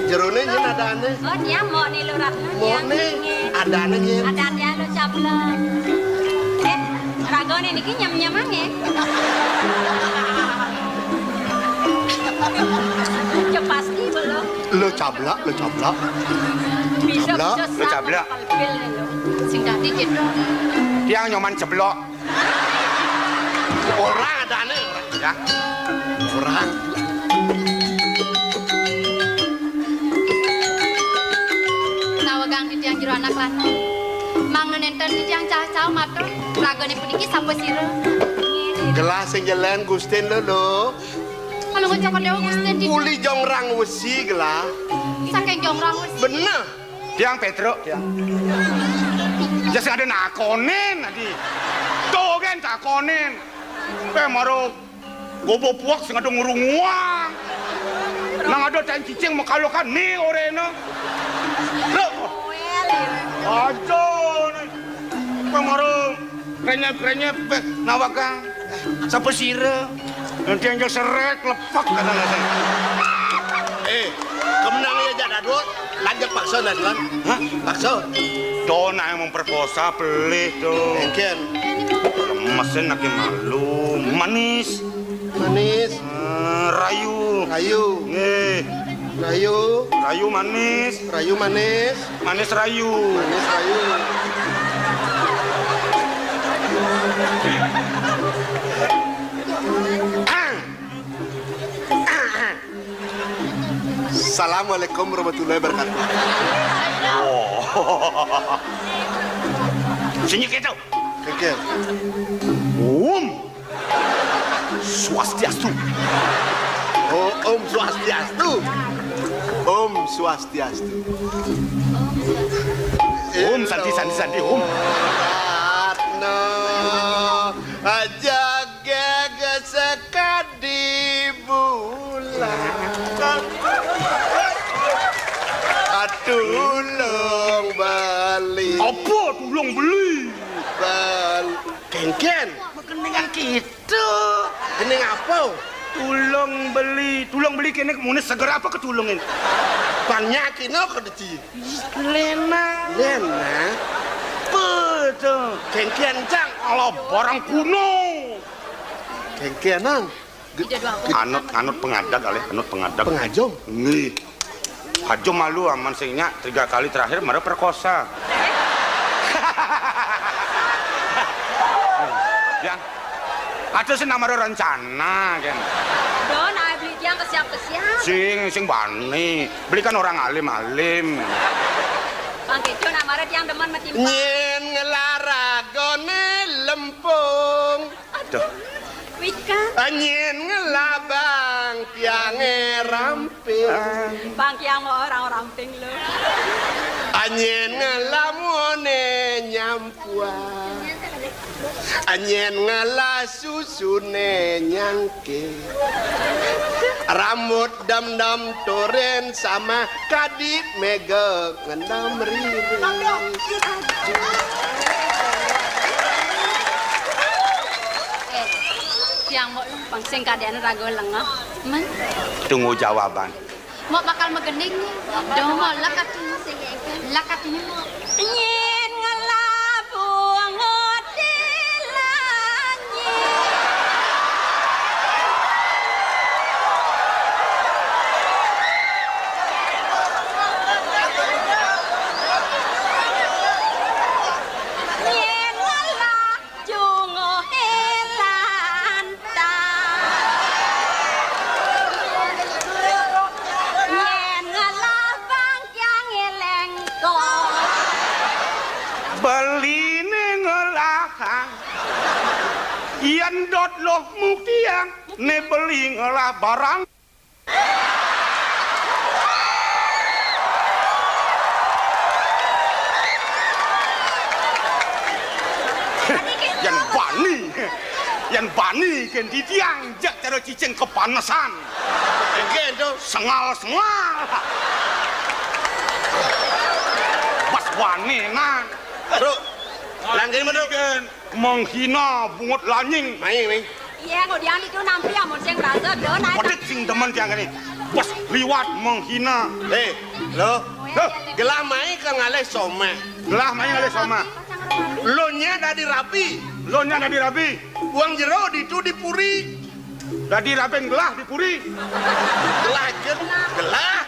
Jeroné nyén adané? Oh, dia mau nih Luratno. Mau nih, adané nyén? Adané Lu Cablok. Eh, ragané niki nyem-nyem aé. Cepasti belum. Lu Cablok, Lu Cablok. Bisa, Cablok. Bisa Lu Cablok. Sing dadi cedok. Tiang Nyoman Ceblok. Orang adané. Ya. Orang. Nawegang titiang jero anak lanang. Mangda nénten titiang cah-cah matur, ragané puniki sapasira? Gelah sing jelen Gustin lho, lho. Kalau ngucap Déwa Gustin di Uli jongrang wesi gelah. Saking jongrang wesi. Bener. Tiang Pétruk, tiang. Ya sing ada nakonin tadi. Tuh kan takonin. Kowe maro gobo puak sing ada ngurunguang. Nang ada ten cicing mekalokan ni orena. Lho. Aja ni. Kowe maro krenyep-krenyep, eh, nawakang. Sapa sira? Nanti aja serek, lepek, kata-kata. Eh, kemenang ya, jak dadut. Lanjut paksa, Nadlan. Hah? Paksa. Tuh, nak yang memperkosa, pelih, tuh. Engken. Lemesin lagi malu. Manis. Manis. Eh, rayu. Rayu. Nggih. Rayu. Rayu manis. Rayu manis. Manis rayu. Manis rayu. Assalamualaikum warahmatullahi wabarakatuh. Oh. Sini kita. Oke. Om Swastiastu. Oh, Om Swastiastu. Om Swastiastu. Om Santi, Santi, Santi, Om. Ratno, aja gege sekadi bulan. Tulung beli. Apa tulung beli? Bal-, Kénkén. Keningan kita. Kening apa? Tulung beli, tulung beli kéné muni seger apa ketulungin? Bang nyakina kedeci. Lena. Lena. Apa to? Kénkén cang. Ala barang kuno. Kénkén, Nang. Anut, anut pengadag, alih, anut pengadag. Pengajum. Nggih. Aja malu aman sing nyak tiga kali terakhir mara perkosa. Yang ada sing namara rencana, kan. Don, ae beli tiang kesiap-kesiap. Sing, sing bani. Beli kan orang alim-alim. Bang Kejo namara tiang demen metimpang. Nyén ngelaragone lempung. Aduh. Wika. Anyin ngelabang tiange ramping. Bang Kiang mau orang ramping lo. Anyin ngelamone nyampuan. Anyin ngelah susune nyangke. Rambut dam-dam turin sama kadi mega ngendam riris. Eh, tiang mau lempeng sing kadean raga lengah. Men. Tunggu jawaban. Mau bakal megening nih. Dong mau lekat ini. Lekat ini mau. Nyen ngelabung di langit. Nyen ngelah jungo elanta. Nyen ngelah bangkiang elengko. Beline ngelah. Yen dot loh muktiang, ne beli ngelah barang. Yan bani, yan bani ken titiang jak cara cicing kepanesan. Engke to. Sengal-sengal. Wanenan. Bro, langgeng, Bro. Menghina bungut lanying. Mai, mai. Iya, ngudiang itu nampi amun sing merasa deh, naik. Pedet sing demen tiang ini. Pas liwat menghina. Eh, lo. Lo. Gelah mai ka ngalih somah. Gelah mai ngalih somah. Lo nya dadi rabi. Lo nya dadi rabi. Wong jero ditu di puri. Dadi rabin gelah di puri. Gelah aja, gelah.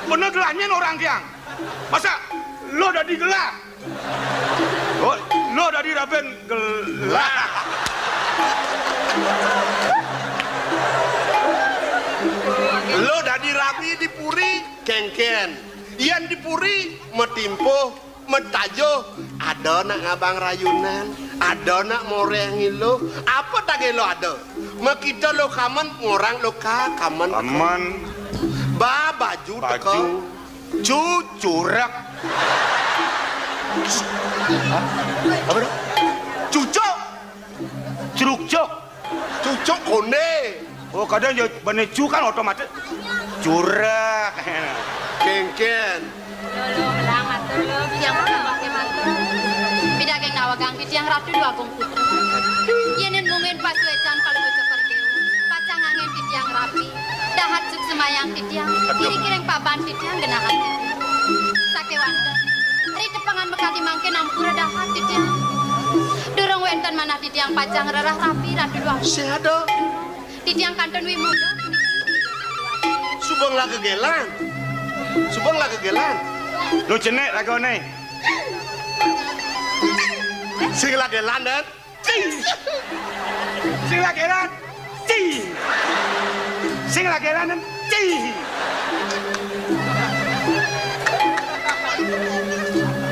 Bener gelah nyen orang tiang. Masa lo dadi gelah? Oh, lo dadi rabin gelah. Lo dadi rabi di puri, kengken. Yan di puri, matimpuh, matajuh, ada nak ngabang rayunan, ada nak moreh ngilu. Apa tagih lo ada? Makita lo kamen, ngorang lo ka, kamen. Kamen. Ba, baju teka. Baju. Cu, curek. Hah? Apa tu? Cucuk. Crukcuk. Cucuk konde. Oh, kadang ya bane cu kan otomatis. Curek. Kengken. Lo, lo, melang matur lo, tiang pun pakai matur. Pidaging nawegang titiang Ratu Dwagung Putra. Yenin mungkin pasuecan paling ucap perdewa. Pacang angin titiang rapi. Dahat suksemayang titiang. Aduh. Kiri-kiring paban titiang genahan titiang. Sakewanten. Ri tepengan mekadi mangkin ampura dahat titiang. Durung wenten manah titiang pacang rerah rapi Ratu Dwagung. Sing ada. Titiang kantun wimuda. Subeng laga gelan. Subeng laga gelan. Lu cenik lagone. Sing lagelan, Den. Ci. Sing lagelan. Ci. Sing lagelan, Den. Ci.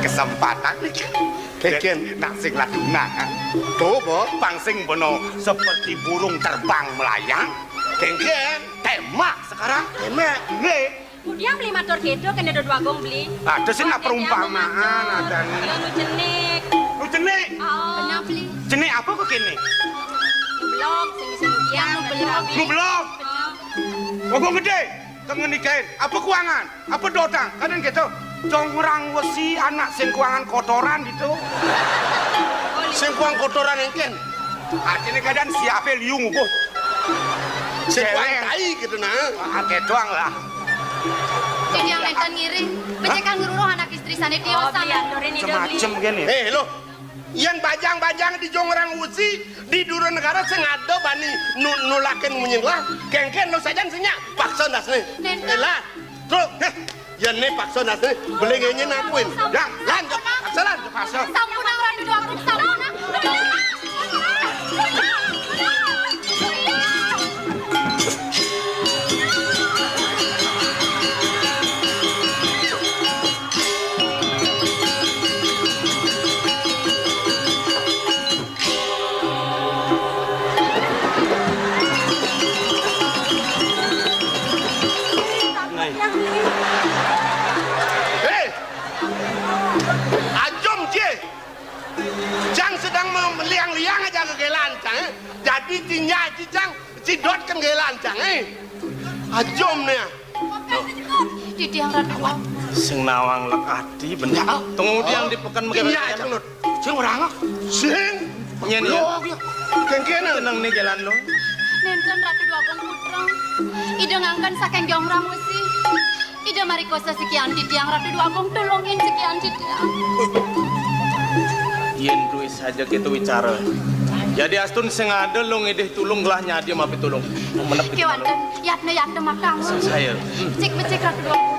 Kesempatan iki. Kengken. Nak sing ladungan. Tuh, Bo. Pang sing beno seperti burung terbang melayang. Kengken. Tembak sekarang. Tembak. Nggih. Ngudiang beli matur gitu kene Dwagung beli. Ada sih nak perumpamaan, ada nih. Iya, nu cenik. Nu cenik? Oh. Benar beli. Cenik apa kok kene? Nu belog, sing bisa ngudiang, nu belog. Nu belog. Bener. Dwagung gede, kang ngenikain. Apa kuangan? Apa dodang? Kadang gitu. Jongrang wesi anak sing kuangan kotoran gitu. Sing kuang kotoran engken. Artinya kadang siapa liu ngukuh. Sing kuang tai gitu nah. Ah, kayak doang lah. Jadi yang nenten ngiring, becek kang ngeruruh anak istri sane tiosan. Semacem gini. Eh, lo. Yan bajang-bajang di jongrang wesi, di dura negara sing ada bani nu-, nulakin munyi lah. Kengken lo sajan sing nyak, paksa ndasne. Nenten. Elah. Truk. Heh. Yan ne paksa ndasne, beli ngenyen akuin. Ya, lanjut. Paksa, lanjut. Paksa. Sampunang Ratu Dwagung, sampunang. Hei! Ajum, Ci. Cang sedang meliang-liang aja ke gelan, Cang, eh. Jadi tinja, Ci, Cang, cidot ke gelan, Cang, eh. Ajum nih. Titiang Ratu. Sing nawang lekati bener. Ya. Tunggu tiang di peken. Iya, Cang, Lut. Sing orang ah. Sing. Nyen, ya. Lo, ya. Kengkena. Tenang nih jalan lo. Nenten Ratu Dwagung Putra. Ida ngangken saking jongrang wesi. Ida marikosa sikian titiang Ratu Dwagung, tulungin sikian titiang. Yen duwe saja kita wicara. Jadi astun sing ada lo ngidih tulung gelah nyadi mapi tulung. Menep. Kewanten, yatna yatna makang. Saya. Cik becik Ratu Dwagung.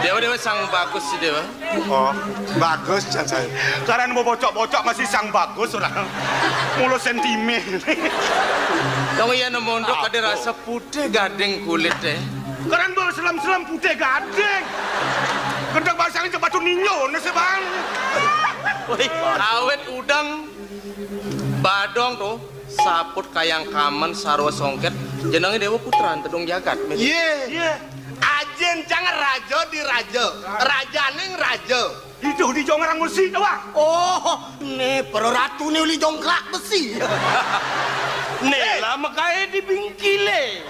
Dewa, Dewa, sang bagus si Dewa. Oh, bagus, jan saya. Karena mau bocok-bocok masih sang bagus orang. Mulu sentimen. Dong iya nemu untuk ada rasa putih gading kulit, eh. Karena mau selam-selam putih gading. Gendang basangin coba tuh ninyo, nasi bang. Wih, awet udang badong tuh. Saput kayang kamen sarwa songket, jenenge Dewa Putra Tedung Jagat. Iya. Iya. Jin cang raja di raja, rajaning raja. Iduh di jongrang besi to, Wang. Oh, né para ratuné uli jongkrak besi. Né lah mekaé di bingkilé.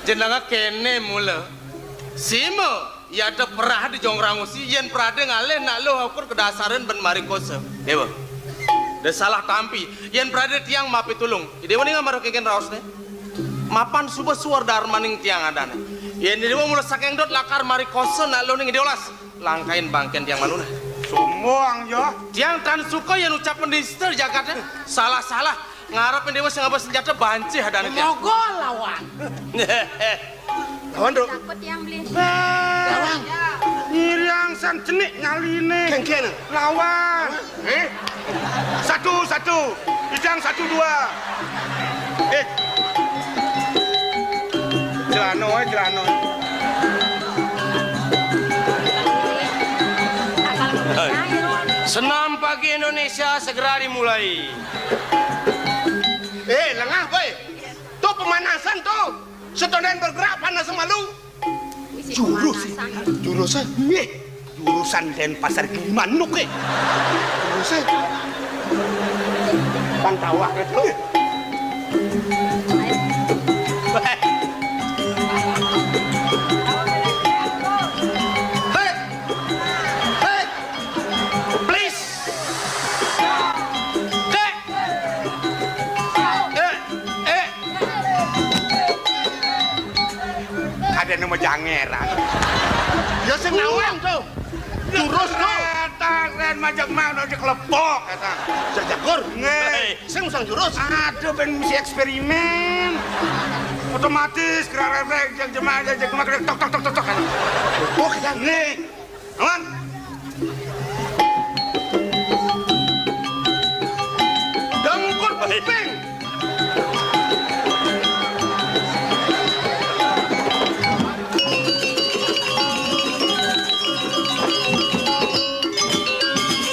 Jenengé kéné mula. Sima, ya ada perah di jongrang besi, yén pradé ngalih nak luh ukur kedasaran ben mari kosa. Déwa. Da salah tampi, yén pradé tiang mapitulung. Déwa ning amara kéngkén raosné. Mapan suba suwar darmaning tiang adané. Yén Déwa mula saking dot lakar mari kosa nak luh ning Déwa las, langkain bangkén tiang maluné. Sombong, ya. Tiang tan suka yén ucapan nista jagaté. Salah-salah. Ngarep Déwa sing ngaba senjata bancih adané tiang. Mogol lawan. Lawan, Dok. Takut tiang beli. Lawan. Ngiriang san cenik nyaliné. Kéngkén. Lawan. Eh? Satu, satu. Idang satu, dua. Eh. Celano, eh, celano. Senam pagi Indonesia segera dimulai. Eh, lengah, boy. Tuh pemanasan tuh. Setonden bergerak panas malu. Jurus, jurus, eh. Jurusan Denpasar Gilimanuk, eh. Jurus, eh. Bang Tawak itu. Hei. Hei. Please. Dek. Eh, eh. Kadéna mah jangeran. Ya sing nawang to. Jurus to. Éta kén majak mah ojek lepok éta. Jajakur. Nggih. Sing usang jurus. Aduh, ben mesti eksperimen. Otomatis gerak refleks, jak jemak, jak jemak, tok, tok, tok, tok, tok. Oh, kita. Nggih. Aman. Dengkul kuping.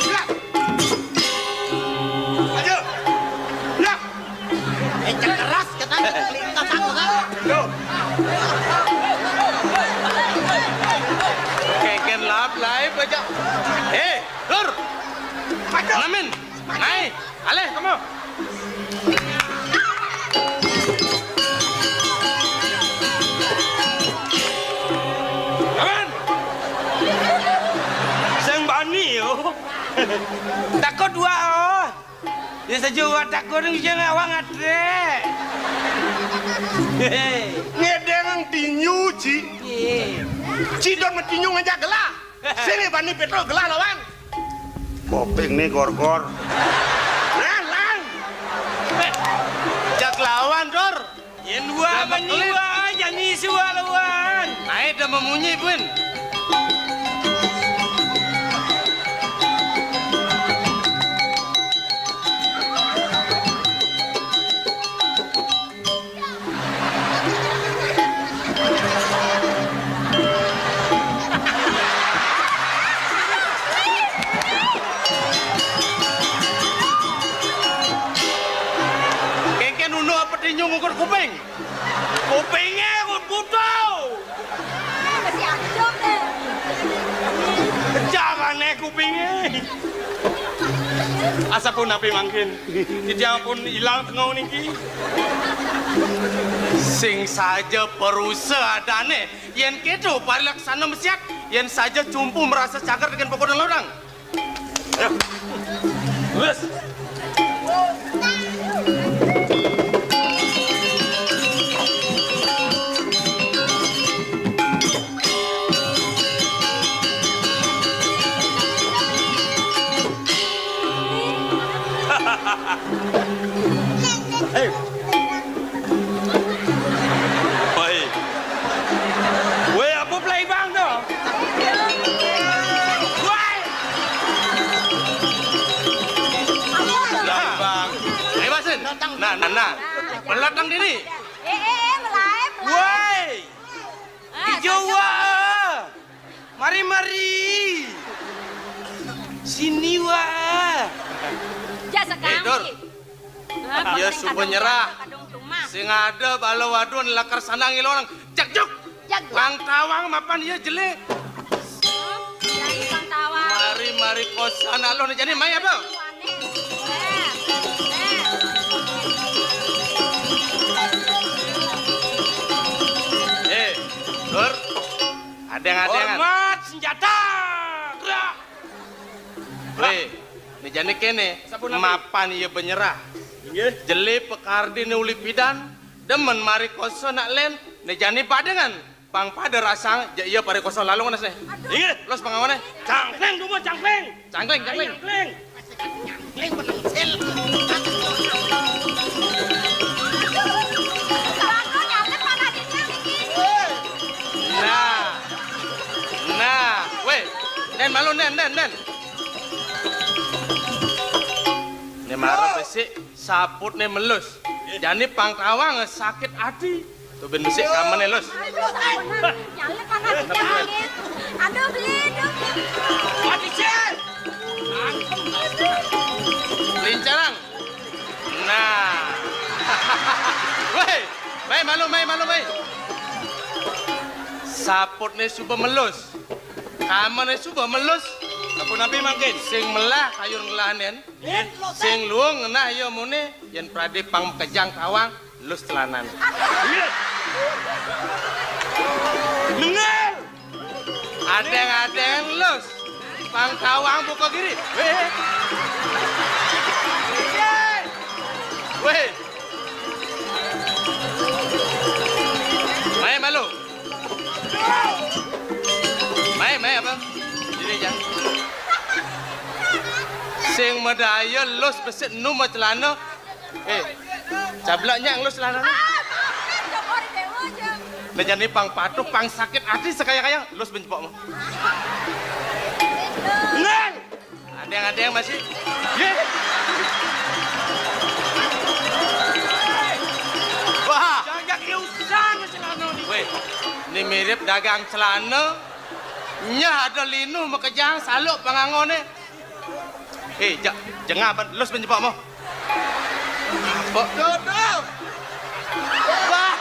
Ya. Ayo. Ya. Encak keras, katanya, kelintas aku, kan? Loh. Kéngkén lap, laib aja. Eh, Lur. Maju. Namin. Naik. Alih, kamu. Aman. Sing bani, yo. Takut dua, oh. Ya, saja watak goreng, jangan awang atre. Ngedeng tinyu, Ci. Iya. Ci don matinyu ngajak gelah. Sini bani Petro gelah lawan. Koping nih gor-gor. Nah, lang. Jak lawan, Dor. Yén wa meni wa, jani suwa lawan. Ae da memunyi, Bun. Kéngkén unu apa tinyu ngukur kuping? Kupingé buta. Pecah ané kupingé. Asapunapi mangkin? Titiang pun ilang tengah niki. Sing saja perusa adané. Yén kéto parilaksana mesiat, yén saja cumpu merasa cager dengan pokok dan lorang. Ayo. Terus. Hei. Woi. Woi, apa play bang tu? Woi. Play bang. Ayo, Basin. Nah, nah, nah. Belakang dini. Eh, eh, eh, melai, melai. Woi. Ah, ijo wa. Mari, mari. Sini wa. Ja sekali. Eh, Dor. Hah, ya, suba nyerah. Sing ada bala wadon lakar sanang ilorang. Cak, cuk. Pang tawang mapan iya jele. Jani pang tawang. Mari, mari kosan alon jani mai apa? Eh, Lur. Adeng-adengan. Hormat senjata. Gerak. Weh, né jani kéné, mapan iya banyerah. Inggih. Jele pakardi né uli pidan, demen mari kosa nak lén, né jani badengan, pang pada rasang, ja iya pari kosa lalung nas né. Inggih. Los pangawané. Cangkling, dumo, cangkling. Cangkling, cangkling. Cangkling. Nah. Nah, weh, nén malu, nén, nén, nén. Né mara besik, saputné melus. Jani pang tawang sakit ati. Tuh bén besik kamené lus. Aduh, aduh, aduh. Aduh, beli, aduh. Lincarang. Nah. Weh, mai malu, mai malu, mai. Saputné suba melus. Kamené suba melus. Sapunapi mangkin? Sing melah kayun ngelahanin. Sing luung ngenah iya muné, yén pradé pang makejang tawang, lus celanané. Nengel. Adeng-adeng lus. Pang tawang buka giri. Wéh. Wéh. Mai malu. Mai, mai apa? Diri jang. Sing madaya lus besik nu macelana. Eh, cablak nyak ngelus celana. Nah, jani pang patuh, pang sakit ati sakaya-kaya, lus bén cepok mah. Nang! Adéng-adéng masih. Yé. Wah. Jangan kiusan celana ni. Wéh, ni mirip dagang celana. Nyah ada linuh makejang saluk pangangoné. Eh, ja-, jengah ban, lus bén cepok mah. Apa? Dodo. Wah.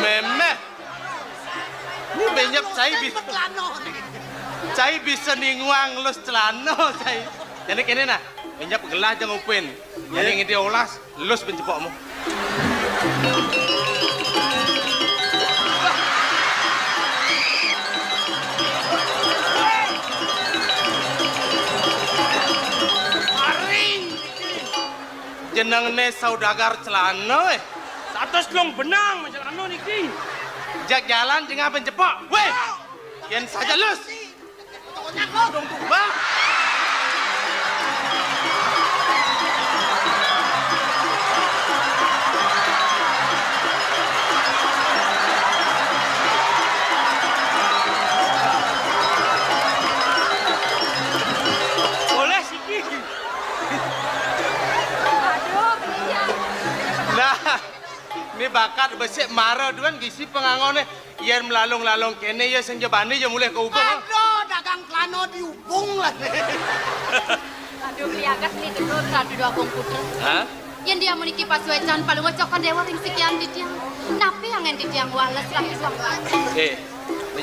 Méméh. Ni bén nyep cai bi-, cai bisa ninguang lus celana, cai. Jani kéné nah, bén nyep gelah jang upin. Jani ngidih olas. Lus bén cepok mah. Jenengné saudagar celana, wéh. Satus telung benang celana niki. Jak jalan jengah bén cepok. Wéh. Yén saja lus. Bang. Boleh siki. Aduh, belinya. Nah, ni bakat besik mara duan gisi pangangoné. Yén malalung-lalung kéné ya sing ja bani ya mulih ka Ubung. Aduh, dagang celana di Ubung lah. Aduh, piagat ni dulu, aduh, dua Ubung Putra. Hah? Yén dia muniki pasuécan, palungguh Cokor Déwa ring sikian titiang. Napi anggén titiang wales lan suang. Eh,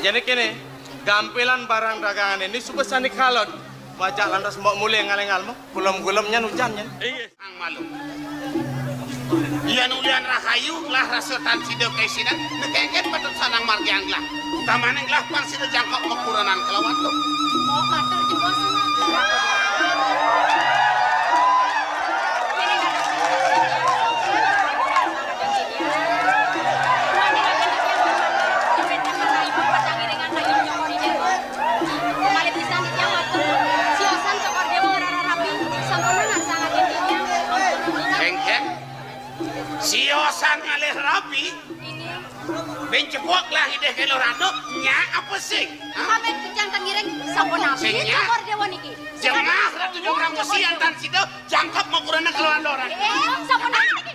jani kéné, gampilan barang dagangan ini suba sani kalon. Majak lantas mbok mulih ngaléngal mo. Gulem-gulem nyan ujan nyan. Iya. Ang malu. Yén ulian rahayu, gelah rasa tan sida kaisinan, né kénkén patut sanang margiang gelah. Utamané gelah pang sida jangkep makurenan kalawan to. Oh, matur jebos. Malih pisan titiang matur, siosan Cokor Déwa ngrararapi, sampun ngarsangaken titiang. Kénkén, siosan ngalih rapi. Inggih. Bén cepok lah idih ka Lurana, nyak apa sing? Hah? Mabén titiang ten ngiring, sapunapi Cokor Déwa niki. Jengah Ratu Jonggrang Besi antan sida jangkep makurenan kalawan Lurana. Eh, sapunapi niki?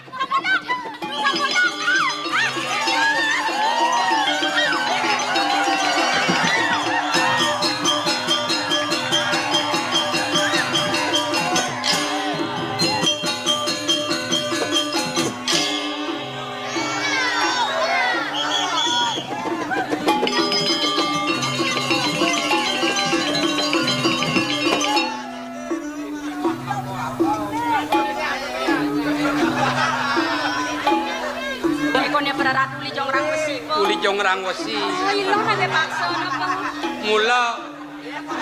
Ngrang wesi. Ilang ada paksa napa? Mula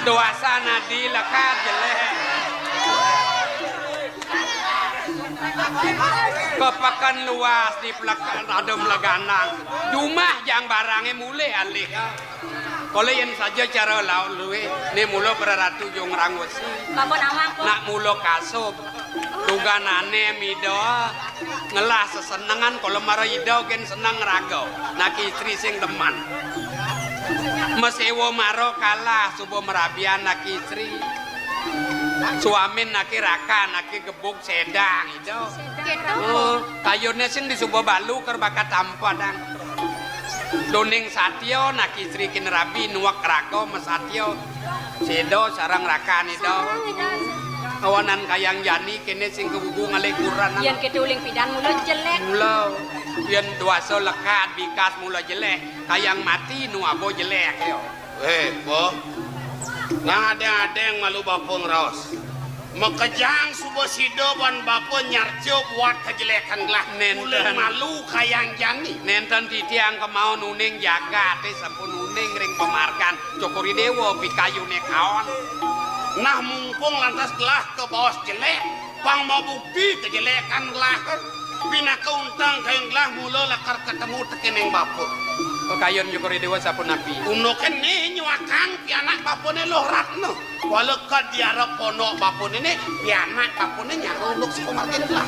doasa nadi lekad jelék. Kepeken luas di pelek-, ada meleganang. Jumah jang barangé mulih alih. Kala yén saja cara lauk luwih, né mula para ratu jo ngrang wesi. Bapa nawang, Pok. Nak mula kasub. Duganané mida ngelah sesenengan kala mara ida gén seneng ngraga. Naki istri sing demen. Maséwa mara kalah suba marabian naki istri. Suamin naki rakan, naki gebug sedang ida. Kéto. Oh, kayuné sing disuba balu ker bakat tampadang. Duning satia naki istri kin rabi nuak raga masatya. Séda sareng rakan ida. Awanan kayang jani kéné sing kagugu ngalih kurenan. Yén kéto uling pidan mula jelék. Mula. Yén doasa lekad bikas mula jelék. Kayang mati nu aba jelék ya. Eh, Pok. Ngadéng-adéng malu bapa ngraos. Makejang suba sida ban bapa nyarca buat kajelékan gelah. Nénten. Uling malu kayang jani. Nénten titiang kemaon uning jagaté sampun uning ring pamargan Cokor I Déwa pikayuné kaon. Nah, mumpung lantas gelah kabaos jelék, pang mabukti kajelékan gelah. Pinaka unteng kayun gelah mula lakar katemu tekéning bapa. Pakayun Cokor I Déwa sapunapi? Unduk kéné nyuakang pianak bapané Luh Ratna. Wala kad diarep pondok bapané né, pianak bapané nyaru unduk sapamargin gelah.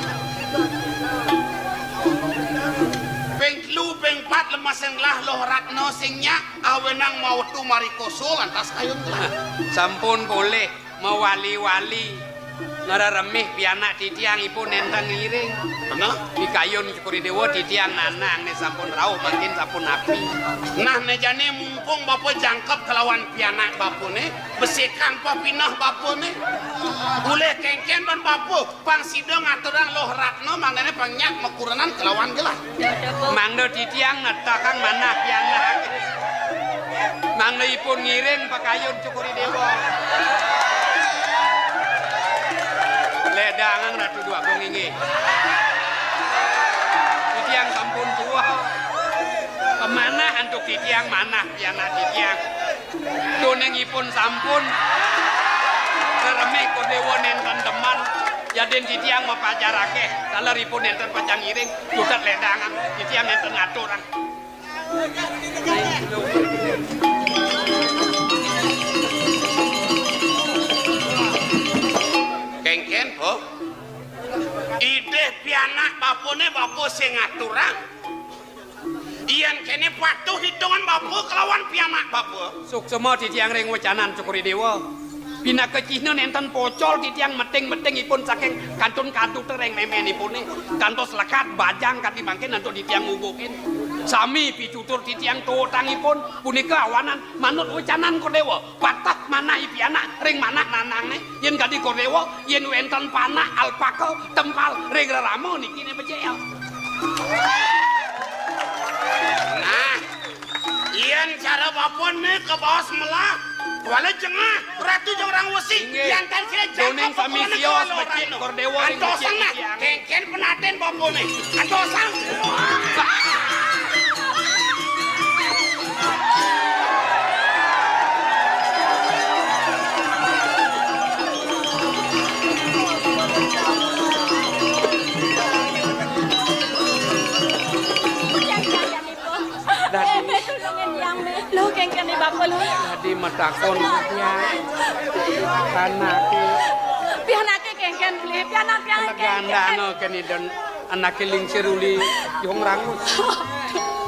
Ping telu, ping pat lemesin gelah Luh Ratna sing nyak, awenang mawetu mari koso lantas kayun gelah. Sampun polih mawali-wali ngreremih pianak titiang ipun nénten ngiring. Bener? Pikayun Cokor I Déwa titiang nanang né sampun rauh mangkin sapunapi. Nah, né jani mumpung bapa jangkep kalawan pianak bapané, besikang papineh bapané. Ulih kéngkén ban bapa, pang sida ngaturang Luh Ratna mangdané pang nyak makurenan kalawan gelah. Mangda titiang netekang manah pianak. Mangda ipun ngiring pakayun Cokor I Déwa. Ledangang Ratu Déwagung inggih. Titiang sampun tuah. Pemanah antuk titiang manah pianak titiang. Duning ipun sampun reremih Cokor I Déwa nénten demen. Yadin titiang mapajar akéh, taler ipun nénten pacang ngiring, cutet ledangang, titiang nénten ngaturang. Kéngkén, Pok. Idih pianak bapané bapa sing ngaturang. Yén kéné patuh hitungan bapa kalawan pianak bapa. Suksma titiang ring wecanan Cokor I Déwa. Pinaka cihna nénten pocol titiang meting-meting ipun saking kantun kantut ring méménipuné. Kantos lekad bajang kadi mangkin antuk titiang ngubukin. Sami pitutur titiang tuutang ipun punika awanan manut wecanan Cokor I Déwa. Pateh manah pianak ring manah nanangné. Yén kadi Cokor I Déwa, yén wénten panak alpaka tempal ring rerama niki né becik ya. Nah, yén cara bapané kabaos melah, kuala jengah, Ratu Jong Rang Wesi, inggih. Yén tan sira duning jangkep sami kakurenan sios kalawan becik Ratu. Cokor I Déwa ring antosang becik nah, titiang. Kéngkén penatin bapané. Antosang. Dadi. Loh, kéngkén né bapa, loh. Dadi matakon, ya. Anaké. Pianaké kéngkén, beli. Pianak, pianak kéngkén. Legandana kéné dan anaké lingsir uli Jong Rangus.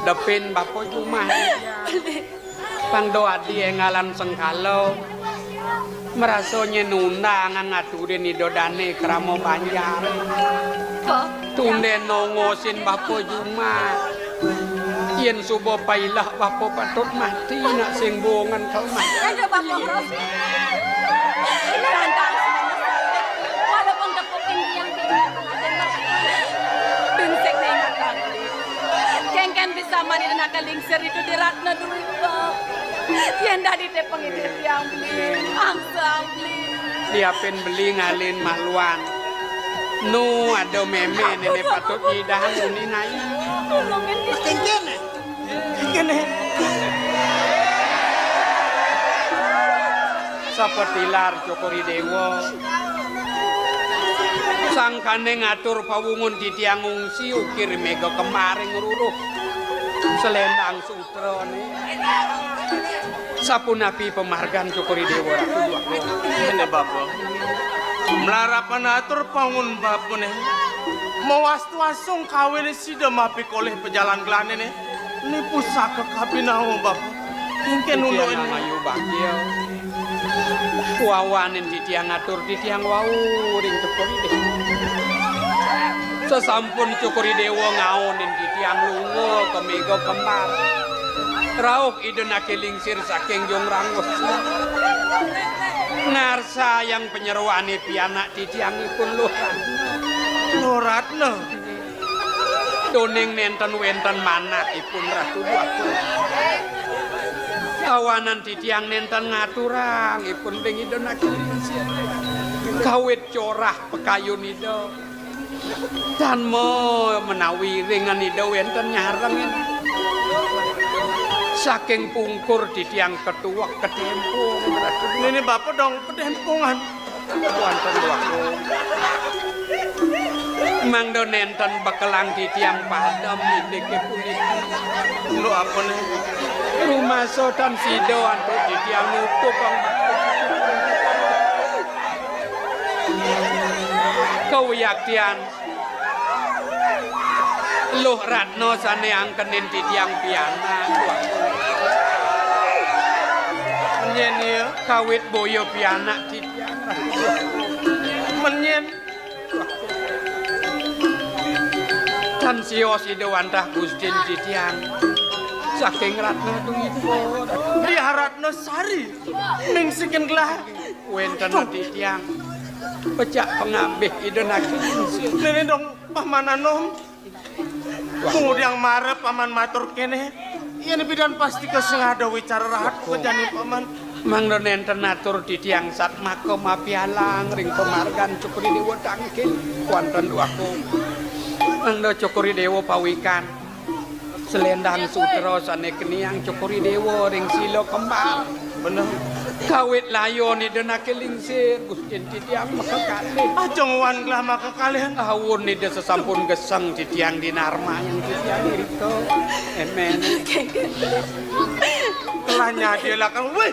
Depin bapa jumah. Beli. Pang do adi énggalan sengkala. Marasa nyén undangan ngaturin Ida Dané krama banjar. Kok? Tundén nongosin bapa jumah. Yén suba pailah bapa patut mati nak sing bongan kau mati. Aduh, bapa. Ini rantang. Walaupun tepukin tiang, pinsik nih ingatan. Kéngkén bisa mani nak lingsir itu di Ratna Durba. Yén dadi té pangidih tiang beli, angsang beli. Diapin beli ngalin maluan. Nu ada mémé néné patut idahan uni nai. Tulungin. Kéngkén, eh? Kéné. Sapatilar Cokor I Déwa. Sangkané ngatur pawungun titiang ngungsi ukir méga kembar ing ruruh. Selendang sutrané. Sapunapi pamargan Cokor I Déwa Ratu Dwagung? Kéné, Bapa. Malarapan atur pawungun Bapané. Mawastu asung kawiné sida mapikolih pajalan glahé né. Né pusaka kabinawa, Bapa. Kénkén undukin. Titiang ayu bakya. Wawanin titiang atur titiang wau ring tepung dé. Sasampun Cokor I Déwa ngaonin titiang lunga ka méga kembar. Rauh Ida Anaké Lingsir saking Jong Rangus. Ngarsayang panyeroané pianak titiangipun Luh Ratna. Luh Ratna. Duaning nénten wénten manahipun Ratu Dwagung. Kawanan titiang nénten ngaturang ipun ring Ida Anaké Lingsir. Kawit corah pakayun Ida. Tan ma menawi ringan Ida wénten nyarengin. Saking pungkur titiang ketuwek ketempung. Né Bapa dong petempungan. Wonten waktu. Mangda nénten bekelang titiang padem indiké puniki. Lho, apa né? Rumasa tan sida antuk titiang nutup kang bakti. Kawiyaktian Luh Ratna sané angkenin titiang pianak. Menyén ya? Kawit boya pianak titiang. Menyén? Tan sios Ida wantah Gustin titiang. Saking Ratna Dwipa. Diah Ratna Sari. Ningsikin gelah. Wénten titiang. Pecak pangabih Ida Anaké Lingsir. Néné dong Paman Anom. Kemudian mara Paman matur kéné, yén bidan pasti kesengada wicara rahat kejani Paman. Mangda nénten atur titiang satmaka mapialang ring pamargan Cokor I Déwa tangkil. Wonten duaku. Mangda Cokor I Déwa pawikan. Selendang sutra sané keniang Cokor I Déwa ring sila kembar. Bener. Kawit layon Ida Anaké Lingsir, Gustin titiang makakalih. Ajeng wan gelah makakalih. Awun Ida sasampun geseng titiang dinarmayang titiang irika. Emén. Telah nyadi lakan. Wih,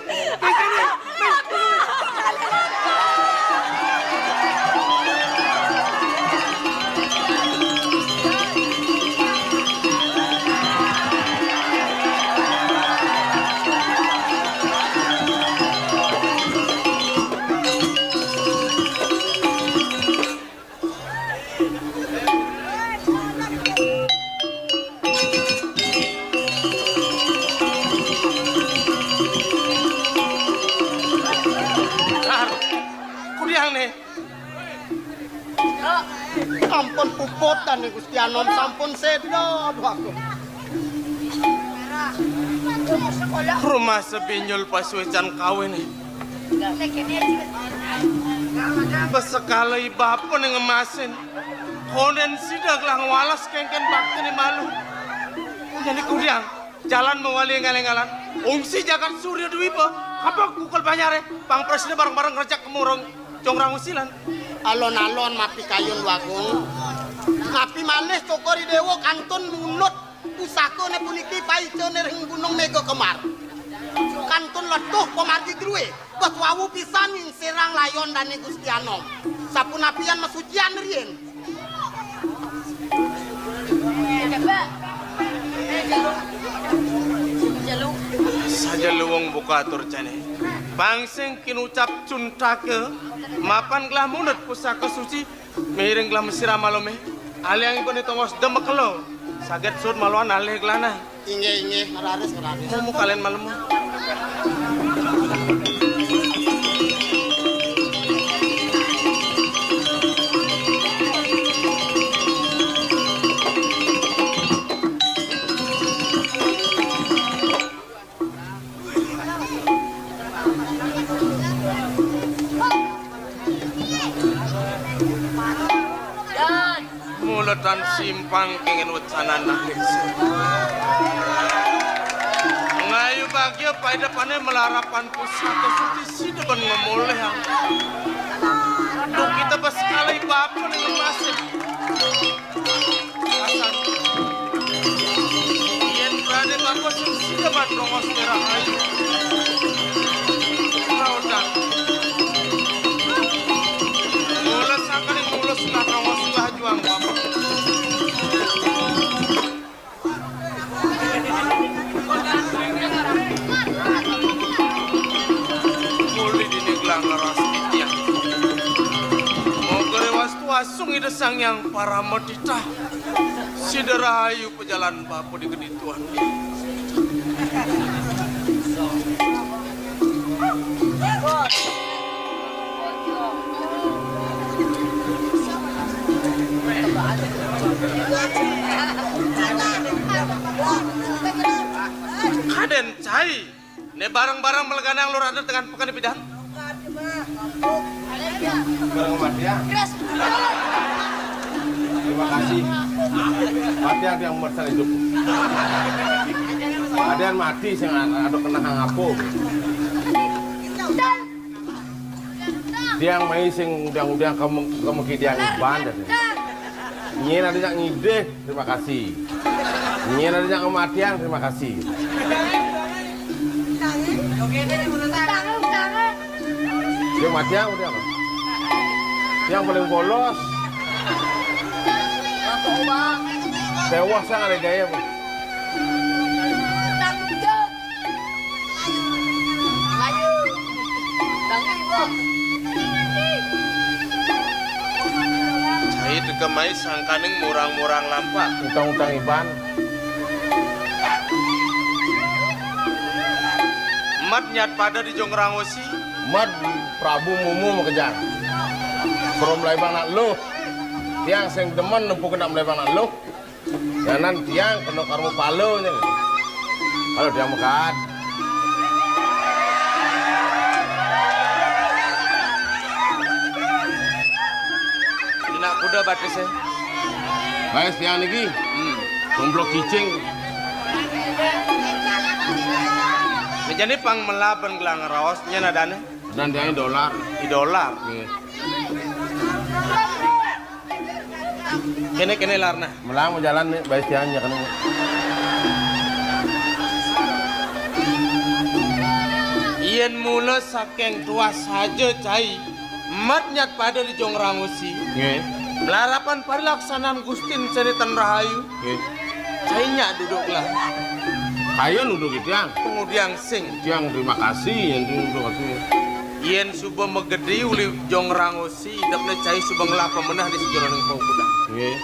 Kudiang né. Ampun puput dané Gusti Anom sampun séda, aduh aku. Rumasa binyul pasuécan kawiné. Besekala i bapa né ngemasin. Kondén sida gelah ngwales kénkén baktiné malu. Jani kudiang, jalan mawali énggal-énggalan. Ungsi jagat Surya Dwipa. Apa kukul banyaré? Pang prasida bareng-bareng ngrejek kemurung Jong Rangusilan. Alon-alon mapikayun Wagung. Napi malih Cokor I Déwa kantun nunut pusakané puniki paicané ring Gunung Méga Kembar. Kantun letuh pamargi drué, bes wau pisan ngingsirang layon dané Gusti Anom. Sapunapian masucian riin. Saja luwung buka atur jani. Pang sing kinucap cuntaka, mapan gelah mundut pusaka suci, miring gelah masiram malumé. Aliangipun tongos demek kelo. Saget sud maluan alih gelana. Inggih, inggih, ngeraris, ngeraris. Mumu kalian malem. Mula tan simpang kéngin wecanan. Bagia paida pane malarapan pusaka suci sida ban ngamolehang. Duh, kita bas kalih bapa ning masih. Asan. Yen prade bapa sing sida ban rongos merah ayu. Raodan. Mula sangkaning mula sulah rongos sulah juang bapa. Muli dini gelang leras titiang. Moga rewastu asung Ida Sang Hyang Parama titah. Sida rahayu pajalan bapa di kedituan. Kaden cai. Ne barang-barang meleganang lur ada dengan pekan di bidang. Barang mati ya. Terima kasih. Mati ada yang merasa hidup. Ada yang mati sing ada kena hang apa. Tiang mai sing undang-undang kamu kamu ki tiang iban dah. Nyen ada nyak ngidih, terima kasih. Nyen ada nyak kematian, terima kasih. Yang matian udah apa? Yang paling polos. Tewas yang ada gaya apa? Cai degem mai sangkaning murang-murang lampak. Utang-utang iban. Mat nyat pada di Jong Rangosi. Mat Prabu Mumu makejang. Krom laibang nak luh. Tiang sing demen nempuh kena laibang nak luh. Yanan tiang kena karma pala nya. Kalau tiang mekat. Ini nak kuda batis eh. Baik tiang niki. Hmm. Tumplok cicing. Nah, jadi pang melaban gelang raos nya nadane. Dan dia dolar. Di dolar. Nggih. Kene, kene larna. Melang jalan nih, baik tiang nya kene. Yen mula saking tuah saja cai, mat nyat pada di Jong Rangusi. Nggih. Melarapan parilaksanan Gustin seni ten rahayu. Nggih. Cai nyak duduk lah. Ayo duduk tiang. Pengudiang sing. Tiang terima kasih yang duduk aku. Yen suba megedi uli Jong Rangusi. Si idepne cai suba ngelah pemenah di sejeroning paukudan. Nggih.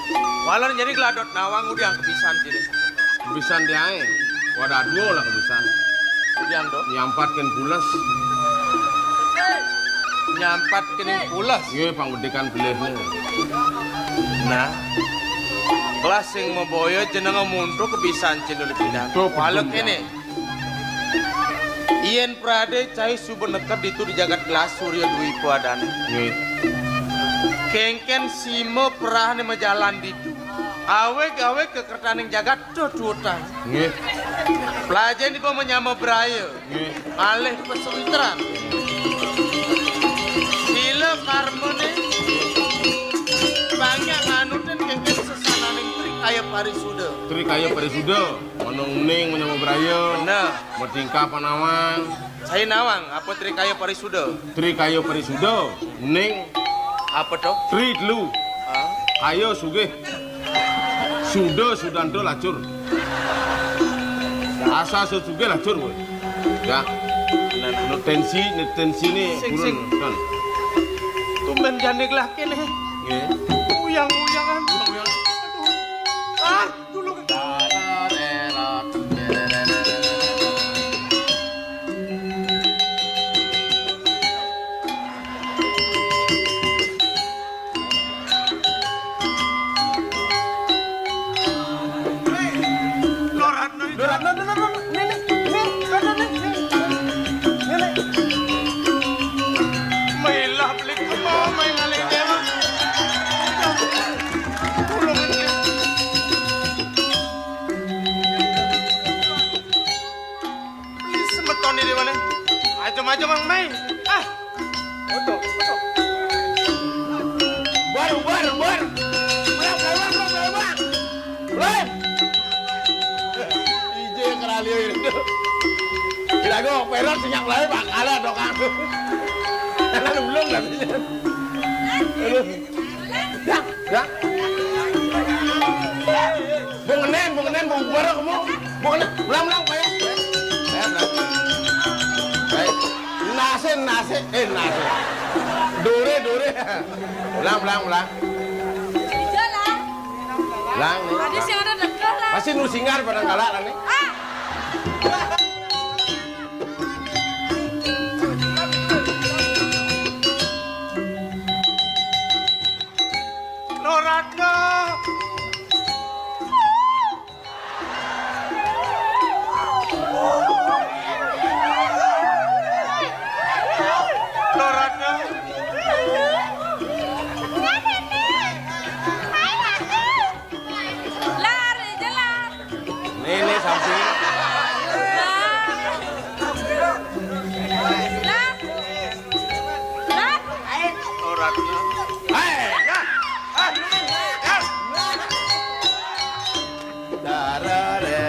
Waler nyadi geladot nawang udiang kebisan jene. Kebisan diae. Wadah dua lah kebisan. Udiang do. Nyampatken pules. Nyampatken pules. Nggih, pang bedikan pelihne. Nah. Kelas sing maboya jenenge muntu kebisan jene uli pidan. Waler kene. Yen prade cai suba neked ditu di jagat gelas Surya Dwipa adane. Nggih. Kengken sima perahne majalan ditu. Aweg-aweg kekertaning jagat tuh tuutan. Nggih. Plajen diba menyama braya. Nggih. Malih pesawitran. Sila karmane banyak nganutin kengken sesananing trikaya parisuda. Trikaya parisuda. Manung ning menyama braya. Bener. Matingkah panawang. Saya nawang, apa trikaya parisuda? Trikaya parisuda. Ning. Apa to? Tri telu. Hah? Kaya sugih. Suda sudanta lacur. Asa sugih lacur kowe. Ya. Bener. Nek tensi, nek tensi ne sing, turun. Sing. Kan. Tumben jane gelah kene. Nggih. Uyang-uyangan. Uyang-uyangan. Aduh. Ah. Loratno, Loratno, Loratno, Nenek, Nenek, Loratno, Nenek, Nenek. Mailah beli kemo, main ngalih dewa. Tulung Dok, perot senyap lae bakale dok aku. Karena belum tapi. Aduh. Ya, ya. Bungenen, bungenen, bung bareng kamu. Bungenen, belang, belang, payah. Payah, belang. Baik. Nase, nase, eh, nase. Dore, dore. Belang, belang, belang. Belang. Tadi sing ada deket lah. Masih nu singar barang galak lah nih. Ah. Loratna. Loratna. Lari, jelas. Nih, nih, samping. Lah. Lah. Loratna. Hei, ya. Hei, ya. Dararara.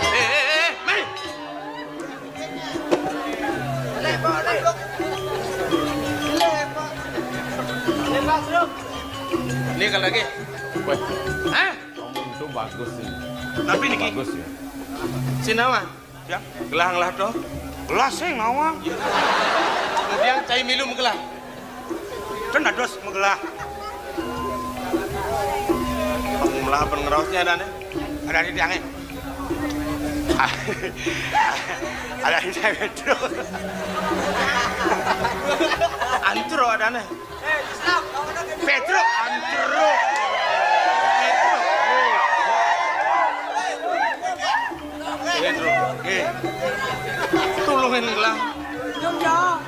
Eh, eh, eh, mai. Ini kalau lagi. Weh. Hah? Ngomong itu bagus sih. Tapi niki. Bagus ya. Sinawa. Ya, gelah ngelah to. Gelah sing ngawang. Kemudian cai milu magelah. Ten dados magelah. Magelah apa ngraosnya adane? Ada di tiange. Ada di tiange, Bro. Antro adane. Petruk, antro. Petruk. Petruk. Nggih. Tulungin gelah.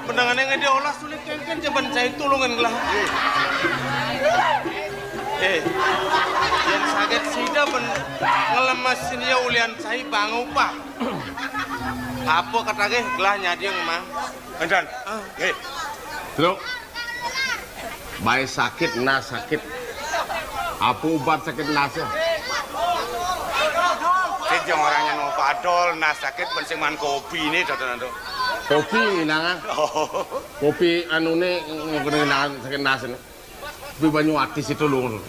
Menengane ngede olas sulit kengken jaban cai tulungin gelah. Eh, yen saget sida ben ngelemesin ya ulian cai bang upah. Apa katanya gelah nyadi mang? Enten. Ah. Nggih. Truk. Bae sakit, nas sakit. Apa obat sakit nas ya? Sing jeng orangnya no padol, nas sakit, ben sing man kopi ini, Dodo, Dodo. Kopi nginangan. Oh. Kopi anune ngene nginangan sakit nas ini. Kopi banyu ati situ lho.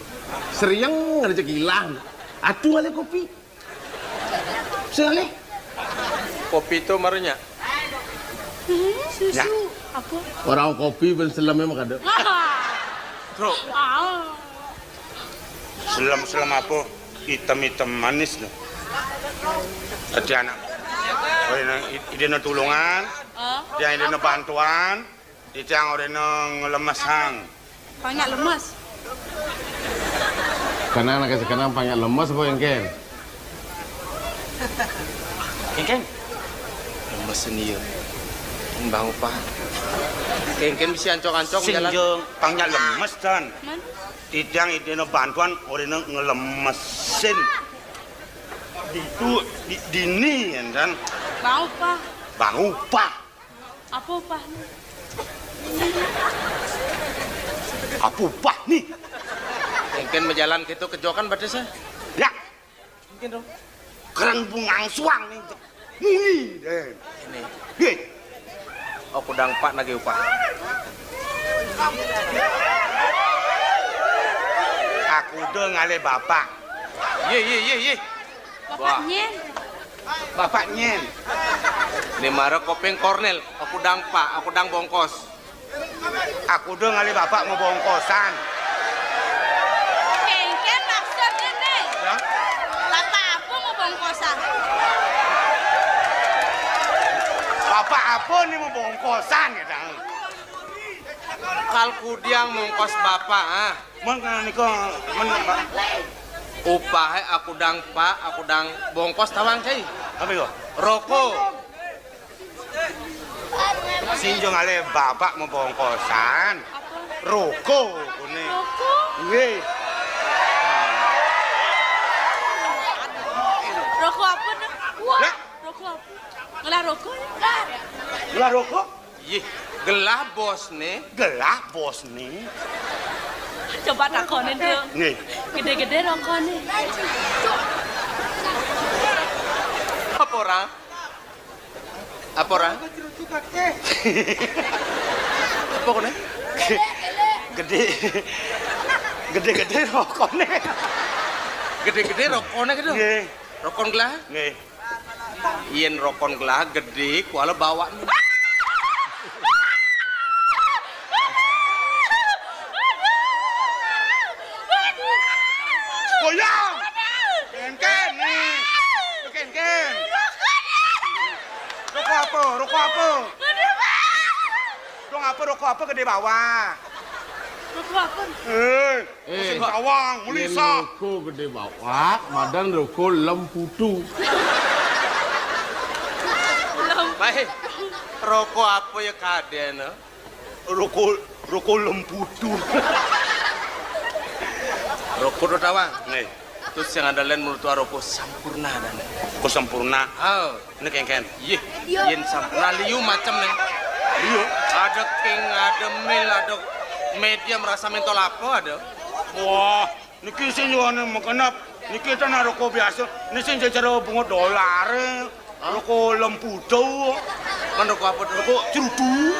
Serieng ngene cekilah. Atuh ale kopi. Sing ale. Kopi itu marunya. Hmm, susu. Ya. Apa? Orang kopi ben seleme mah kada. Truk. Ah. Selem-selem apa? Hitam-hitam manis no. Dadi anak. Oh, ini ide no tulungan. Ah. Dia ide no bantuan. Titiang orena nglemesang. Panyak lemes. Kenang nak sekenang panyak lemes apa engken? Engken? Lemes seni ya. Bang Upah. Engken bisa ancok-ancok sing jalan. Jeng panyak lemes, Dan. Man? Titiang idene bantuan orena ngelemesin. Ditu di, dini, ya, Dan. Bang Upah. Bang Upah. Apa upahnya? Apa upah nih? Engken majalan gitu kejokan badesé. Ya. Engken dong. Kereng bungang suang nih. Muni deh. Ini. Nggih. Aku dang pak nagih upah. Aku udah ngalih bapak. Ye, ye, ye, ye. Bapak nyen. Bapak nyen. Ini mara kopeng Kornel, aku dang pak, aku dang bongkos. Aku udah ngalih bapak mau bongkosan. Kengken maksudnya nih. Ya? Bapak apa mau bongkosan? Bapak apa nih mau bongkosan ya, Dang? Kal kudiang mongkos bapak, ah. Mangka nika men, Pak. Upahe aku dang pak, aku dang bongkos tawang cai. Apa itu? Roko. Sinjung ale bapak mau bongkosan. Roko kune. Roko? Nggih. Roko apa, Dek? Wah, ya. Roko apa? Ngelah roko ya? Ngelah roko? Ih, Gelah bosné? Gelah bosné. Coba takonin, Nduk. Nggih. Gedé-gedé rokoné. Apa ora? Apa ora? Apa koné? Gedé. Gedé-gedé rokoné. Gedé-gedé rokoné gitu? Nggih. Rokon gelah? Nggih. Yén rokon gelah gedé, kuala bawakné. Goyang. Kénkén nih. Kénkén. Rokok apa? Rokok apa? Dong apa rokok apa gedé bawak? Rokok apa? Eh. Eh, musim tawang, yén mulisah. Rokok gedé bawak, madan rokok lemputu. Baik. Rokok apa ya kadén, eh? Rokok, rokok lemputu. Rokok to tawang. Nggih. Terus sing andalén menurut rokok sampurna dan. Rokok sampurna. Oh. Ini kénkén. Yih, yén sampurna liu macem nih. Liu. Ada king, ada mil, ada medium, rasa mentol apa ada. Wah, niki sing nyuwun mengkenep. Niki ten rokok biasa. Niki sing jejer bunga dolar. Hah? Rokok lemputu. Kan rokok apa tuh? Rokok cerutu.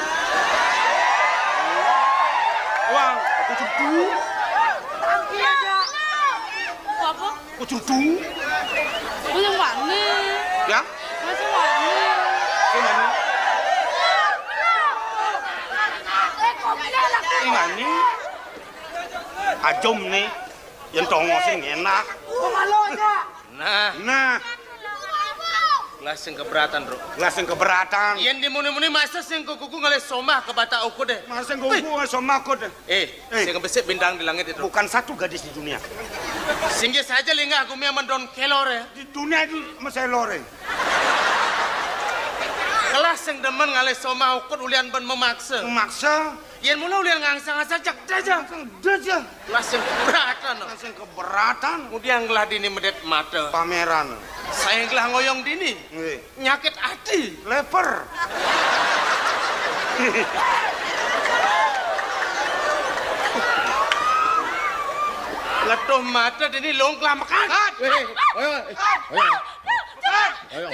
Wah, rokok cerutu. Apa? Kucudu. Kuwi sing manis. Ya? Kuwi sing manis. Sing manis. Sing manis. Ajum nih. Yang tongo sing enak. Nah. Nah. Gelah sing keberatan, Bro. Gelah sing keberatan. Yén dimuni-muni masa sing kukuku ngalih somah ke Batak Ukud deh. Masa sing kukuku ngalih somah Ukud deh. Eh, eh, sing besik bintang di langit itu. Bukan satu gadis di dunia. Singgih saja linggah gumi aman don kelor ya. Di dunia itu masih lore. Kelas sing demen ngalih somah Ukud ulian ben memaksa. Memaksa. Yén mula ulian ngangsang asal cek aja. Ngangsang aja. Kelas sing keberatan. Kelas sing keberatan. Kemudian ngelah dini medit mata. Pameran. Saya ngelah ngoyong dini. Nggih. Nyakit ati. Leper. Letuh mata dini long kelamekan. Kat. Weh, ayo, ayo. Kat. Ayo.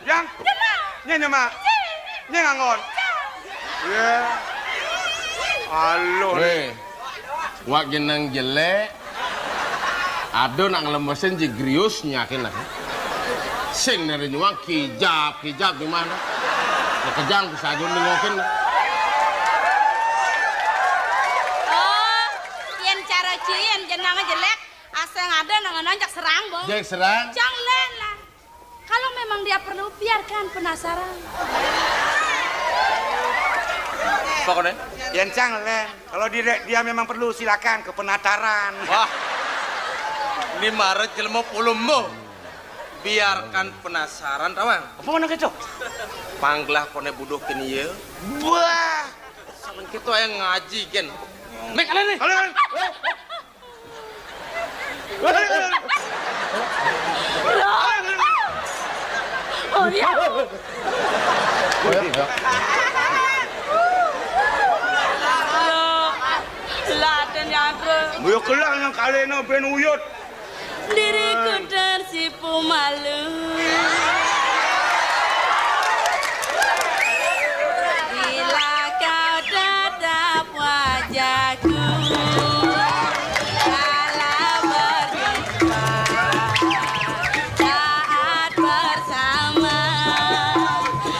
Yang. Nyé nyemak. Nyé ngangon. Ya. Aluh. Weh. Wak genang jelék. Ada nak ngelemesin ji grius nyakin lah. Sing neri nyuang kijap, kijap di mana? Ya kejang bisa aja nengokin. Oh, yén cara ci yén jenang jelék, asal ada nang nonjak serang, Bang. Jek serang. Jang lén lah. Kalau memang dia perlu, biarkan penasaran. Pokoknya. Yén cang lén, kalau dia, dia memang perlu, silakan ke penataran. Wah. Ini maret jelema puluh mo. Biarkan penasaran, tawang. Apa mana kecok? Panggelah koné buduh kini ya. Wah. Sama kita yang ngaji kan. Nek kalian nih. Kalian. Oh, ya. Lah, dan nyangkut. Yo kelah yang kalena ben uyut. Diriku tersipu malu. Bila kau tatap wajahku, kala berdua, saat bersama,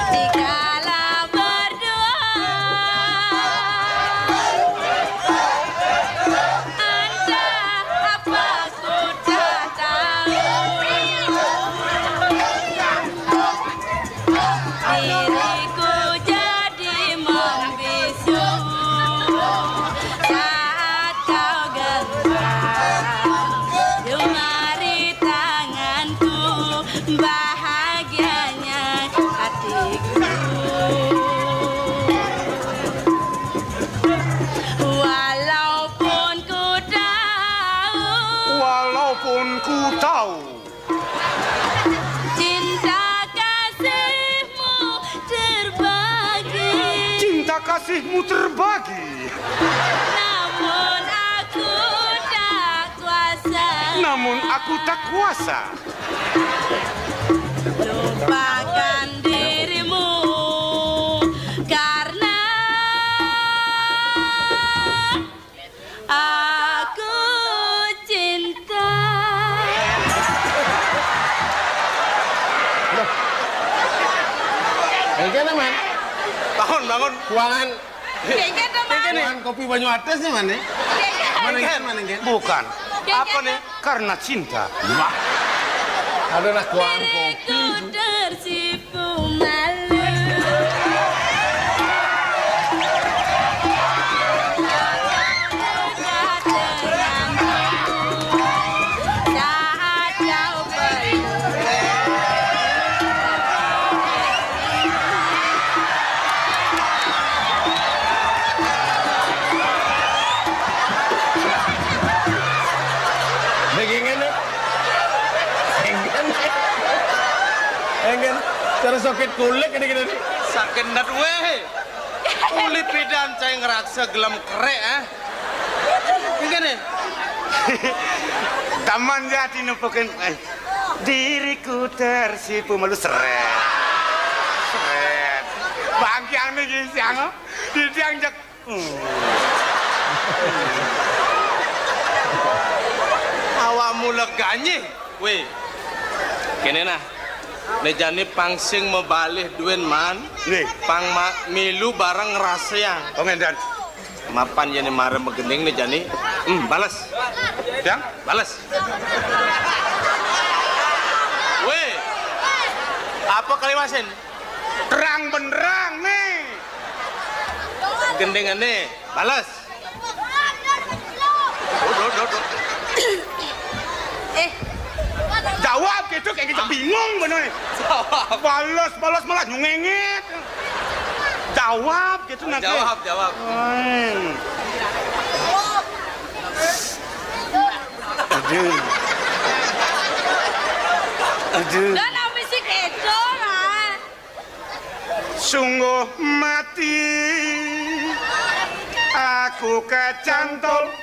dikala berdua, entah apa ku tak tahu. Diriku jadi membisu saat kau genggam jemari tanganku, bahagianya hatiku. Walaupun ku tahu, walaupun ku tahu, cinta kasihmu terbagi. Cinta Kasihmu terbagi. Namun aku tak kuasa. Namun aku tak kuasa. Lupakan dirimu karena aku cinta. Ini kan aman. Bangun, bangun. Kuangan. Kéngkén to, Mang. Kuangan kopi banyu atis nih, mana? Kéngkén. Mana, kéngkén, mana, kéngkén? Bukan. Kéngkén. Apa nih? Karena cinta. Wah. Ada nak kuangan kopi. Diriku tersipu malu. Saat kau pergi. Begini nih. Enggan. Enggan. Cara sakit kulit ini kita nih. Sakit nat wéh. Kulit pidan cai ngerasa gelem kerek, ah. Ini nih. Taman jati nepukin, eh, diriku tersipu malu seret. Seret. Bangkiang nih gisiang, oh. Di tiang jek. Hmm. Awakmu leganyé. Wéh. Kéné nah. Né jani pang sing mabalih duén man. Nggih. Pang ma-, milu bareng ngraséang. Oh, ngénten. Mapan yén mara magending né jani. Hmm, bales. Yang? Bales. Wéh. Apa kaliwasin? Terang benderang nih. Gendingané, bales. Duh, duh, duh, duh. Eh. Jawab gitu, kayak gitu bingung bener. Jawab. Bales, bales malah nyungengit. Jawab gitu nanti. Jawab, jawab. Hmm. Aduh. Aduh. Lah, nang mesti kéto, lah. Sungguh mati aku kecantol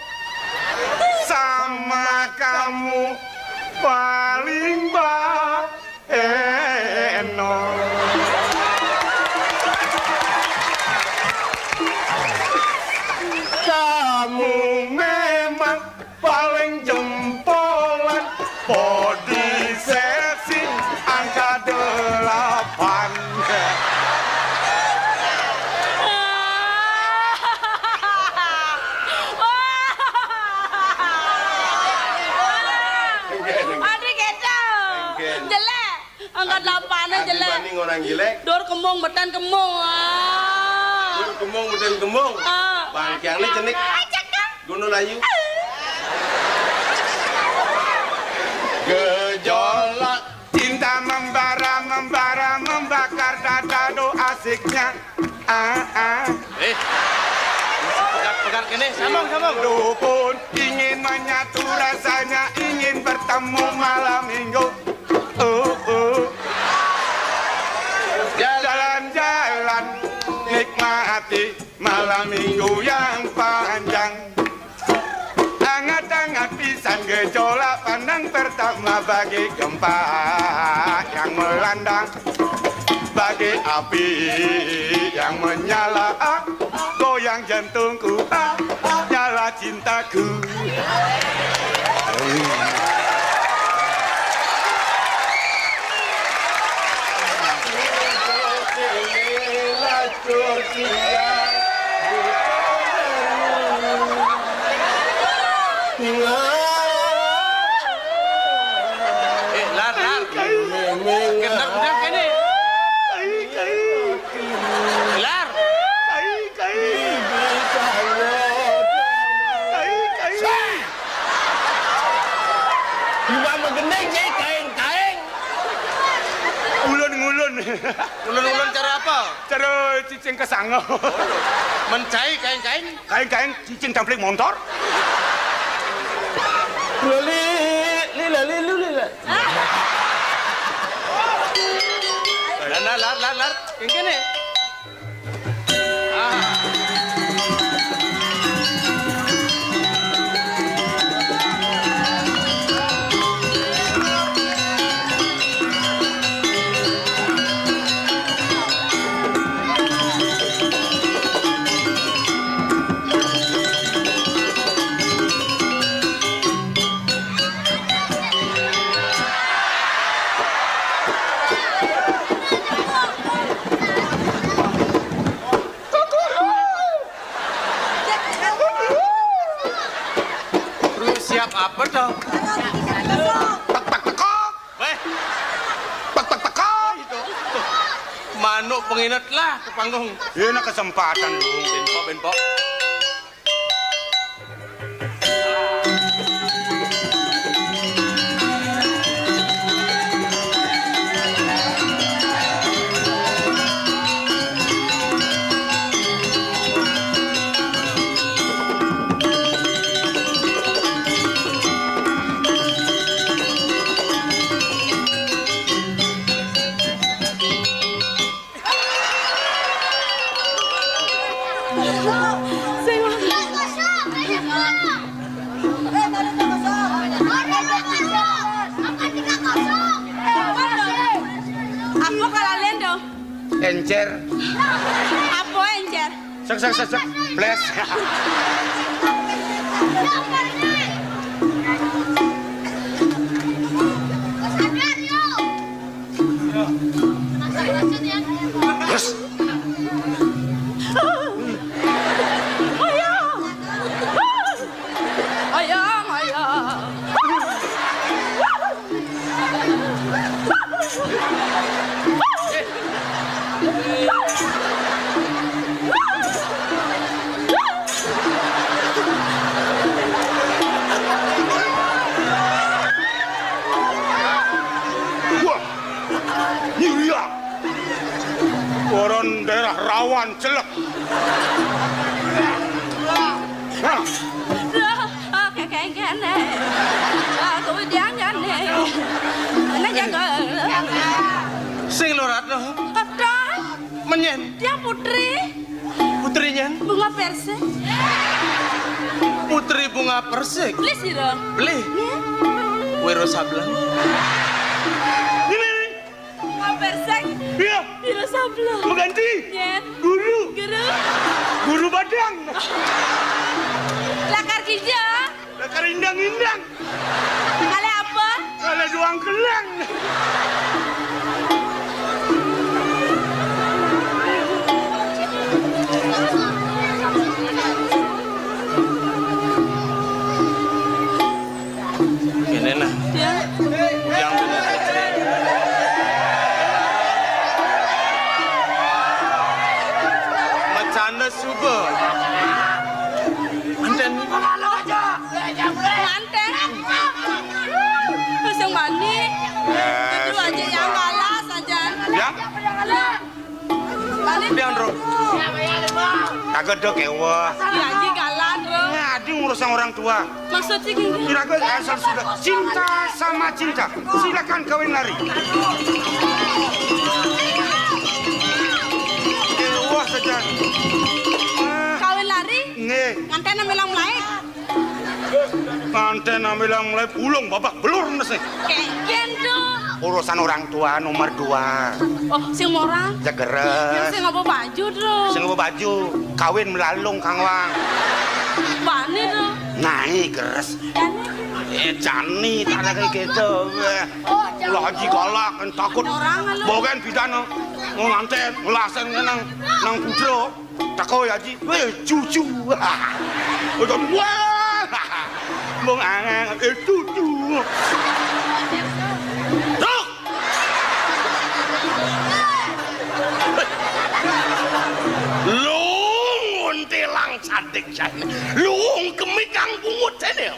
sama kamu paling baeno. Kamu memang paling jempolan, body seksi angka delapan. Aduh, kéto. Jelek. Angka delapan jelek. Dibanding orang jelek. Dur kembung, betén kembung. Ah. Dur kembung, betén kembung. Ah. Bangkiangné cenik. Gunung Layu. Gejolak cinta membara, membara, membakar dada, do asiknya. Ah, ah. Eh. Pegat-pegat kéné, sambung, sambung. Dukun ingin menyatu rasanya, ingin bertemu malam minggu. Oh, oh. Jalan-jalan, nikmati malam minggu yang panjang. Hangat-hangat pisan gejolak pandang pertama, bagi gempa yang melanda, bagi api yang menyala, ah, goyang jantungku, ah, nyala cintaku. Eh, Lar, Lar. Kai, kai. Gendang udah kéné. Kai, kai. Lar. Kai, kai. Kai, kai. Cuma magending sih, kaing-kaing. Ulun-ulun. Ulun-ulun cara apa? Cara cicing kasanga. Mencai kaing-kaing? Kaing-kaing cicing tamplik montor. Lali, li, lali, lu, li, la. Lar, lar, lar, lar, lar. Yang kene. Ah. Tek, tek, tekok. Wéh. Tek, tek, tekok. Itu. Tuh. Manuk penginet lah ke panggung. Ini kesempatan, Lung. Benpok, benpok. Sing. Aku kalah lendo. Encer. Apa encer? Sek, sek, sek, sek. Ples. Terus. Ayang, ayang. Wah, iya. Koron daerah rawan celek. Nah. Loh, oke, kayak gini. Aku jangan nih. Mana jago? Sing lorat loh. Ada. Menyen. Dia putri. Putrinya? Bunga persik. Putri bunga persik. Beli sih dong. Beli. Iya. Wiro Sableng. Ini nih. Bunga persik. Iya. Wiro Sableng. Mengganti. Iya. Guru. Guru. Guru Badang. Lakar Gija. Lakar Indang-Indang. Kali apa? Kali doang kelang. Kene nah. Ya. Yang punya putri. Macana suba. Manten. Manten. Sing wani. Eh, aja yang kalah saja. Ya? Pian, Bro? Kagak do keweh. Ya, Ji, kalah, Bro. Nah, dia ngurus yang orang tua. Maksud sih gini. Kira gue asal sudah cinta sama cinta. Silakan kawin lari. Keweh saja. Kawin lari? Nggih. Nganten nang bilang mulai. Nganten nang bilang mulai pulung babak belur nasi. Kayak gitu. Urusan orang tua nomor dua. Oh, sing orang? Ya, geres. Yang sing ngaba baju, Bro. Sing ngaba baju. Kawin melalung, Kang Wang. Bani, Bro. Naik, geres. Jani. Eh, jani, tak ada kayak gitu. Eh, lah, Haji galak, kan takut. Orang lu. Bawa kan pidana. Mau nganten, ngelasen nang, nang putro. Tako ya, Ji. Weh, cucu. Udah, wah. Mau ngangen, eh, cucu. Dok. Lung untilang cantik jane. Lung kemikang bungut jane.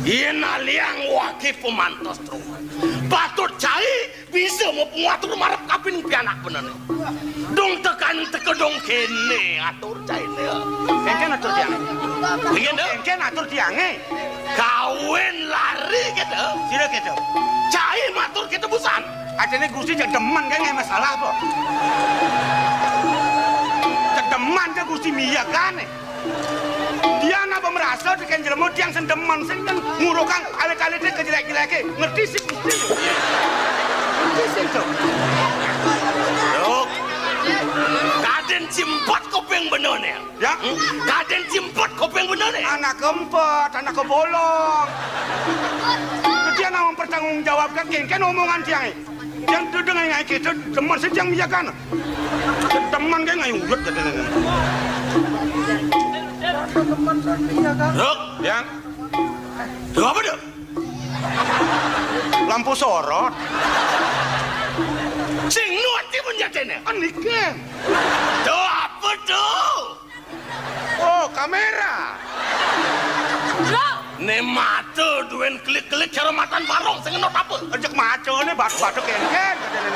Yen aliang wage pemantos terus. Patut cai bisa mau pengatur marep kaping pianak benene. Dong tekan teka dong kene atur caine. Kengken atur tiange. Iya, Dok. Kengken atur tiange. Kawin lari gitu. Sira gitu. Cai matur gitu busan. Ajane Gusti cek demen kan nggak masalah apa? Cek demen ke Gusti miyagane. Dia napa merasa tekan jelema tiang sing demen sing kan ngurukang alit-alite kejelek-jeleke. Ngerti sih Gusti. Ngerti sih to. Dok. Kaden cimpot kuping benone. Ya? Hmm? Kaden cimpot kuping benone. Anak keempat, anak kebolong. Dia nang mempertanggungjawabkan kengken omongan tiang. Yang tu dengan ngai kita demen sing tiang miyakan. Demen kan ngai urut kata. Dok. Ya. Dok apa, Dok? Lampu sorot. Sing nuti menjatene. Aniken. Tuh apa tuh? Oh, kamera. Bro. Ne mata duen klik-klik cara matan barong sing ngenot apa? Rejek maca ne bathuk-bathuk kengken katene.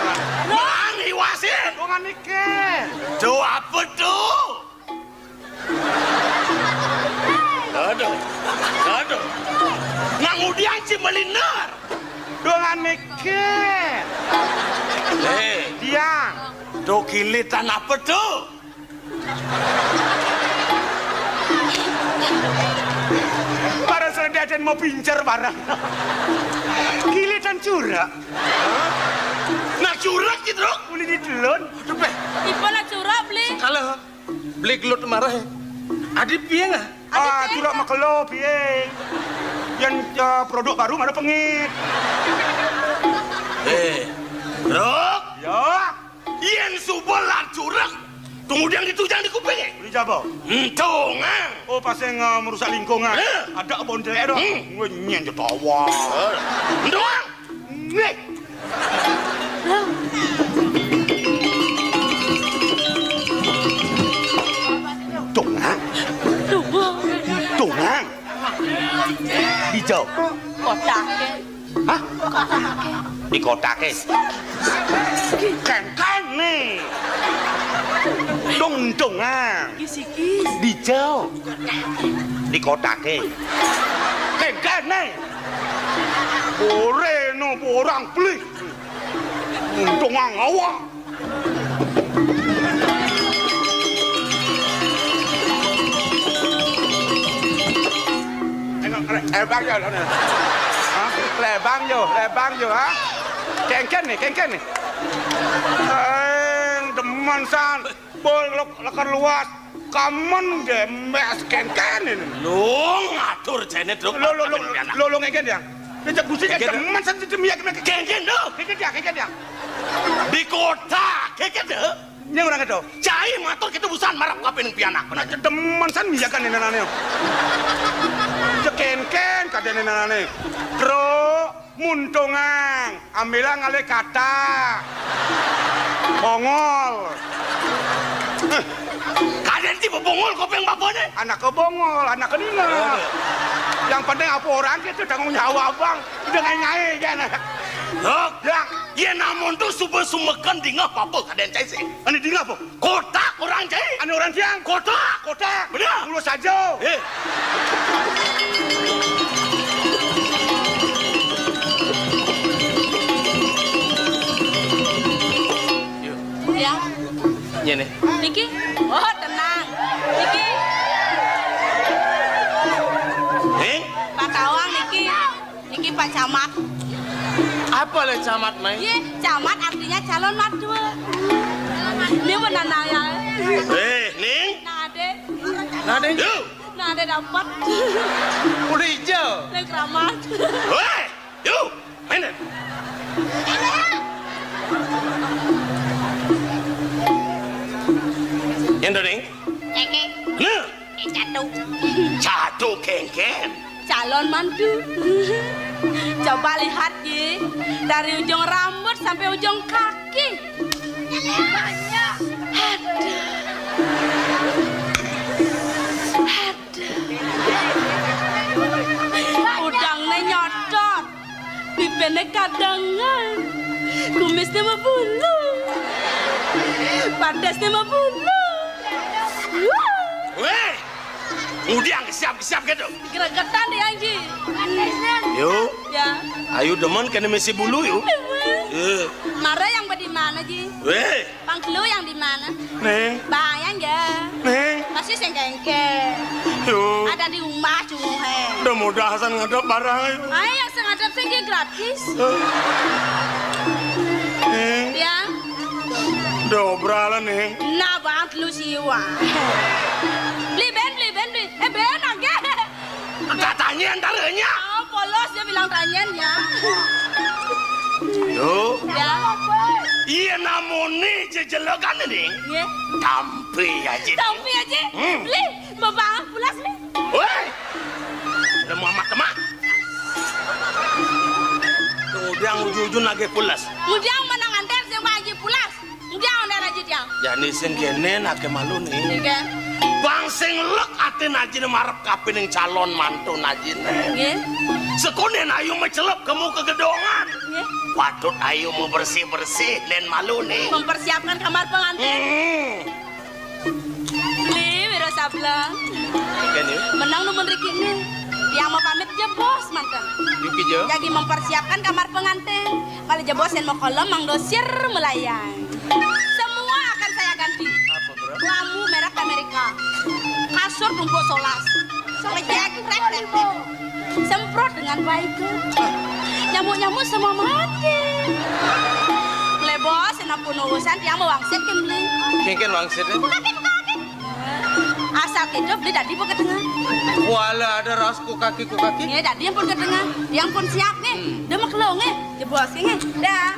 Mang iwasin. Wong aniken. Tuh apa tuh? Aduh. Aduh. Nang udiang ci meliner. Dong aniken. Eh, Diang. Tuh kilitan apa tuh? Para seledaden mau pincer barang. Kilitan curak. Nah curak gitu dong. Uli di telon. Aduh, Beh. Ibu lah curak beli. Kalau beli gelut marah ya. Adi piye nggak? Ah, curak makelo piye? Yang eh, produk baru mana pengit? Eh, Rok. Ya. Yen suba lan curek, tunggu diang ditu jangan dikupingi. Beli jaba. Entungan. Oh, pas yang eh, merusak lingkungan. Eh. Ada kebon telek dong. Hmm. Gue nyen ketawa. Entungan. Nih. Tungang. Tungang. Tungang. Dijau. Kotak. Hah? Dikotake. Kengkene. Dong-dongan. Kis-kis. Dijau. Dikotake. Kengkene. Ore no orang beli. Untung ngawa. Lebang yo, lebang yo, lebang yo, ha? Kengken nih, kengken nih. Eng, demen san. Bol lek- lekar luas. Kamen demes kengken ini. Lu ngatur jene, Dok. Lo lo lo lo lo ngeken ya. Kejak gusi kan demen san demi ya kena kengken do. Kengken ya, kengken ya. Di kota, kengken do. Ini orang itu. Cai matur kita busan marap kape ning pianak. Nah, demen san miyakan ini nane. Cekenken kadene nane. Bro, muntungang, ambilang ale kata. Bongol. Kaden ti bongol kopeng bapane. Anak ke bongol, anak ke nina. Yang penting apa orang kita tanggung jawab, Bang. Udah ngai-ngai kan. Dok, ya. Yen amun tu suba sumekan dingah apa kaden cai sih? Ani dingah apa? Kotak orang cai. Ani orang tiang. Kotak. Kotak. Benar. Mulu saja. Eh. Ya. Nyene. Niki. Oh, tenang. Niki. Eh? Pak Tawang niki. Niki Pak Camat. Apa le camat, Mai? Ye, camat artinya calon mertua. Ini benar ya. Eh, Ning. Nah, Ade. Nah, Ade. Yuk. Nah, Ade dapat. Udah hijau. Le keramat. Weh, yuk. Main deh. Yang dong, Ning. Cekek. Nah. Eh, catu. Catu kengken. Calon mantu. Coba lihat, Ji. Dari ujung rambut sampai ujung kaki. Aduh. Aduh. Udangnya nyotot. Pipene kadangan. Kumisnya mabulu. Padasnya mabulu. Wah. Weh. Udiang siap-siap gitu. Gregetan dia, Ji. Yo. Ya. Ayo demen kena mesi bulu, yo. Eh. Mara yang badi mana, Ji? Weh. Pangkelu yang di mana? Neng. Bayang ya. Neng. Masih sing kengke. Yo. Ada di rumah cuma he. Udah mudah asal ngadep barang, yo. Ayo yang sengaja sing gratis. Neng. Ya. Udah obralan, Neng. Nah, bang lu siwa. Beli ben, beli ben, beli. Eh, ben agak. Katanya antaranya. Oh, polos dia bilang tanya ya. Yo. Ya. Iya namune jejelekan ini. Iya. Tampi aja. Tampi aja. Hmm. Beli, bapak pulas nih. Woi. Udah mau amat temak. Tuh, dia Ujug-ujug nagih pules. Ngudiang menang anter sing Pak Haji pules. Ngudiang anter Haji tiang. Jani sing kéné naké malu né. Nggih. Bang sing lek atin Haji né marep kapining calon mantun Haji né. Nggih. Sekonden ayu macelep kemu kegedongan. Nggih. Patut ayu mau bersih-bersih nén malu né. Mempersiapkan kamar pengantin. Hmm. Beli Wiro Sableng. Oké, nih. Menang nu mriki né. Tiang mau pamit jebos manten. Yuki jo. Jagi mempersiapkan kamar pengantin. Kalau jebos yang mau kolom Mang Dosir melayang. Semua akan saya ganti. Apa, bro? Lampu merek Amerika. Kasur tumpuk solas. Pejek rek rek. Semprot dengan baik. Nyamuk-nyamuk semua mati. Lé bos, sing ampun urusan tiang mau wangsit kan beli. Kéngkén wangsit, ya? Asal kéto beli dadi pun ketengah. Wala ada ras ku kaki, ku kaki. Nggih, dadi pun ketengah. Tiang pun siap nggih. Hmm. Demek lo nggih. Jebos nggih. Dah.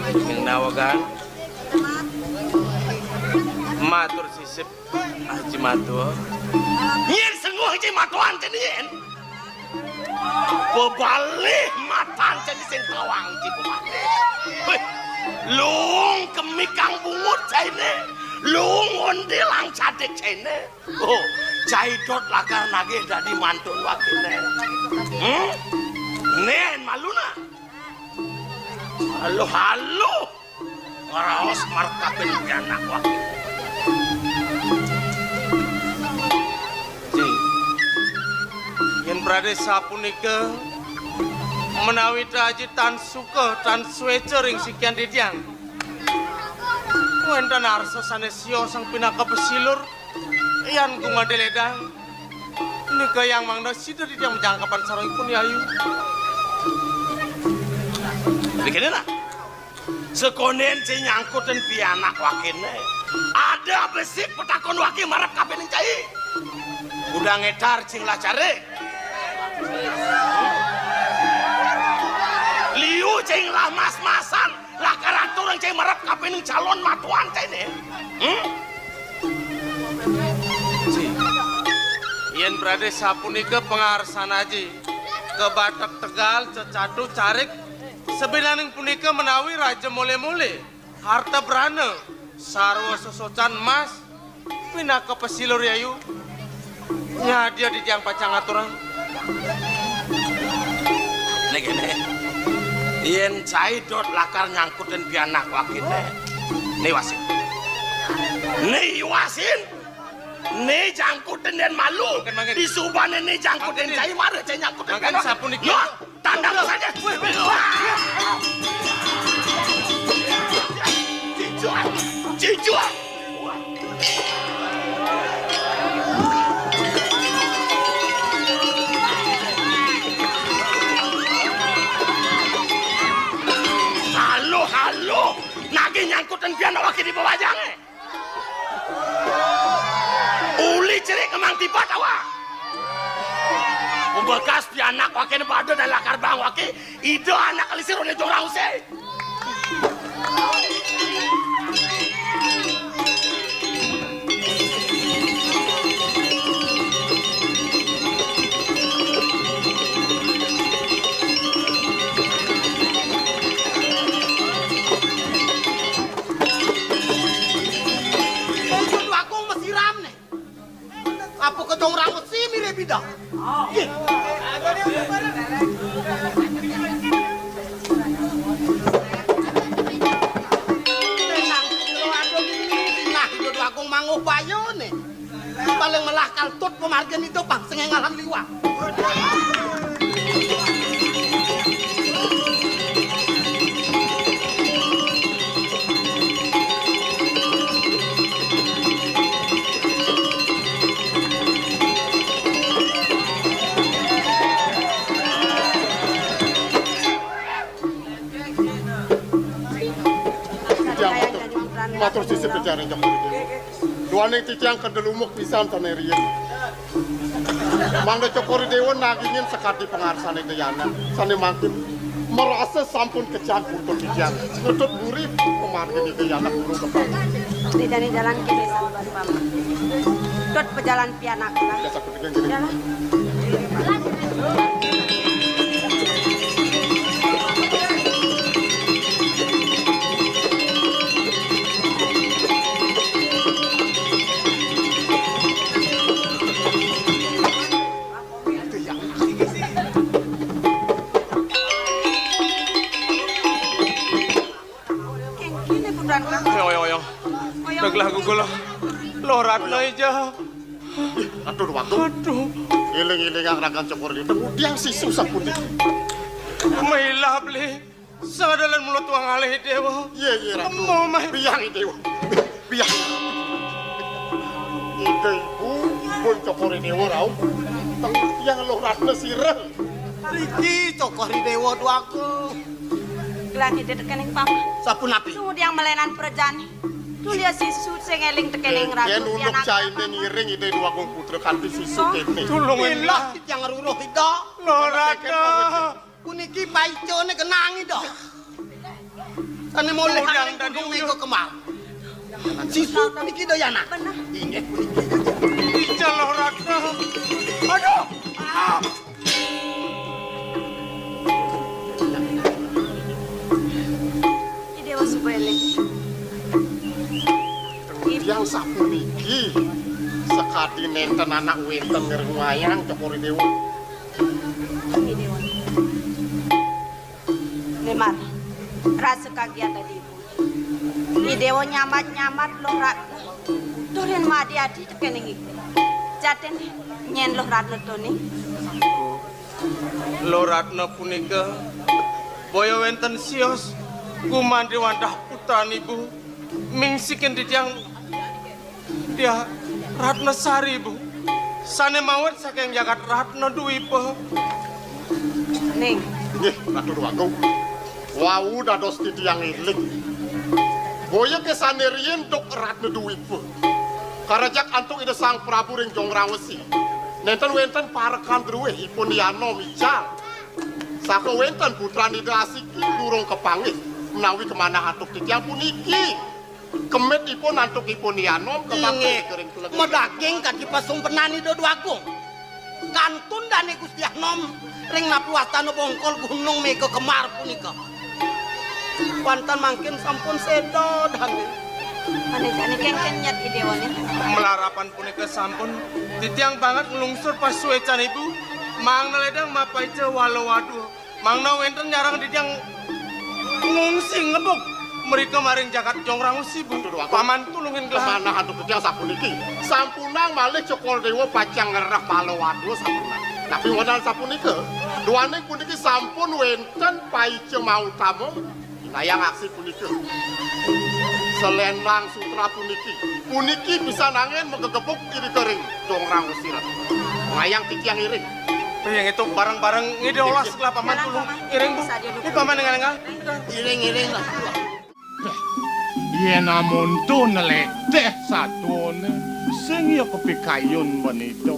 Ning nawegang. Matur sisip, Haji Matua. Nyén sengguh Haji Matuan cén nyén. Bebalih matan cén sing tawang Haji bebalih. Wéh, luung kemi kang bungut cainé. Luung ondél ang cadik cainé. Oh, cai dot lakar nagih dadi mantun wakiné. Hmm? Nén malu nah. Halo, halo. Ngraos marep kapining pianak wakiné. Ji. Yén pradé sapunika menawi Haji tan suka, tan suéca ring sikian titiang. Wénten arsa sané siosang pinaka pesilur, yan gumanti ledang. Nika yang mangda sida titiang majangkepan sarengipun, Yayu. Begini nah. Sekondén cai nyangkutin pianak wakiné. Ada besik petakon waki marep kapining cai. Udah ngetar cing lah cari. Liu cing lah mas-masan. Lakar atur cai marep kapining calon matuan cainé. Hmm? Ji. Yén pradé sapunika pangarsan Aji. Ka Batak Tegal, Cecadu, Carik, sabinaning punika menawi raja molé-molé, harta brana, sarwa sesocan emas, pinaka pesilur Yayu. Nyadia titiang pacang ngaturang. Né kéné. Yén cai dot lakar nyangkutin pianak wakiné. Né iwasin. Né iwasin. Né jangkutin dén malu. Mangkin, mangkin. Disubané né jangkutin cai mara cai nyangkutin pianak. Mangkin sapunika. Tandang saja. Jujur. Jujur. Halo, halo. Nagih nyangkutin pianak waki di bawah jangé. Uli cerik kemang tipat awak. Pembekas pianak wakiné pada dan lakar bang waki. Ida anak lisir oleh jorang usai. Apa kedong rambut si mirip ida? Nggih. Tenang, kalau ada ini, nah, itu dua kong manguh bayu nih. Paling melah kaltut pemargin itu bang, sengengalan liwat. Titiang matur, matur sisip titiang ring Jambudi Déwa. Duaning titiang kedelumuk pisan sané riin. Mangda Cokor I Déwa nagingin sakadi pangarsané Ida Yana, sané mangkin marasa sampun kecang putus titiang. Ngetut buri pamargin Ida Yana durung kepang. Ida Yana jalan kéné sabar, Paman. Tut pejalan pianak lah. Biasa kutegang gini. Jalan. Kéngkén, Putra. Oyong, oyong, oyong. Oyong. Deglah gugul. Loh Ratna ija. Aduh, waduh. Aduh. Éling-élingang ragan Cokor I Déwa. Ngudiang sisu sapunika. Mailap, Lé. Sadalan mula tuang alih, Déwa. Iya, iya, Ratu. Mau, Mai. Biang, Déwa. Biang. Ida ibu, pun Cokor I Déwa rauh. Teng tiang Luh Ratna sira. Niki Cokor I Déwa Déwagung. Gelah ida tekening Paman. Sapunapi? Sumudi yang melenan prajani. Tulia sisu sing éling tekening Ratu. Yén unduk pianak cainé Paman. Ngiring Ida Déwagung Putra kanthi sisu kéné. Tulungin. Milah titiang ruruh Ida. Luh Ratna. Puniki paicané genah Ida. Sané molih angling dadi kudung uyuh. Méga kemar. Sisu puniki Ida Yana. Bener. Inggih puniki Ida Yana. Ija Luh Ratna. Aduh. Ah. Ida Déwa suba éling. Titiang sapuniki sakadi nénten anak wénten ngrumayang Cokor I Déwa. Ida Déwa. Lemar, rasa kagiat dadi ibu. Ida Déwa nyambat-nyambat Luh Ratna. Turin madi adi tekening ibu. Jatin nyén Luh Ratna tuni. Luh Ratna punika boya wénten sios gumanti wantah putran ibu. Mingsikin titiang Diah Ratnasari, Bu. Sané mawit saking jagat Ratna Dwipa. Ning. Inggih, Ratu Déwagung. Wau dados titiang éling. Boya ké sané riin duk Ratna Dwipa. Karejak antuk Ida Sang Prabu ring Jongrang Wesi. Nénten wénten parekan druwih ipun Yana mical. Saka wénten putran Ida asiki durung kapanggih menawi kamanah antuk titiang puniki. Kemitipun antuk ipun Yanom kebakti. Inggih. Kering kelengen. Madaging kadi pasumpenan Ida Déwagung. Kantun dané Gusti Anom ring napi wastana bongkol Gunung Méga Kemar punika. Wantah mangkin sampun séda dané. Mané jani kéngkén nyat Ida Déwané. Malarapan punika sampun titiang banget nglungsur pasuécan Ibu, mangda lédang mapaica wala wadua. Mangda wénten nyareng titiang ngungsi ngebug mrika maring jagat Jongrang Wesi, Bu. Aduh, aduh. Paman tulungin gelah. Manah antuk titiang sapuniki. Sampunang malih Cokor Déwa pacang ngrereh pala wadua sampunang. Napi wonten sapunika? Duaning puniki sampun wénten paica mautama. Inayang aksi punika. Selendang sutra puniki. Puniki pisan anggén magegebug irika ring Jongrang Wesi. Ngayang titiang iring. Ring itu bareng-bareng ngidih olas gelah Paman tulung. Iring, Bu. Ini Paman nengah-nengah. Iring-iring lah. Yén amonto nelétéh satuané sing ya kapikayun menita.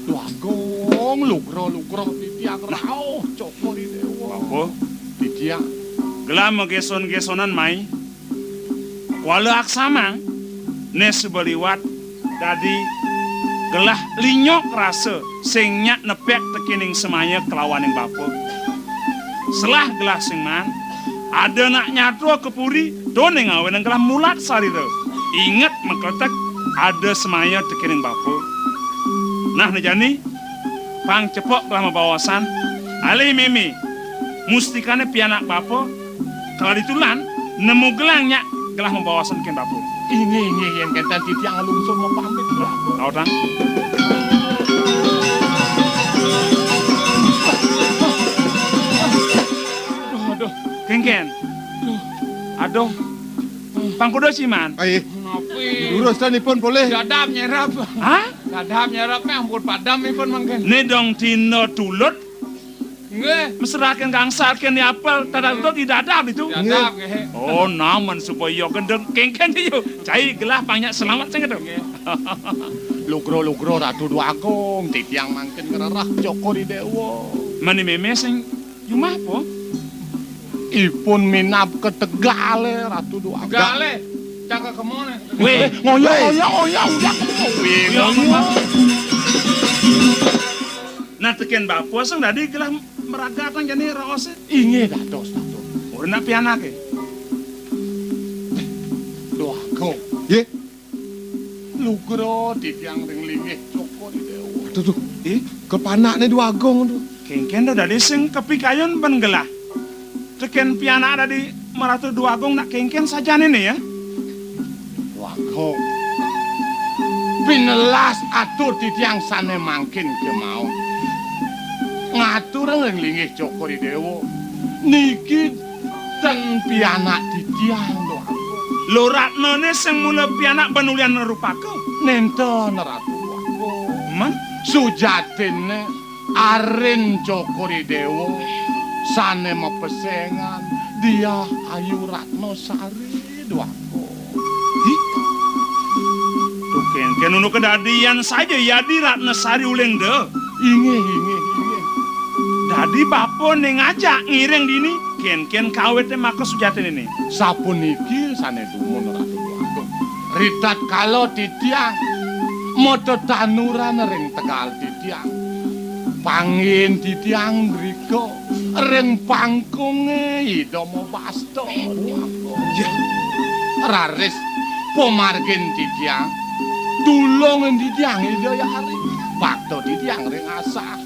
Déwagung lugra-lugra titiang rauh Cokor I Déwa. Apa? Titiang. Gelah magéson-gésonan mai. Kuala aksamang, né suba liwat dadi gelah linyok rasa sing nyak nepek tekening semaya kelawaning bapa. Selah gelah sing maan, ada nak nyadra ka puri, to ning awenang gelah mulat sarira. Inget makletek ada semaya tekening bapa. Nah, né jani, pang cepok gelah mabaosan, alih mémé, mustikané pianak bapa, Kala ditulan, nemu gelang nyak gelah mabaosan kén bapa. Inggih, inggih, yén kénten titiang nglungsur mapamit, Bapa. Audang. Aduh, aduh. Kéngkén. Aduh. Aduh. Pangkuda siman. Ai. Napi? Durus tan ipun polih. Dadam nyerap. Hah? Dadam nyerap, ampun padam ipun mangkin. Né dong tina tulut. Nggih. Mesrakin gangsal kén apel, tadadot didadab ditu. Didadab, nggih. Oh, namen supaya gendeng kéngkén ditu. Cai gelah pang nyak selamet sing kéto. Nggih. Lugra-lugra Ratu Déwa Agung, titiang mangkin ngrereh Cokor I Déwa. Mani mémé sing jumah apa? Ipun minab ka tegalé, Ratu Déwa Agung. Tegalé? Caka kemana? Wéh, ngoyo, ngoyo, ngoyo, udah. Wéh, ngoyo. Nah, tekén bapa sing dadi gelah meragatang jani raosé. Inggih dados, dados. Ora nak pianaké. Déwa Agung. Nggih. Lugra titiang ring linggih Cokor I Déwa. Aduh, duh. Ih, kepanaké Déwa Agung to. Kéngkén to dadi sing kapikayun ben gelah. Tekén pianak dadi maratu Déwa Agung nak kéngkén sajané ya. Déwa Agung. Pinelas atur titiang sané mangkin kemawon. Ngatur ring linggih Cokor I Déwa. Niki ten pianak titiang, Déwa Agung. Lho, Ratnané sing mula pianak ben ulian rupaka. Nénten, Ratu Déwa Agung. Men? Sujatiné arin Cokor I Déwa sané mapesengan Diah Ayu Ratna Sari, Déwa Agung. Hi? Tuh kéngkén unu kadadian saja yadi Ratna Sari uling da. Inggih, inggih, inggih. Dadi bapa né ngajak ngiring dini, kénkén kawité maka sujatiné. Sapuniki sané dumun Ratu Déwa Agung. Ritatkala titiang matetanuran ring tegal titiang. Pangin titiang drika ring pangkungé Ida Mabasta. Ya. Raris pamargin titiang, tulung titiang Ida Hyang Ari. Bakta titiang ring asah.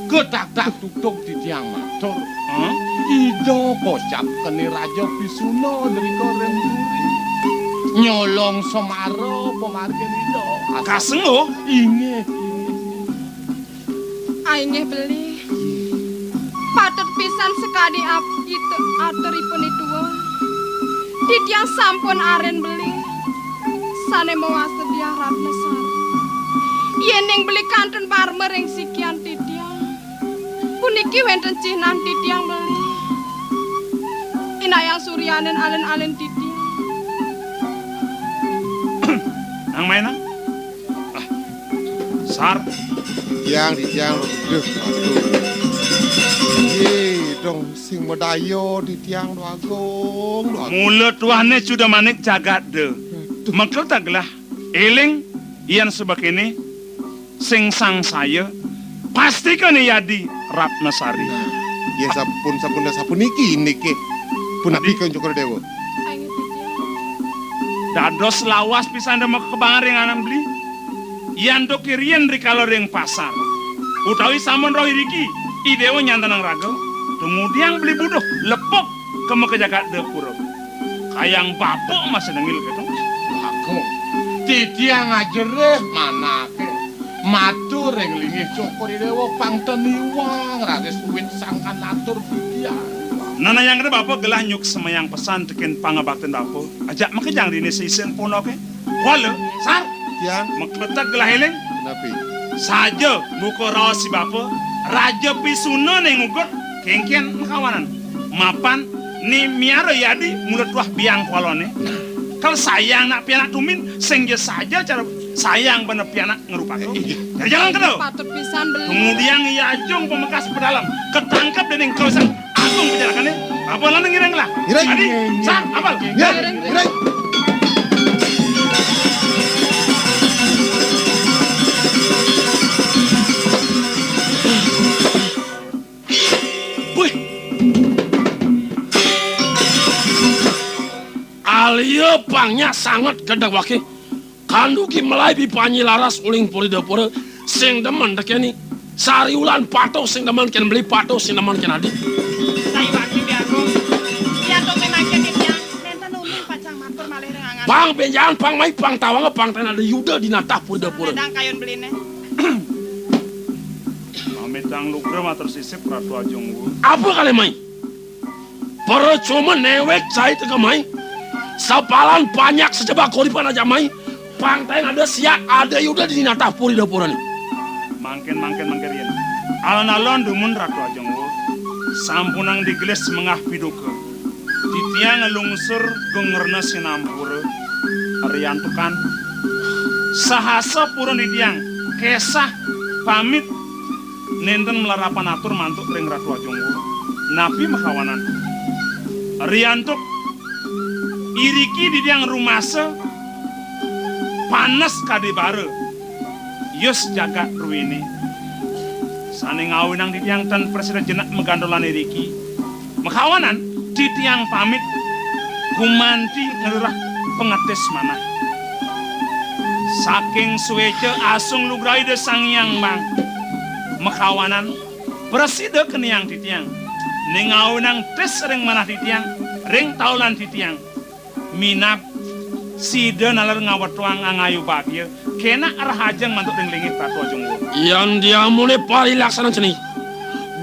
Ketak-tak tutuk titiang matur. Hah? Ida kocap keni Raja Pisuna drika ring puri. Nyolong semara pamargin Ida. Asah. Kasengguh? Inggih, inggih. Ah, inggih beli. Patut pisan sakadi ap-, itu aturipun I Tuwa. Titiang sampun aren beli. Sané mawasta Diah Ratnasari. Yéning beli kantun parma ring sikian titiang. Puniki wénten cihnan titiang beli. Inayang suryaning alen-alen titiang. Nang maena? Ah, Sar. Tiang, di tiang, duh, aduh. Yé, dong, sing madaya di tiang, Déwa Agung, Déwa Agung. Mula tuahné Cudamanik jagat da. Aduh. Maka tak gelah, éling, yén sebekéné, sing sangsaya, pastikané yadi Ratnasari. Nah, yén sampun, sampun, sampun niki, niki. Punapi Adi. Kang Cokor Déwa. Dados lawas pisan da makebang ring anak beli. Yan to kirien rikala ring pasar. Utawi sampun rauh iriki, I Déwa nyantenang raga. Tumudiang beli buduh, lepuk ka maka jagat dapura. Kayang bapa masih nengil gitu. Aku, titiang ajereh manake. Matur ring linggih Cokor I Déwa pang ten iwang raris wit sangkan atur titiang. Nanayang kene bapa gelah nyuk semayang pesan tekin pangabakten bapa. Ajak makejang dini sisen ponoke. Kuala, Sar. Tiang. Makletek gelah eling. Napi? Saja buka raos si bapa. Raja Pisuna ning ugut kengken kawanan. Mapan ni miara yadi mula tuah biang kualane. Kal sayang nak pianak tumin, sing ja saja cara sayang bener pianak ngerupake. Iya. Jadi jalan kena. Patut pisan beli. Kemudian ia ajung pemekas pedalam. Ketangkep dening kawasan agung penjarakannya. Apa lanang ngiring lah? Ngiring. Adi, Sar, apal? Ngiring, ngiring. Wih. Alia pangnya sanget gedeg wake. Kanduki melai pipanji laras uling puri dapura sing demen tekeni. Sari ulan patuh sing demen ken beli patuh sing demen ken adi. Sai wakti biagung. Yan to memangke titiang. Nenten uning pacang matur malih ring angan. Pang benjangan pang mai pang tawanga pang ten ada yuda di natah puri dapura. Medang kayun beline. Mamitang lugra matur sisip Ratu Ajung Wu. Apa kali mai? Percuma newek cai teka mai. Sapalan panyak sejebak koripan aja mai. Pang ten ada siat ada yuda di natah puri dapura ni. Mangkin, mangkin, mangkin riyen. Alon-alon dumun Ratu Ajeng Wur, sampunang digelis mengah piduka. Titiang nglungsur gung rena sinampura. Riantukan sahasa purun titiang kesah pamit nenten malarapan atur mantuk ring Ratu Ajeng Wur. Napi makawanan? Riantuk iriki titiang rumasa panes kadi bara. Yus jagat druene. Sane ngawinang titiang tan prasida jenek magandolan iriki. Makawanan titiang pamit gumanti nglurah pangetis manah. Saking sueca asung lugrahi Ida Sang Hyang Bang. Makawanan prasida keniang titiang. Ning ngawinang tis ring manah titiang, ring taulan titiang. Minab sida naler ngawetuang angayu bagia, kenak rahajeng mantuk ring linggih Ratu Ajeng Wur. Yan diamune parilaksana jeni.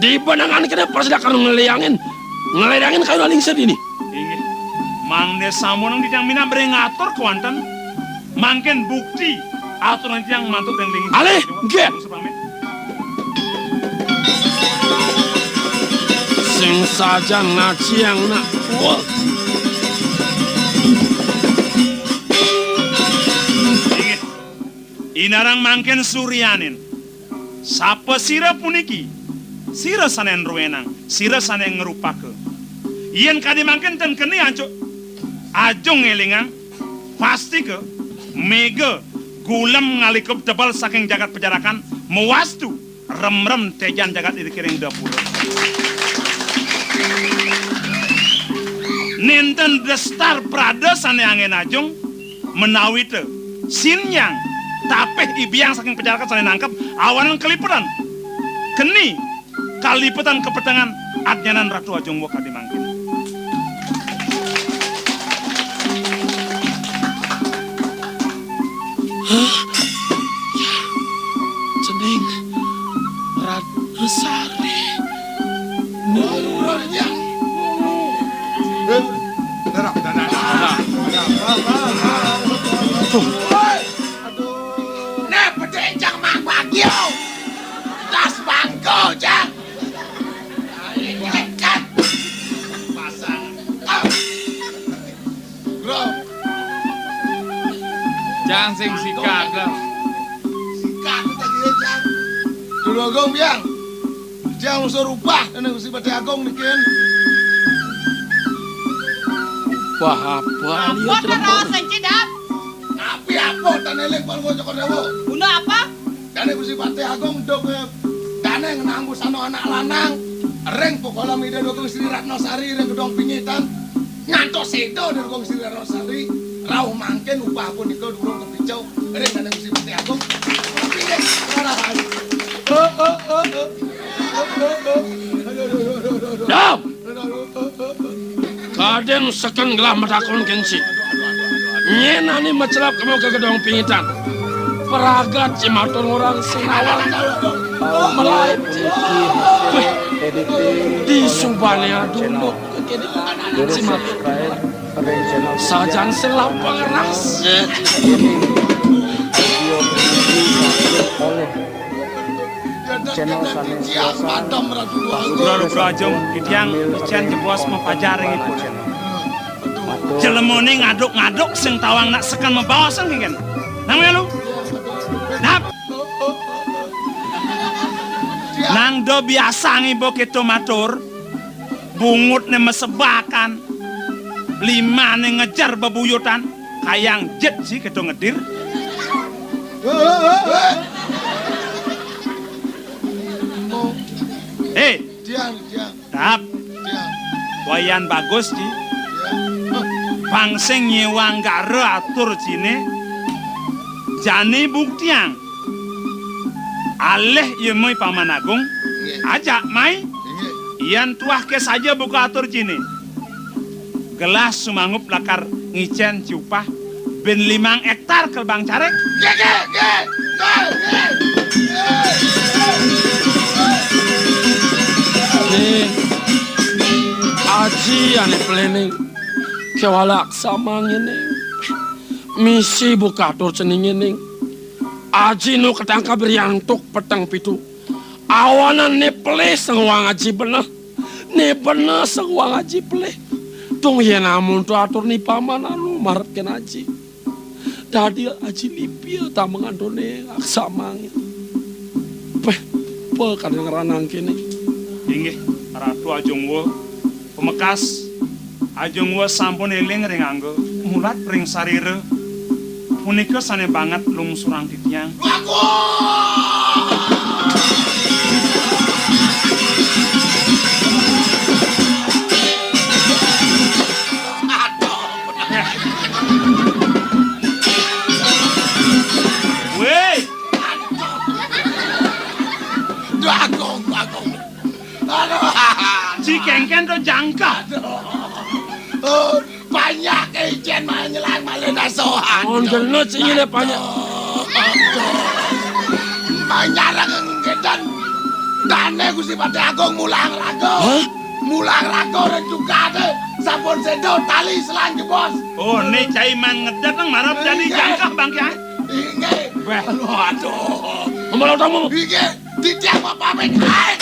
Dibenengan kene prasida kanu ngleyangin, ngledangin kayun alingsir dini. Inggih. Mangda sampun titiang minab ring atur kewanten, mangkin bukti atur titiang mantuk ring linggih. Alih, nggih. Pamit. Sing sajan ngajiang nak tua. Inggih. Inarang mangkin suryanin. Sapasira puniki? Sira sane nruenang, sira sane ngrupaka. Yen kadi mangkin ten keni ancuk ajung ngelingang, pastika mega gulem ngalikup tebel saking jagat pajarakan, mawastu remrem tejan jagat iriki ring dapura. Nenten destar prada sane anggen ajung, menawita sinjang tapih ibiang saking pajarakan sane nangkep awanan kaliputan. Keni kaliputan kapetengan adnyanan Ratu Ajeng Wur kadi mangkin. Hah? Ya, cening Ratnasari. Tuh. Aduh. Nah, bedek cang mang bagio. Das bangko, cang. Ikat. Pasang. Ah. Bro. Cang sing sikat, dah. Sikat tadi, cang. Dulu Agung, biang. Cang usur upah, kena Gusti Patih Agung nikin. Upah apa? Apa karaosan, Cidap? Napi apa tan eling Palungguh Cokor Dewa? Guna apa? Dane Gusti Patih Agung duk, eh, dane ngenang busana anak lanang ring pokolam Ida Dukung Sri Ratnasari ring Gedong Pingitan. Ngantos seda Ida Dukung Sri Ratnasari, rauh mangkin upah punika durung kapica ring dane Gusti Patih Agung. Tapi nek ora. Dam! Kadén seken gelah matakon kénci. Nyén ané macelep kema ka Gedong Pingitan. Pragat ci matur ngorang sinawang. Malaib ci. Wéh, di subané adunduk kéné ci matur. Sajan selap pangeras. Channel sané Rudra, Rudra Ajung, titiang icén jebos mapajar ring ipun. Jelemané ngaduk-ngaduk sing tawang nak seken mabaos sing kéngkén. Nang melu? Nap? Nang da biasa ngiba kéto matur, bungutné masebakan, limané ngejer bebuyutan, kayang jit sih kéto ngedir. Hé, Tiang, tiang, tap. Tiang. Wayan bagus, Ci. Tiang. Pang sing nyéwang gara atur ciné. Jani buktiang. Alih yémé Paman Agung. Nggih. Ajak mai. Nggih. Yan tuah ké saja buka atur ciné. Gelah sumanggup lakar ngicén ci upah bin limang héktar kelbang carik. Nggih, nggih, nggih. Nggih, nggih. Nggih. Aji ané pléning. Kéwala aksama ngéné. Misi buka atur cening ngéné. Aji nu ketangkab riantuk peteng pitu. Awanan né pelih sing wang aji beneh. Né beneh sing wang aji pelih. Tung yén amun to atur ni paman anu marep kén aji. Dadi aji lipia tamengan to né aksamang. Péh, pé kadéngénan kéné. Inggih, Ratu Ajungwa. Pamekas, Ajungwa sampun éling ring angga, mulat ring sarira. Punika sané banget lungsurang titiang. Wéh! Aduh, Agung, Agung. Aduh. Ci Kéngkén to jangkah. Aduh. Oh, panjak ijén mah nyelang malih nasohan. Oh, genut sing nyilih panjak. Aduh. Manyareng ngeden. Dané Gusti Patih Agung mulang raga. Hah? Mulang raga ring jukadé. Sampun séda tali selang jebos. Oh, né cai man ngedet nang marep dadi jangkah bangkiang. Inggih. Wéh. Aduh, aduh. Ngomong utangmu. Inggih. Titiang mau pamit. Hai.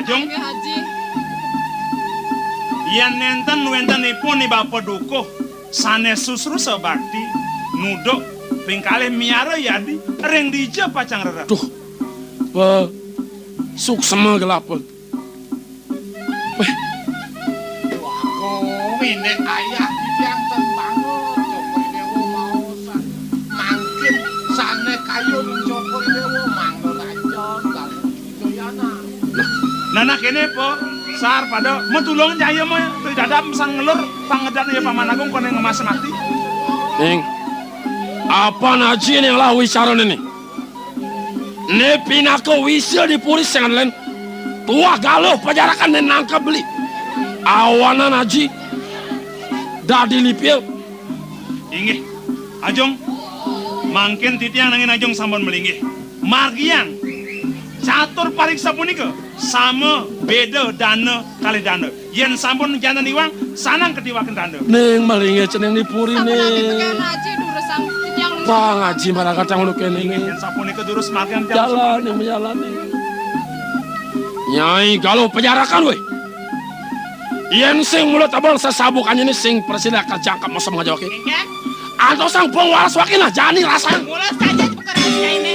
Ajung. Inggih, Haji. Yén nénten wénten ipun i bapa dukuh sané susrusa bakti, nuduk, ping kalih miara yadi, ring dija pacang reretuk. Duh, pa, suksma gelapa. Wah, indik ayah titiang ten banget, Cokor Déwa maosan. Mangkin sané kayun Cokor Déwa mangda raja, galuh Udayana. Nah, nah, kéné, Pa, saar pada matulung cai mah, tridadam san ngelur, pangedan ya Paman Agung koné ngemas mati. Ning, apan aji né ngelah wicara né? Né pinaka wisa di puri sing lén. Tuah galuh pajarakan né nangkeb beli. Awanan aji dadi lipia. Inggih, Ajung. Mangkin titiang nangin Ajung sampun malinggih. Margiang catur pariksa punika sama béda dana kalih dana. Yén sampun janten iwang, sanang katiwakin tanda. Ning malinggih cening di puri né. Sapunapi pekén aji durusang titiang. Pang aji maragatang anu kéné. Inggih, yén sapunika durus mangkin jalan ning majalan ning. Nyai galuh pajarakan wéh. Yén sing mula tebel sesabuk anjene sing prasida kerja ka masa ngajoke. Inggih. Antosang pang waras wakin lah jani rasang. Mula saja buka rahasia ini.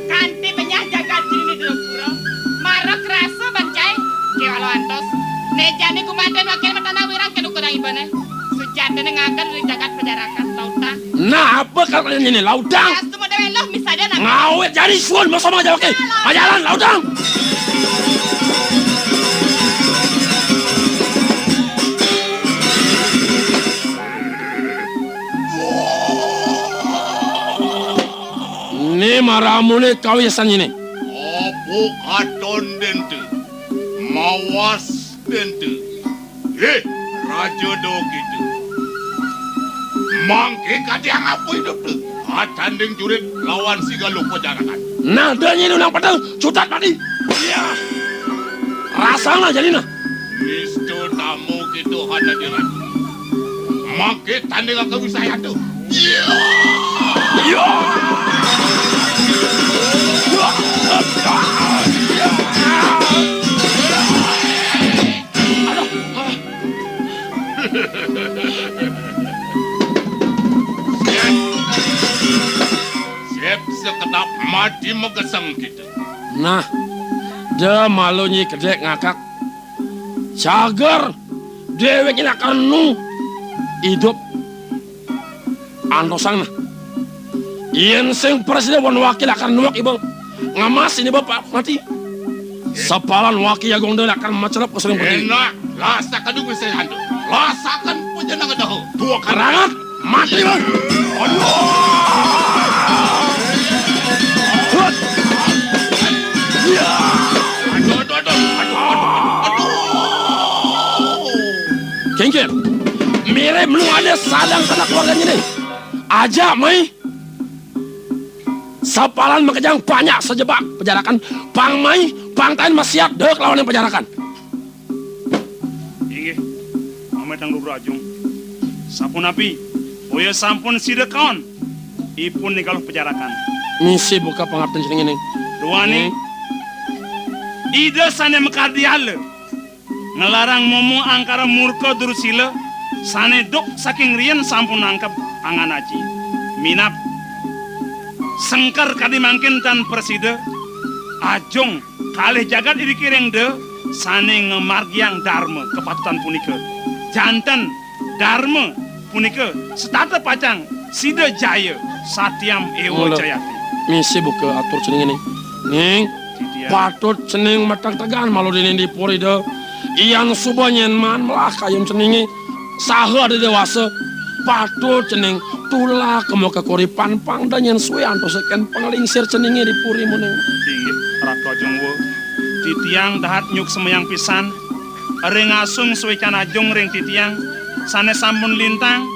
Kanti menyah jagat jini di dalam pura. Marek rasa bancai. Kewalo antos. Ne jani kumandan wakil matana wirang kenu kurang ibane. Sujatine ngagan di jagat pajarakan lauta. Nah, apa kalau ini lautang? Astu model lo misalnya nak. Ngawet jadi suan masa ngajoke. Majalan lautang. Né maramune kawisan nyine. Apa katon dente? Mawas dente. Heh, Raja Dogita. Mangke katiang apa idup tu? Atanding jurit lawan si Galuh Pajarakan. Nah, da nyine nang peteng, cutat mati. Iya. Rasana jadina. Nista tamu kita hana dirat. Mangke tanding aka wisayatu. Iya. Iya. Aduh. Sep, sep sekedap mati mageseng kita. Nah, da malu nyi kedek ngakak. Cager dewek ini akan nu idup. Antosang nah. Yen sing presiden wan wakil akan nuwak iba ngamas ini bapak mati. Sapalan wakil agung dewek akan macelep ke sering pergi. Enak, lasa kadung bisa antu. Lasakan punya nang dah. Dua karangat. Mati, Bang. Aduh. Hut. Ya. Aduh, aduh, aduh. Aduh, aduh, aduh, aduh. Kéngkén. Mirip lu ada sadang sanak keluarganya nih. Aja, Mai. Sapalan makejang banyak sejebak pejarakan. Pang Mai, pang tain masiat dek lawan yang pejarakan. Inggih, ametang Rura Ajung. Sapunapi, Boya sampun sida kaon, ipun nika pejarakan. Misi buka pangarten cening ini. Duaning, Ida sane makadi ala nglarang momo angkara murka Dursila sane duk saking riyen sampun nangkep angan aji. Minab sengker kadi mangkin tan prasida, ajung kalih jagat iriki ring da sane ngamargiang darma kapatutan punika. Janten darma punika setata pacang sida jaya, satyam eva jayati. Misi buka atur cening ini. Ning, titiang patut cening mategtegan malu dini di puri da. Yan suba nyen maan melah kayun ceninge saha ada dewasa, patut cening tulak kema kakuripan pang da nyen suwe antos ken panglingsir ceninge di puri muning. Inggih, Ratu Ajung Wa. Titiang dahat nyuk semayang pisan ring asung suecan ajung ring titiang sane sampun lintang,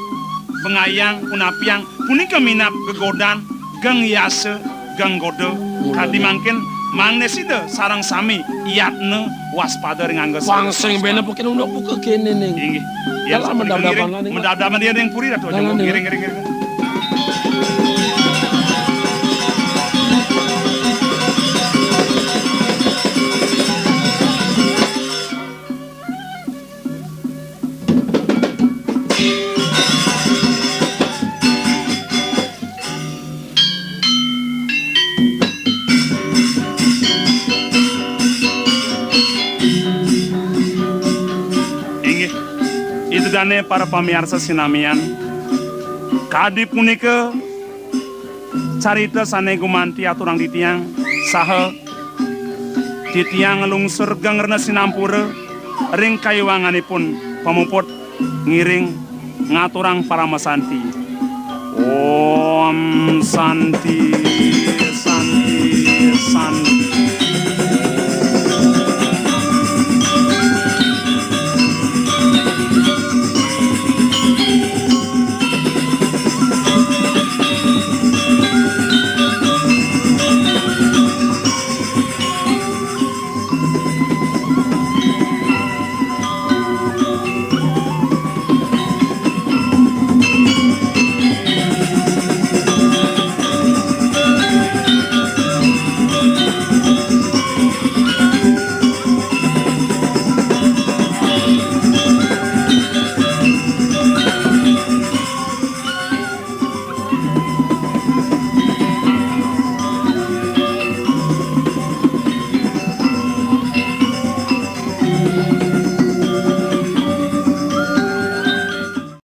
bengayang, punapiang, punika minab gegodan, geng yasa, geng goda. Kadi mangkin mangda sida sareng sami yatna waspada ring angga pang sing bena buka unduk buka kene ning. Inggih. Yan sampun medabdaban ngiring, medabdaban ring puri, Ratu Ajung Wa. Ngiring, ngiring, ngiring. Inggih, ida dane para pamiarsa sinamian, kadi punika carita sane gumanti aturang titiang, saha titiang nglungsur geng rena sinampura ring kayiwanganipun pamuput ngiring ngaturang paramasanti. Om Santi, Santi, Santi.